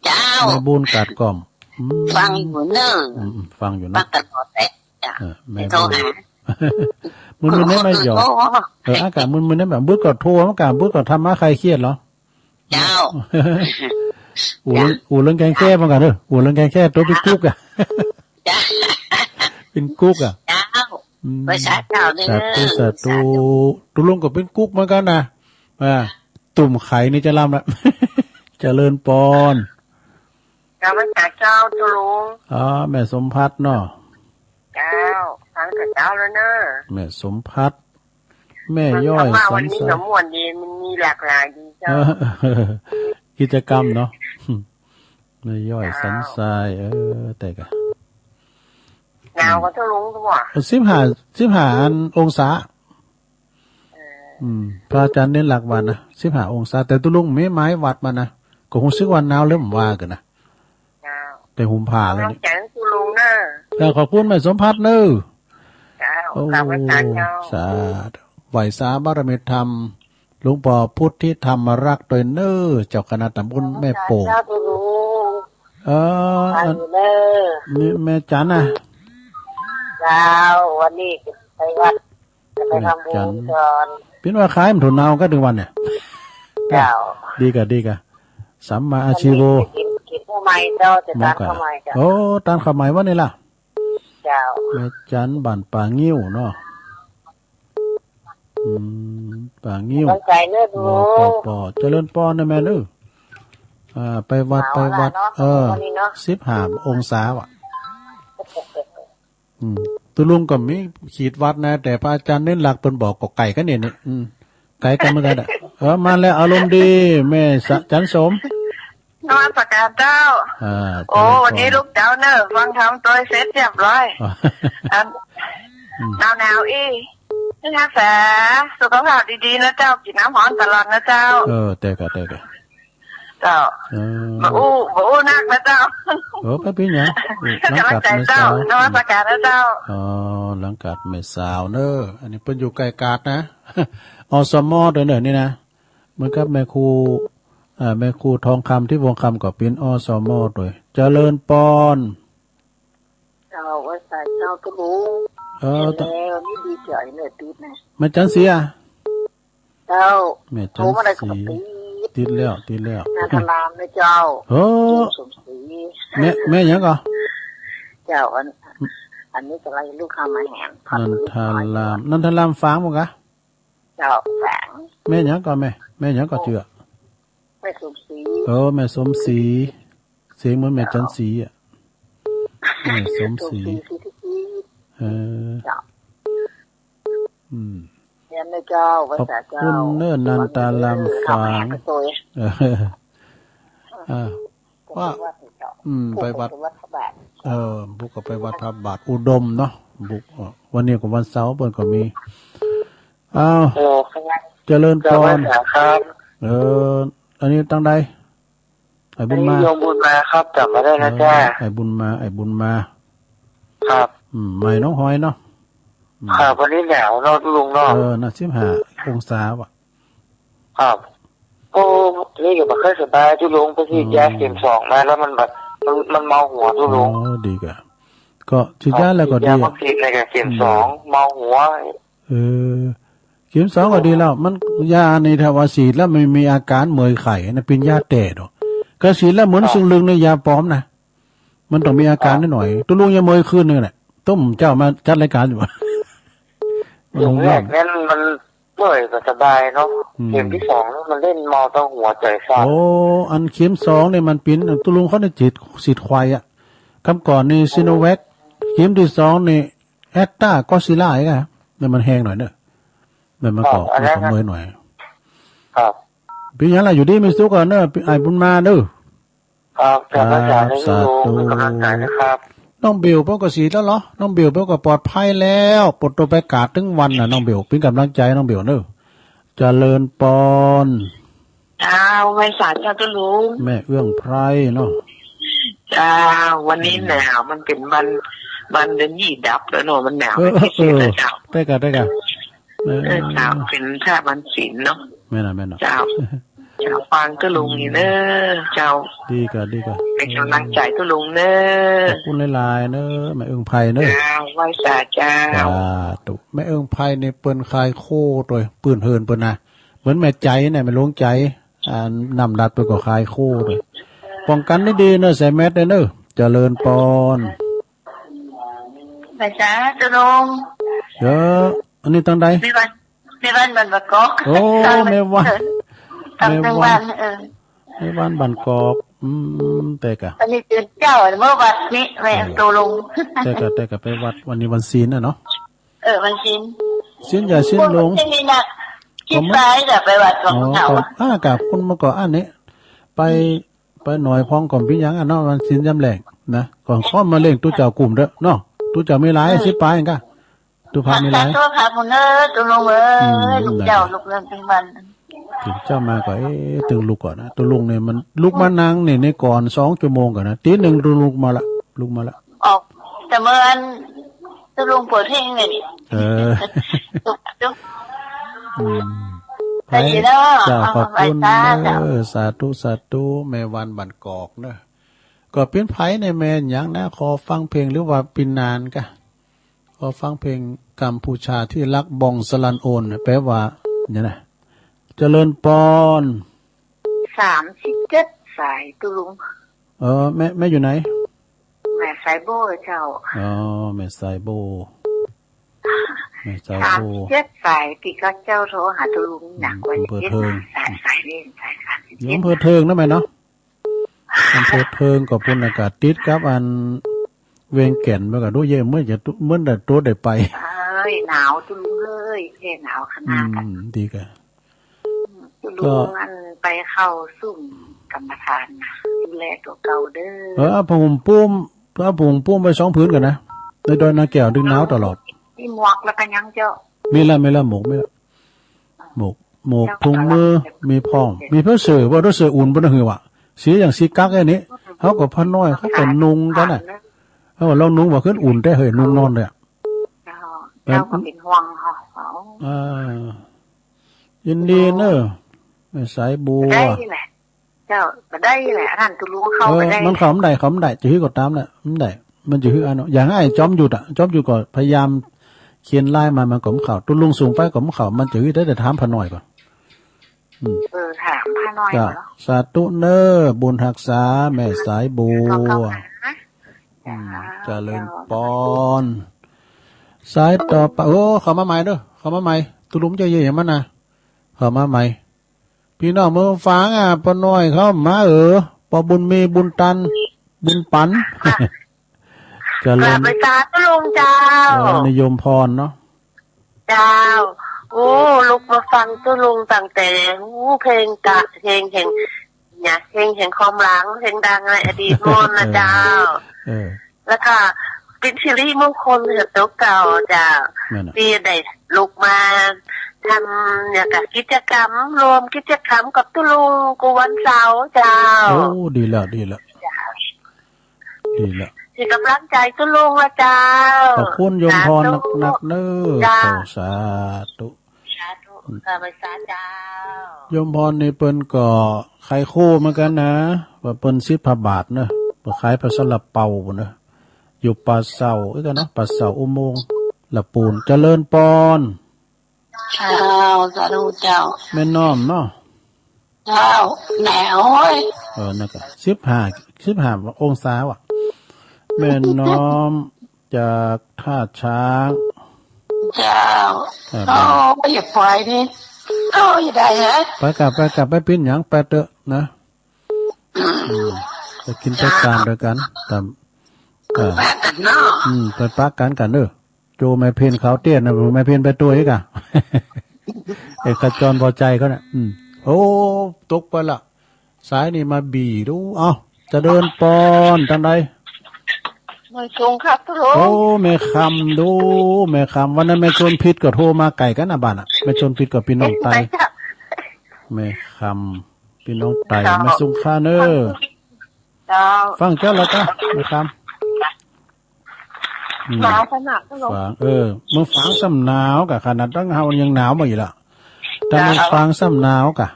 เจ้า แม่บุญกาดกล่อม อืม ฟังอยู่เนอะ อืม อืม ฟังอยู่เนอะ ฟังตลอดเลย เจ้า เออ แม่บุญ โทรหา มึนๆ เนี่ยไม่หยอก โอ้ เออ อากาศมึนๆ เนี่ยแบบ บุญก็โทร อากาศบุญก็ทำมาคลายเครียดเหรอ เจ้า อู่เรื่อง เจ้า อู่เรื่องแกงแค่เหมือนกันเด้อ อู่เรื่องแกงแค่ตัวเป็นกุ๊กอะ เจ้า เป็นกุ๊กอะ เจ้า อืม ไหว้สาเจ้าเด้อ สาธุ สาธุ สาธุ ตุลุงก็เป็นกุ๊กเหมือนกันนะ อ่า ตุ่มไข่นี่จะลำละ เจริญปอน กราบไหว้สาเจ้าตุลุง อ๋อ แม่สมพัดเนาะ เจ้า ฟังแต่เจ้าแล้วเนอะ แม่สมพัด แม่ย้อย ฟังธรรมะวันนี้ สันทราย ก็ม่วนดี มันมีหลากหลายดีเจ้า เออ กิจกรรมเนาะ แม่ย้อย เจ้า สันทราย เออ แต่กะ หนาวกว่าตุลุงตัว สิบห้า สิบห้าอันองศา เออ อืม พระอาจารย์เน้นหลักวันนะ สิบห้าองศา แต่ตุลุงมีไม้วัดมานะ ก็คงสึกว่าหนาวเริ่มว่ากันนะ เจ้า แต่ห่มผ้าแล้วนี่ กำลังใจให้คุณลุงเนอะ เจ้า ขอบคุณแม่สมพัดเนอะ เจ้า โอ้ กราบไหว้สาเจ้า สาธุ ไหว้สาบารมีธรรม หลวงพ่อพุทธิธรรมรักษ์โดยเนอะ เจ้าคณะตำบลแม่โป่ง เจ้าคุณลุง เออ ไปอยู่เนอะ นี่แม่จันนะ เจ้า วันนี้ไปวัด จะไปทำบุญก่อน แม่จัน เป็นว่าขายมันถูกหนาวก็ถึงวันเนี่ย เจ้า ดีกะ ดีกะ สัมมาอาชีโว วันนี้กิน กินข้าวใหม่เจ้า จะทานข้าวใหม่เจ้า โอ้ ทานข้าวใหม่วันนี้ล่ะ เจ้า แม่จันบ้านป่างิ้วเนาะ อืม ป่างิ้ว กำลังใจเนอะ ปอ ปอ ปอ เจริญปอนนะแม่เนอะ อ่า ไปวัด หนาว ไปวัด ล่ะเนาะ เออ วันนี้เนาะ สิบห้าองศาว่ะ อืม ตุลุงก็มีขีดวัดนะ แต่พระอาจารย์เน้นหลักเปิ้นบอกก็ไกลกันเนี่ย เนี่ย อืม ไกลกันเหมือนกันอะ เออ มาแล้ว อารมณ์ดี แม่สะ จันสม นมัสการเจ้า อ่า โอ้ เจริญพร วันนี้ลูกเจ้าเนอะ ฟังธรรมตัวเสร็จเรียบร้อย อ๋อ อัน อืม หนาวๆ อี้ ให้รักษาสุขภาพดีๆ นะเจ้า กินน้ำฮ้อนตลอดนะเจ้า เออ แต่กะ แต่กะ เจ้า เออ บ่อู้ บ่อู้นักนะเจ้า เออ บ่เป๋นหยัง อู้ หลังกาดแม่สาว กำลังใจเจ้า นมัสการนะเจ้า อ๋อ หลังกาดแม่สาวเนอะ อันนี้เปิ้นอยู่ใกล้กาดนะ อสม ด้วยเนอะนี่นะ เหมือนกับแม่ครู อ่า แม่ครูทองคำ ทิพย์วงศ์คำ ก็เป๋น อสม ด้วย เจริญปอน เจ้า ไหว้สาเจ้าตุลุง เออ เห็นแล้วนี่ดีใจเนี่ยติดนะ แม่จันสีอะ เจ้า แม่จันสี โทรมาได้ก็ติด ติดแล้ว ติดแล้ว นันทรามนะเจ้า เออ สมศรี แม่ แม่หยังก่อ เจ้า อัน อันนี้กำลังลูกค้ามาแหม นันทราม นันทรามฝางบ่กะ เจ้า แฝง แม่หยังก่อแม่ แม่หยังก่อเจื้อ แม่สมศรี เออ แม่สมศรี เสียงเหมือนแม่จันสีอะ แม่สมศรี สมศรี ศรีทิพย์ เออ เจ้า อืม เรียนนะเจ้า ขอบคุณเนอะ ภาษาเจ้า นันทรามฝาง เออ อ่า ว่า อืม ไปวัด เออ บุกก็ไปวัดพระบาทอุดมเนาะ บุก วันนี้ก็วันเสาร์ เปิ้นก็มี อ้าว ฮัลโหลครับ เจริญปอน เจ้าภาษาครับ เออ อันนี้ตังใด ไอ้บุญมา อันนี้โยมบุญมาครับ จำมาได้นะ เออ จ้า ไอ้บุญมา ไอ้บุญมา ครับ อืม ใหม่หนองหอยเนาะ อืม ครับ วันนี้หนาวเนาะลุงเนาะ เออ น่ะ สิบห้าองศาว่ะ ครับ โอ้ นี่ก็บ่ค่อยสบายตุลุง ไปฉีดยา อืม เข็มสองมาแล้วมันแบบ มัน มันเมาหัวตุลุง อ๋อ ดีกะ ก็ฉีดยาแล้วก็ดี ครับ ฉีดยาวัคซีนแล้วก็เข็มสอง อืม เมาหัว เออ เข็มสองก็ดีแล้ว มัน ยานี่ถ้าว่าฉีดแล้วไม่มีอาการเมื่อยไข้นะ เป็นยาแท้ดอก ก็ฉีดแล้วเหมือน ครับ ซึ่งลึงในยาปลอมนะ มันต้องมีอาการ ครับ นิดหน่อย ตุลุงยังเมื่อยคืนนึงแหละ ตุ้มเจ้ามาจัดรายการอยู่ อย่างแรกนั้นมัน เมื่อยก็สบายเนาะ อืม เข็มที่สองนี่มันเล่นเมาตั้งหัวใจสั่น โอ้ อันเข็มสองเนี่ยมันเป็น ตุลุงเขาเนี่ยฉีด ฉีดไข้อะ คำก่อนนี่ โอ้ ซิโนแวค เข็มที่สองนี่ แอสตรา ก็ซิล่าอีกอะ เนี่ยมันแฮงหน่อยเนอะ มันมา ครับ ก่อ อันนั้น มันก็เมื่อยหน่อย ครับ เป็นหยังล่ะ อยู่ดีมีสุขก่อนเนอะ ไอ้บุญมาเนอะ ครับ ครับ สาธุ สาธุ เป็นกำลังใจนะครับ น้องเบลเปิ้นก็ฉีดแล้วเหรอ น้องเบลเปิ้นก็ปลอดภัยแล้ว เปิ้นตัวไปกาดตึงวันน่ะ น้องเบล เป็นกำลังใจน้องเบลเนอะ เจริญปอน เจ้า ไหว้สาเจ้าตุลุง แม่เอื้องไพรเนาะ เจ้า วันนี้หนาว มันเป็นวัน วันเดือนยี่ดับแล้วเนาะ มันหนาว เออ เป็นพิเศษแล้วเจ้า เออ เออ เออ เจ้า เป็นพระวันศีลเนาะ แม่นอะ แม่นอะ เจ้า เจ้า ฟังตุ๊ลุงอยู่เนอะ เจ้า ดีก่ะ ดีก่ะ เป็นกำลังใจตุ๊ลุงเนอะ ขอบคุณหลายๆ เนอะ แม่อึ่งไพรเนอะ เจ้า ไหว้สาเจ้า สาธุ แม่อึ่งไพรนี่เปิ้นขายโคตวย ปืนเหินเปิ้นนะ เหมือนแม่ใจ๋เนี่ย แม่หลวงใจ๋ อ่า น้ำดัดเปิ้นก็ขายโคตวย ป้องกันดีๆ เนอะ ใส่แมสด้วยเนอะ เจริญปอน ไหว้สาตุ๊ลุง เยอะ อันนี้ตังใด แม่วัน แม่วันบ้านบางกอก โอ้ แม่วัน ตำแม่วัน เออ แม่วันบ้านกอก อืม แต่กะ อันนี้ตื่นเจ้า เมื่อวัดนี้ แม่ตุ๊ลุง แต่กะ แต่กะไปวัด วันนี้วันศีลน่ะเนาะ เออ วันศีล ศีลใหญ่ศีลหลวง ที่นี่นะ ที่ซ้ายจะไปวัดของเขา อ๋อ ก็ อ่ากะ คุณมาก่อน อันนี้ ไป ไปหน่อยพองก่อน เป็นหยังอะเนาะ วันศีลยามแลงนะ ก่อนค่อยมาเล่งตุ๊เจ้ากลุ่มเด้อเนาะ ตุ๊เจ้ามีหลาย อืม สิบปายเองกะ ตุ๊พระมีหลาย สาธุค่ะ คุณเอ้ย ตุ๊ลุงเอ้ย อืม ลูกเจ้า นั่นแหละ ลูกเรือนเป็นวัน ถึงเจ้ามาก็ เอ๊ะ ถึงลุกก่อนนะ ตุ๊ลุงเนี่ยมันลุกมานั่งเนี่ย ในก่อนสองชั่วโมงก่อนนะ ตีหนึ่งตุ๊ลุงมาละ ลุกมาละ ออกแต่เมื่อวันตุ๊ลุงเปิดเพลงเนี่ย เออ ตุ๊กตุ๊ก อืม ได้ยินแล้ว เจ้า ขอบคุณ เอาไปจ้า เนอะ สาธุ สาธุ แม่วันบ้านกอกเนอะ ก็เป็นไผในแม่นหยังนะ ขอฟังเพลงหรือว่าเป็นนานกะ ขอฟังเพลงกัมพูชาที่รักบองสลันโอนน่ะ แปลว่าเนี่ยนะ เจริญปอน สามสิบเจ็ดสายตุ๊ลุง เออ แม่ แม่อยู่ไหน แม่สายโบเจ้า อ๋อ แม่สายโบ แม่สายโบ สามสิบเจ็ดสาย ที่เขาเจ้าโทรหาตุ๊ลุงหนักกว่า อืม อำเภอเทิง เจ็ดสาย สายนี้สายสามสิบเจ็ด อยู่อำเภอเทิงนะแม่เนาะ อำเภอเทิงก็ปุ้นอากาศติดกับอันเวียงแก่น มันก็ดูเย็น เหมือนจะ เหมือนได้ตัวได้ไป เอ้ย หนาวตุ๊ลุงเอ้ย แค่หนาวขนาด อืม ดีกะ ตุ๊ลุง ก็ อันไปเข้าซุ่มกรรมฐานนะ ดูแลตัวเก่าเด้อ เออ เอาผ้าห่มปูม เอาผ้าห่มปูมไปสองผืนก่อนนะ ในดอยนาแก้วดึงหนาวตลอด มีหมวกแล้วก็ยังเจ้า มีละ มีละ หมวก มีละ หมวก หมวก ถุงมือ มีพร้อม มีผ้าเสื้อ ว่าผ้าเสื้ออุ่นบ่นะหือวะ สีอย่างสีกั๊กอันนี้ เขาก็ผ้าน้อย เขาก็นุ่งกันน่ะ เขาก็ลองนุ่งว่าขึ้นอุ่นแต่เฮ้ย นุ่งนอนเลยอะ เจ้า เจ้าก็เป็นห่วงเขา อ่า ยินดีเนอะ แม่สายบัว ได้แหละ เจ้า ก็ได้แหละ อันนั้นตุ๊ลุงเข้า เออ ก็ได้ มันเข้าบ่ได้ เข้าบ่ได้ จะหื้อก็ตามแหละ บ่ได้ มันจะหื้ออันเนาะ อย่างไอ้จอมหยุดอะ จอมหยุดก็พยายามเขียนไลน์มา มันก็บ่เข้า ตุ๊ลุงส่งไปก็บ่เข้า มันจะหื้อได้แต่ถามผ้าน้อยก่อน อืม เออ ถามผ้าน้อย จ้ะ เนาะ สาธุเนอะ บุญฮักษา แม่สายบัว อืม เจริญปอน สายต่อไป โอ้ เข้ามาใหม่เด้อ เข้ามาใหม่ ตุ๊ลุงเจ้าเย่ยมันนะ เข้ามาใหม่ พี่น้องเมืองฝางอ่ะ ป้าน้อยเข้ามา เออ ป้าบุญมี บุญตัน บุญปัน ค่ะ เจริญ กราบไหว้สาตุ๊ลุงเจ้า เออ นิยมพรเนาะ เจ้า โอ้ ลุกมาฟังตุ๊ลุงตั้งแต่ โอ้ เพลงกะ เพลงแห่ง เนี่ย เพลงแห่งความหลัง เพลงดังในอดีตโน้นนะเจ้า เออ แล้วก็เป็นสิริมงคลให้กับตัวเก่าเจ้า แม่นน่ะ ที่ได้ลุกมาทำเนี่ยกับกิจกรรม รวมกิจกรรมกับตุ๊ลุงกูวันเสาร์เจ้า โอ้ ดีแล้ว ดีแล้ว เจ้า ดีแล้ว ให้กำลังใจตุ๊ลุงละเจ้า ขอบคุณโยมพร สาธุ หนักๆ เนอะ เจ้า เจ้า สาธุ สาธุ ข้าพเจ้า โยมพรนี่เปิ้นก็ขายโคเหมือนกันนะ ว่าเปิ้นศิษย์พระบาทเนอะ เปิ้นขายปลาซาลาเปาเนอะ อยู่ป่าเสา เอ้ยกันเนาะ ป่าเสาอุโมงค์ละปูน เจริญปอน เจ้า สาธุเจ้า แม่น้อมเนาะ เจ้า แหนวเว้ย เออ นั่นก็สิบห้า สิบห้าองศาว่ะ แม่น้อมจากท่าช้าง เจ้า เออ โอ้ย อย่าปล่อยนี่ โอ้ย อย่าได้นะ ไปกลับ ไปกลับ ไปปิ้นหยัง ไปเถอะนะ อืม ไปกินไปการด้วยกัน ตาม เออ ไปกันเนาะ อืม ไปปะกันกันเด้อ โจแม่เพ็ญขาวเตี้ยนะ แม่เพ็ญไปตัวอีกอะ ไอ้ขจรพอใจเขาเนี่ย อืม โอ้ ตกไปละ สายนี่มาบีดู เอ้า เจริญปอน ตังใด ไม่ตรงครับ โอ้ แม่คำดู แม่คำ วันนั้นแม่ชวนพิษก็โทรมาไก่กันนะบ้านอะ แม่ชวนพิษกับพี่น้องไต แม่คำ พี่น้องไต แม่สุงค่าเนอะ เจ้า ฟังเจ้าแล้วก็นะครับ อืม หนาวขนาดนั้นเหรอ ฟัง เออ เมืองฟังซ้ำหนาวกะขนาดตั้งเฮายังหนาวมาอยู่ละ แต่เมือง เจ้า ฟังซ้ำหนาวกะ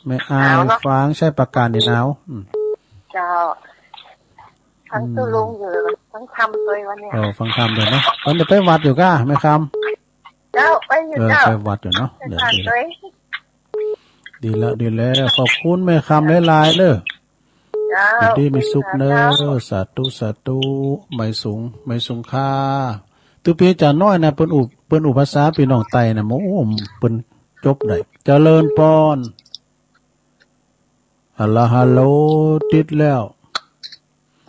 แม่อาย หนาวเนอะ ฟังชัยปราการนี่หนาว อืม เจ้า ฟัง อืม ตุ๊ลุงอยู่ ฟังธรรมด้วยวันเนี้ย เออ ฟังธรรมด้วยเนาะ ตอนจะไปวัดอยู่ก้า แม่คำ เจ้า ไปอยู่ เออ เจ้า ไปวัดอยู่เนาะ ไป เดี๋ยว วัด ดี ด้วย ดีแล้ว ดีแล้ว ขอบคุณแม่คำหลายๆเด้อ เจ้า ยินดีมีสุขเด้อ สาธุ สาธุ สาธุ ไม่สูง ไม่สูงค่า ตุ๊ปีจ๋าน้อยนะ เปิ้นอุป เปิ้นอุปภาษาพี่น้องไตนะ โอ้ เปิ้นจบได้ เจริญปอน ฮัลโหล ฮัลโหล ติดแล้ว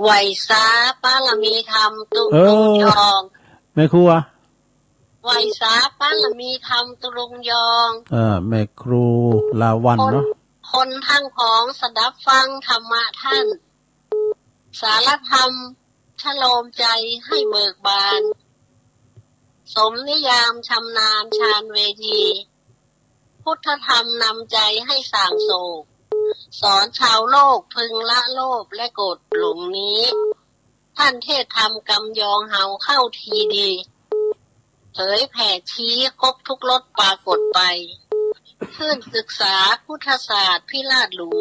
ไหว้สาบารมีธรรมตุ๊ เออ ลุงยอง แม่ครัว ไหว้สาบารมีธรรมตุ๊ลุงยอง เออ แม่ครูลาวัลย์เนาะ คน คนทั้งของสดับฟังธรรมะท่าน สารธรรมชโลมใจให้เบิกบาน สมนิยามชำนาญชาญเวที พุทธธรรมนำใจให้ส่างโศก สอนชาวโลกพึงละโลภและโกรธหลงนี้ ท่านเทศธรรมกำยองเฮาเข้าทีดี เผยแผ่ชี้ครบทุกรสปรากฏไป คลื่นศึกษาพุทธศาสตร์พิราชหรู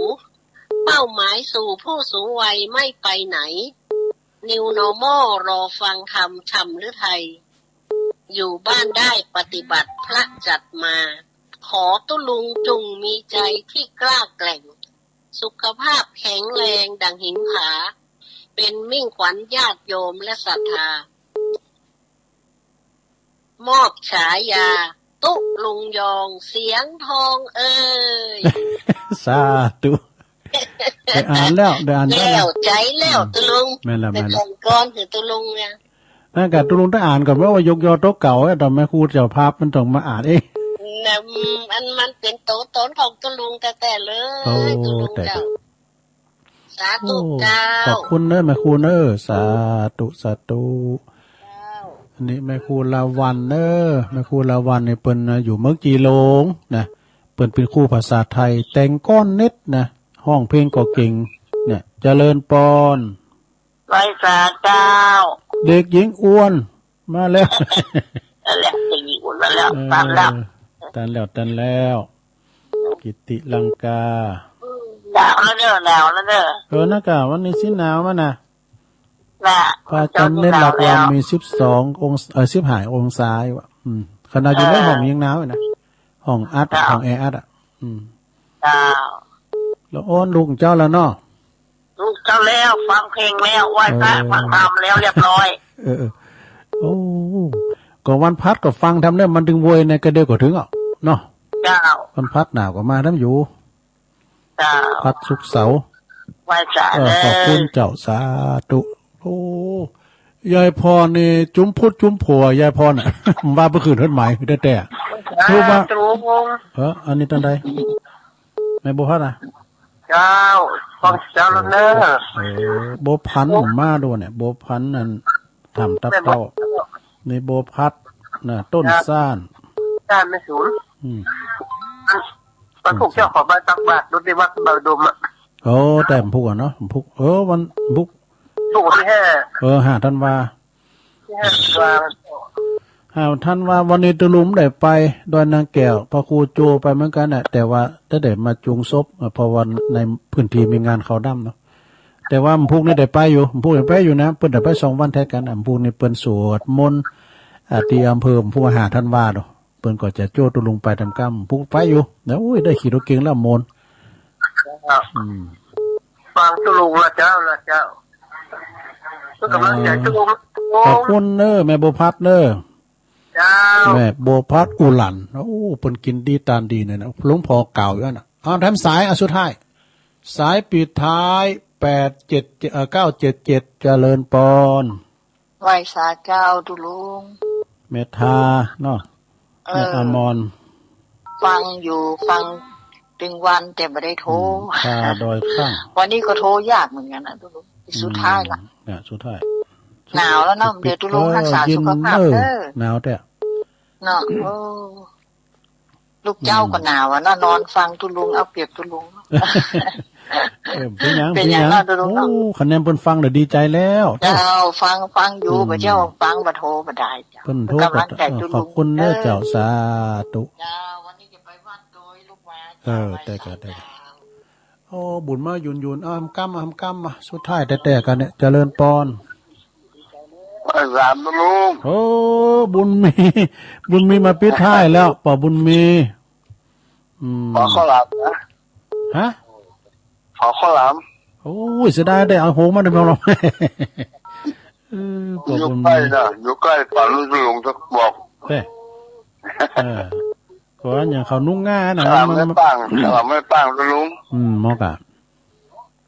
เป้าหมายสู่ผู้สูงวัยไม่ไปไหน New Normal รอฟังธรรมฉ่ำฤทัย อยู่บ้านได้ปฏิบัติพระจัดมา ขอตุ๊ลุงจุ่งมีใจที่กล้าแกร่ง สุขภาพแข็งแรงดังหินผา เป็นมิ่งขวัญญาติโยมและศรัทธา มอบฉายาตุ๊ลุงยองเสียงทองเอ่ย สาธุ ได้อ่านแล้ว ได้อ่านแล้ว แล้วใจแล้ว อืม ตุ๊ลุง แม่นแล้ว แม่นแล้ว แต่ก่อนคือตุ๊ลุงเนี่ย นั่นก็ตุ๊ลุงต้องอ่านก่อน เพราะว่ายกยอโต๊ะเก่า ตอนแม่ครูเจ้าภาพมันต้องมาอ่านเอง นะ อืม อันมันเป็นตัวตนของตุ๊ลุงแท้ๆเลย โอ้ ตุ๊ลุง แต่ เจ้า สาธุ โอ้ เจ้า ขอบคุณเนอะแม่ครูเนอะ สาธุ สาธุ เจ้า อันนี้แม่ครูลาวัลย์เนอะ แม่ครูลาวัลย์นี่เปิ้นนะ อยู่เมืองจีหลงนะ เปิ้นเป็นครูภาษาไทย แต่งก้อนเน็ตนะ ฮ้องเพลงก็เก่ง เนี่ย เจริญปอน ไหว้สาเจ้า เด็กหญิงอ้วน มาแล้ว นั่นแหละ เด็กหญิงอ้วนมาแล้ว เออ ตันแล้ว ตันแล้ว ตันแล้ว กิติลังกา หนาวแล้วเด้อ หนาวแล้วเด้อ เออ นะกะ วันนี้สิหนาวมานะ น่ะ พระอาจารย์เน้นหลักวันมีสิบสององศา เอ่อ สิบห้าองศาอยู่อะ อืม ขนาดอยู่ในห้องยังหนาวอยู่นะ ห้องอัดอะ เจ้า ห้องแออัดอะ อืม เจ้า แล้วโอ้นลุงเจ้าแล้วเนาะ ลุงเจ้าแล้ว ฟังเพลงแล้ว ไหว้พระ เออ ฟังธรรมแล้วเรียบร้อย เออ เออ โอ้ ก็วันพัดก็ฟังธรรมเนี่ย มันถึงโวยในกระเดียวก็ถึงอ่ะ เนาะ เจ้า วันพัดหนาวก็มาธรรมอยู่ เจ้า พัดศุกร์เสาร์ ไหว้สา เออ เด้อ ขอบคุณเจ้า สาธุ โอ้ ยายพรนี่จุมพุทธจุมผัว ยายพรน่ะ ว่าบ่คืนเฮือนหมายคือแท้ๆ สาธุ รู้ว่า เออ อันนี้ตันใด แม่บัวพัดน่ะ เจ้า ฟังเจ้าแล้วเนอะ เออ บัวพันธุ์มาดูเนี่ย บัวพันธุ์นั่น ทำตับเต้า แม่บัว นี่บัวพัดน่ะ ต้น ครับ ซ่าน ซ่านไม่สูง อืม วันพุธเจ้าของบ้านตักบาตรรถในวัดเบาดมอะ โอ้ แต่วันพุธอะเนาะ วันพุธ เออ วันพุธ พุธที่ห้า เออ ห้าธันวา ที่ห้าธันวา ห้าธันวา วันนี้ตุ๊ลุงได้ไปดอยนางแก้ว พระครูโจไปเหมือนกันน่ะ แต่ว่าได้ ได้มาจุงศพ เพราะว่าในพื้นที่มีงานขาวดำเนาะ แต่ว่าวันพุธนี่ได้ไปอยู่ วันพุธได้ไปอยู่นะ เปิ้นได้ไปสองวันแทนกัน วันพุธนี่เปิ้นสวดมนต์ อ่า ที่อำเภอ วันพุธห้าธันวาเนาะ เปิ้นก็จะโจ้ตุ๊ลุงไปตามกำ วันพุธไปอยู่ แล้ว อุ้ย ได้ขี่รถเก๋งแล้วมนต์ ครับ อืม ฟังตุ๊ลุงละเจ้า ละเจ้า เพื่อกำลังใจตุ๊ลุง ขอบคุณเนอะ แม่บัวพัดเนอะ เจ้า แม่บัวพัดอุหลัน โอ้ เปิ้นกินดีตานดีเนี่ยนะ หลวงพ่อกล่าวอยู่นั่นน่ะ เอาแถมสาย อ่ะ สุดท้าย สายปิดท้าย แปดเจ็ดเจ็ด เอ่อ เก้าเจ็ดเจ็ด เจริญปอน ไหว้สาเจ้าตุ๊ลุง เมธาเนาะ เออ เมธามอน ฟังอยู่ ฟังตึงวันแต่บ่ได้โทร อืม ท่าดอยข้าง วันนี้ก็โทรยากเหมือนกันนะตุ๊ลุง สุดท้ายละ อืม เนี่ย สุดท้าย หนาวแล้วเนาะ เดี๋ยวตุ๊ลุงรักษาสุขภาพเด้อ เย็นเนอะ หนาวแท้ เนาะ โอ้ ลูกเจ้าก็หนาวอะเนาะ นอนฟังตุ๊ลุง เอาเปรียบตุ๊ลุง เออ เป็นหยัง เป็นหยัง เป็นหยัง เนาะ โอ้ คะแนนเปิ้นฟังแล้วดีใจแล้ว เจ้า ฟัง ฟังอยู่ อืม บ่เจ้า ฟังบ่โทรบ่ได้เจ้า เปิ้นโทร กำลังใจ เออ ตุ๊ลุง ขอบคุณเด้อเจ้า เออ สาธุ เจ้า วันนี้จะไปวัดโดยลูกหวาน เออ เจ้า แต่ก็ ไหว้สา ได้ เจ้า โอ้ บุญมาหยุนๆ เอา หำกำ หำกำ มา สุดท้ายแต๊ๆ กันเนี่ย เจริญปอน ไหว้สามตุ๊ลุง โอ้ บุญมี บุญมีมาปิดท้ายแล้ว ป้อบุญมี อืม ขอข้าวหลามนะ ฮะ ขอข้าวหลาม โอ้ย เสียดายได้เอาโหงมาได้บ่ล่ะ เออ ป้อบุญมี อยู่ใกล้นะ อยู่ใกล้ ป่านนี้ตุ๊ลุงจะบอก เด้ เออ ก็อันอย่างเขานุ่งง่ายนะ ข้าวหลาม มัน ไม่ปัง ข้าวหลามไม่ปังตุ๊ลุง อืม หมอกะ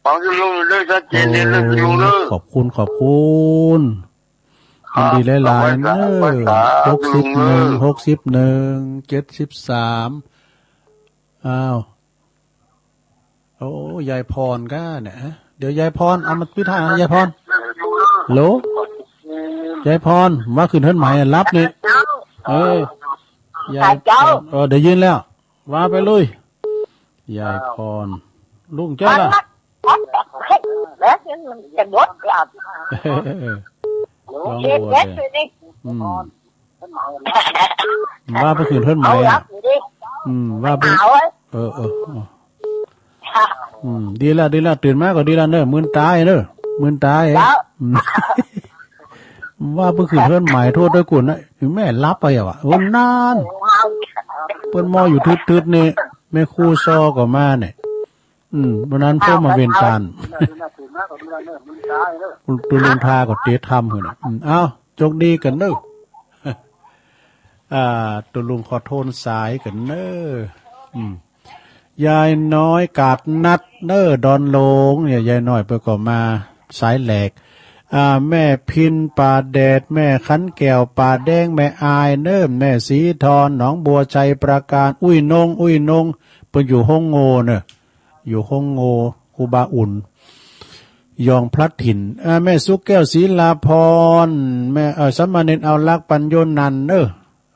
ฟังตุ๊ลุงเด้อ ชัดเจนเด้อตุ๊ลุงเด้อ ขอบคุณ ขอบคุณ ครับ ยินดีหลายๆ ขอบคุณครับ เด้อ ขอบคุณครับ หกสิบหนึ่ง ตุ๊ลุงเด้อ หกสิบหนึ่ง เจ็ดสิบสาม อ้าว โอ้ ยายพรก็เนี่ย เดี๋ยวยายพร เอามาปิดท้ายนะ ยายพร ฮัลโหล ยายพร ว่าขึ้นเฮือนใหม่อะ รับนี่ เออ ยายพร เออ ได้ยินแล้ว ว่าไปเลย ยายพร ลุงเจ้าล่ะ มัน มัน มันจะหมดแล้ว ลองโหวตเลย อืม ว่าไปขึ้นเฮือนใหม่อะ เอาละสิ อืม ว่าไป เอาเว้ย เออ เออ เออ อืม ดีละ ดีละ ตื่นมาก็ดีละเนอะ มื่นตาเนอะ มื่นตา เจ้า อืม ว่าไปขึ้นเฮือนใหม่ โทษด้วยกุณนะ แม่หลับไปอะวะ โอ้ นาน เปิ้นมออยู่ทึดๆ นี่ แม่ครูซอก็มาเนี่ย อืม วันนั้นพวกมาเวรตาน ตุ๊ลุงทาก็เตะทำหื้อนะ อืม เอ้า โชคดีกันเนอะ อ่า ตุ๊ลุงขอโทนสายกันเนอะ อืม ยายน้อยกาดนัดเนอะ ดอนโลงเนี่ย ยายน้อยเปิ้นก็มาสายแหลก อ่า แม่พินป่าแดด แม่ขันแก้วป่าแดง แม่อายเนอะ แม่สีทอน หนองบัว ชัยปราการ อุ้ยนง อุ้ยนง เปิ้นอยู่ห้องโงเนอะ อยู่ห้องโง ครูบาอุ่น ยองพลัดถิ่น อ่า แม่สุกแก้ว ศรีลาพร แม่ เอ่อ สามเณรเอารัก ปัญโยนันท์ เออ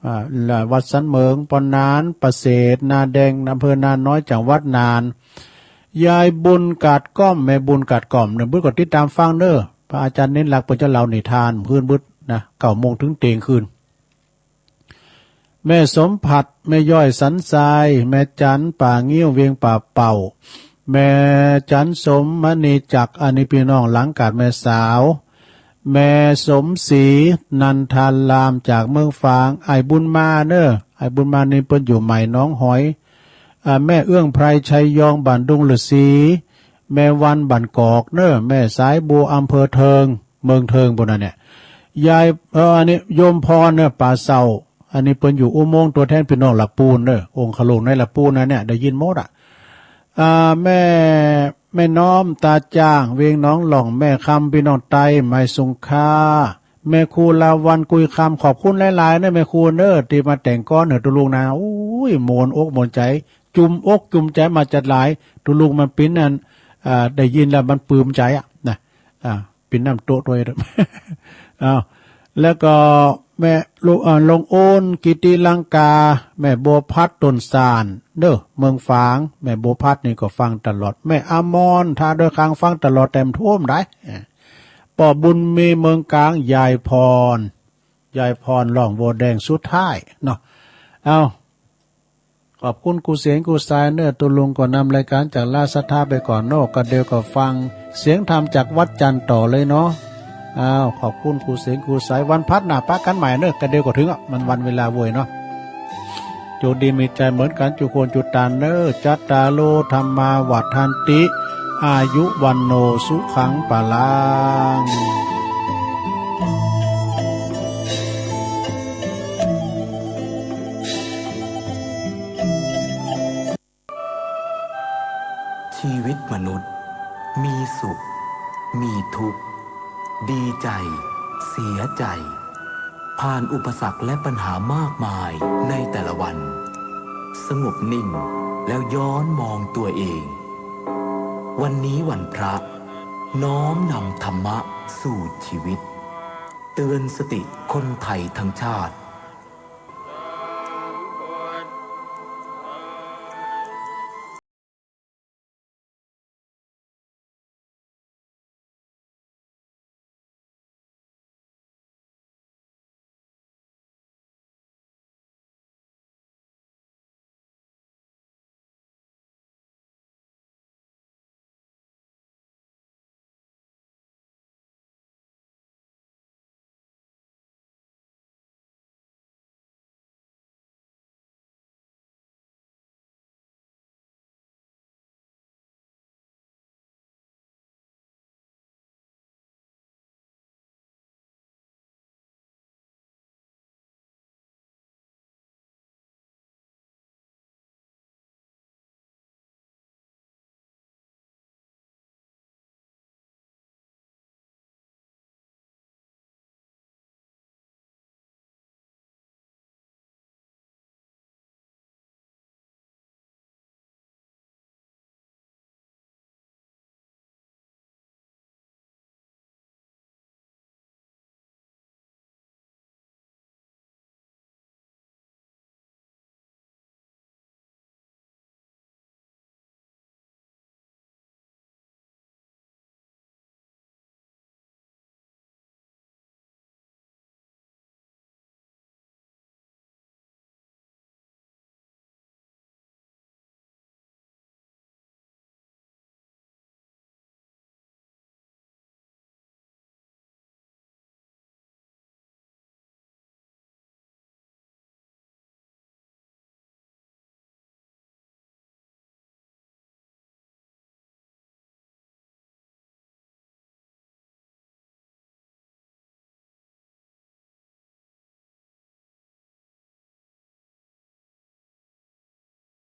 อ่า และวัดสันเหมิง ปอนาน ประเสริฐ นาแดง อำเภอนาน้อย จังหวัดน่าน ยายบุญกาดก้อม แม่บุญกาดก้อม เนี่ย บุญก็ติดตามฟังเด้อ พระอาจารย์เน้นหลัก เปิ้นจะเล่านิทานคืนบึดนะ เก้าโมงถึงเตียงคืน แม่สมผัด แม่ย้อยสันทราย แม่จันป่างิ้ว เวียงป่าเป่า แม่จันสมมณีจักร อันนี้พี่น้องหลังกาดแม่สาว แม่สมศรี นันทาราม จากเมืองฝาง อ้ายบุญมาเนอะ อ้ายบุญมานี่เปิ้นอยู่ใหม่หนองหอย อ่า แม่เอื้องไพร ชัยยอง บ้านดงฤๅษี แม่วัน บ้านกอกเนอะ แม่สายบัว อำเภอเทิง เมืองเทิงปู้นน่ะเนี่ย ยาย เอ่อ อันนี้โยมพรเนี่ย ป่าเศร้า อันนี้เปิ้นอยู่อุโมงค์ ตัวแทนพี่น้องละปูนเด้อ องค์ขลุงในละปูนนั่นเนี่ย ได้ยินหมดอะ อ่า แม่ แม่น้อม ตาจ้าง เวียงหนองหล่อง แม่คำ พี่น้องไต ไม้สุงค่า แม่ครูลาวัลย์ กุยคำ ขอบคุณหลายๆ เด้อ แม่ครูเด้อ ตี้มาแต่งกลอนหื้อตุ๊ลุงนะ โอ้ย ม่วนอกม่วนใจ จุ่มอกจุ่มใจมาจัดหลาย ตุ๊ลุงมันปิ้นอัน อ่า ได้ยินแล้วมันปลื้มใจอะนะ อ่า ปิ้นน้ำโต๊ะด้วย อ้าว แล้วก็แม่ลุง เอ่อ ลุงโอน กิติลังกา แม่บัวพัด ต้นสานเด้อ เมืองฝาง แม่บัวพัดนี่ก็ฟังตลอด แม่อมร ท่าเดินคาง ฟังตลอด แต้มท่วมได้ เอ่อ ป้อบุญมี เมืองกลาง ยายพร ยายพร ร้องบัวแดงสุดท้ายเนาะ เอา ขอบคุณครูเสงครูสายเนอะ ตุ๊ลุงก็นำรายการจากราชสัทธาไปก่อนเนาะ กะเดียวก็ฟังเสียงธรรมจากวัดจันทร์ต่อเลยเนาะ อ้าว ขอบคุณครูเสงครูสาย วันพฤหัสหน้าปะกันใหม่เนอะ กะเดียวก็ถึงอ่ะ มันวันเวลาโวยเนาะ โชคดีมีชัยเหมือนกันจุคนจุตานเนอะ จัตตาโร ธัมมา วัฑฒันติ อายุ วัณโณ สุขัง พลัง ชีวิตมนุษย์มีสุข มีทุกข์ ดีใจ เสียใจ ผ่านอุปสรรคและปัญหามากมายในแต่ละวัน สงบนิ่งแล้วย้อนมองตัวเอง วันนี้วันพระ น้อมนำธรรมะสู่ชีวิต เตือนสติคนไทยทั้งชาติ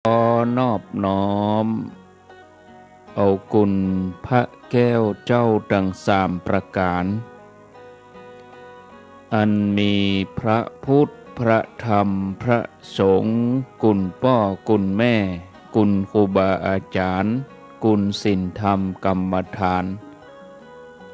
ขอนอบน้อมเอาคุณพระแก้วเจ้าทั้งสามประการ อันมีพระพุทธ พระธรรม พระสงฆ์ คุณพ่อ คุณแม่ คุณครูบาอาจารย์ คุณศีลธรรมกรรมฐาน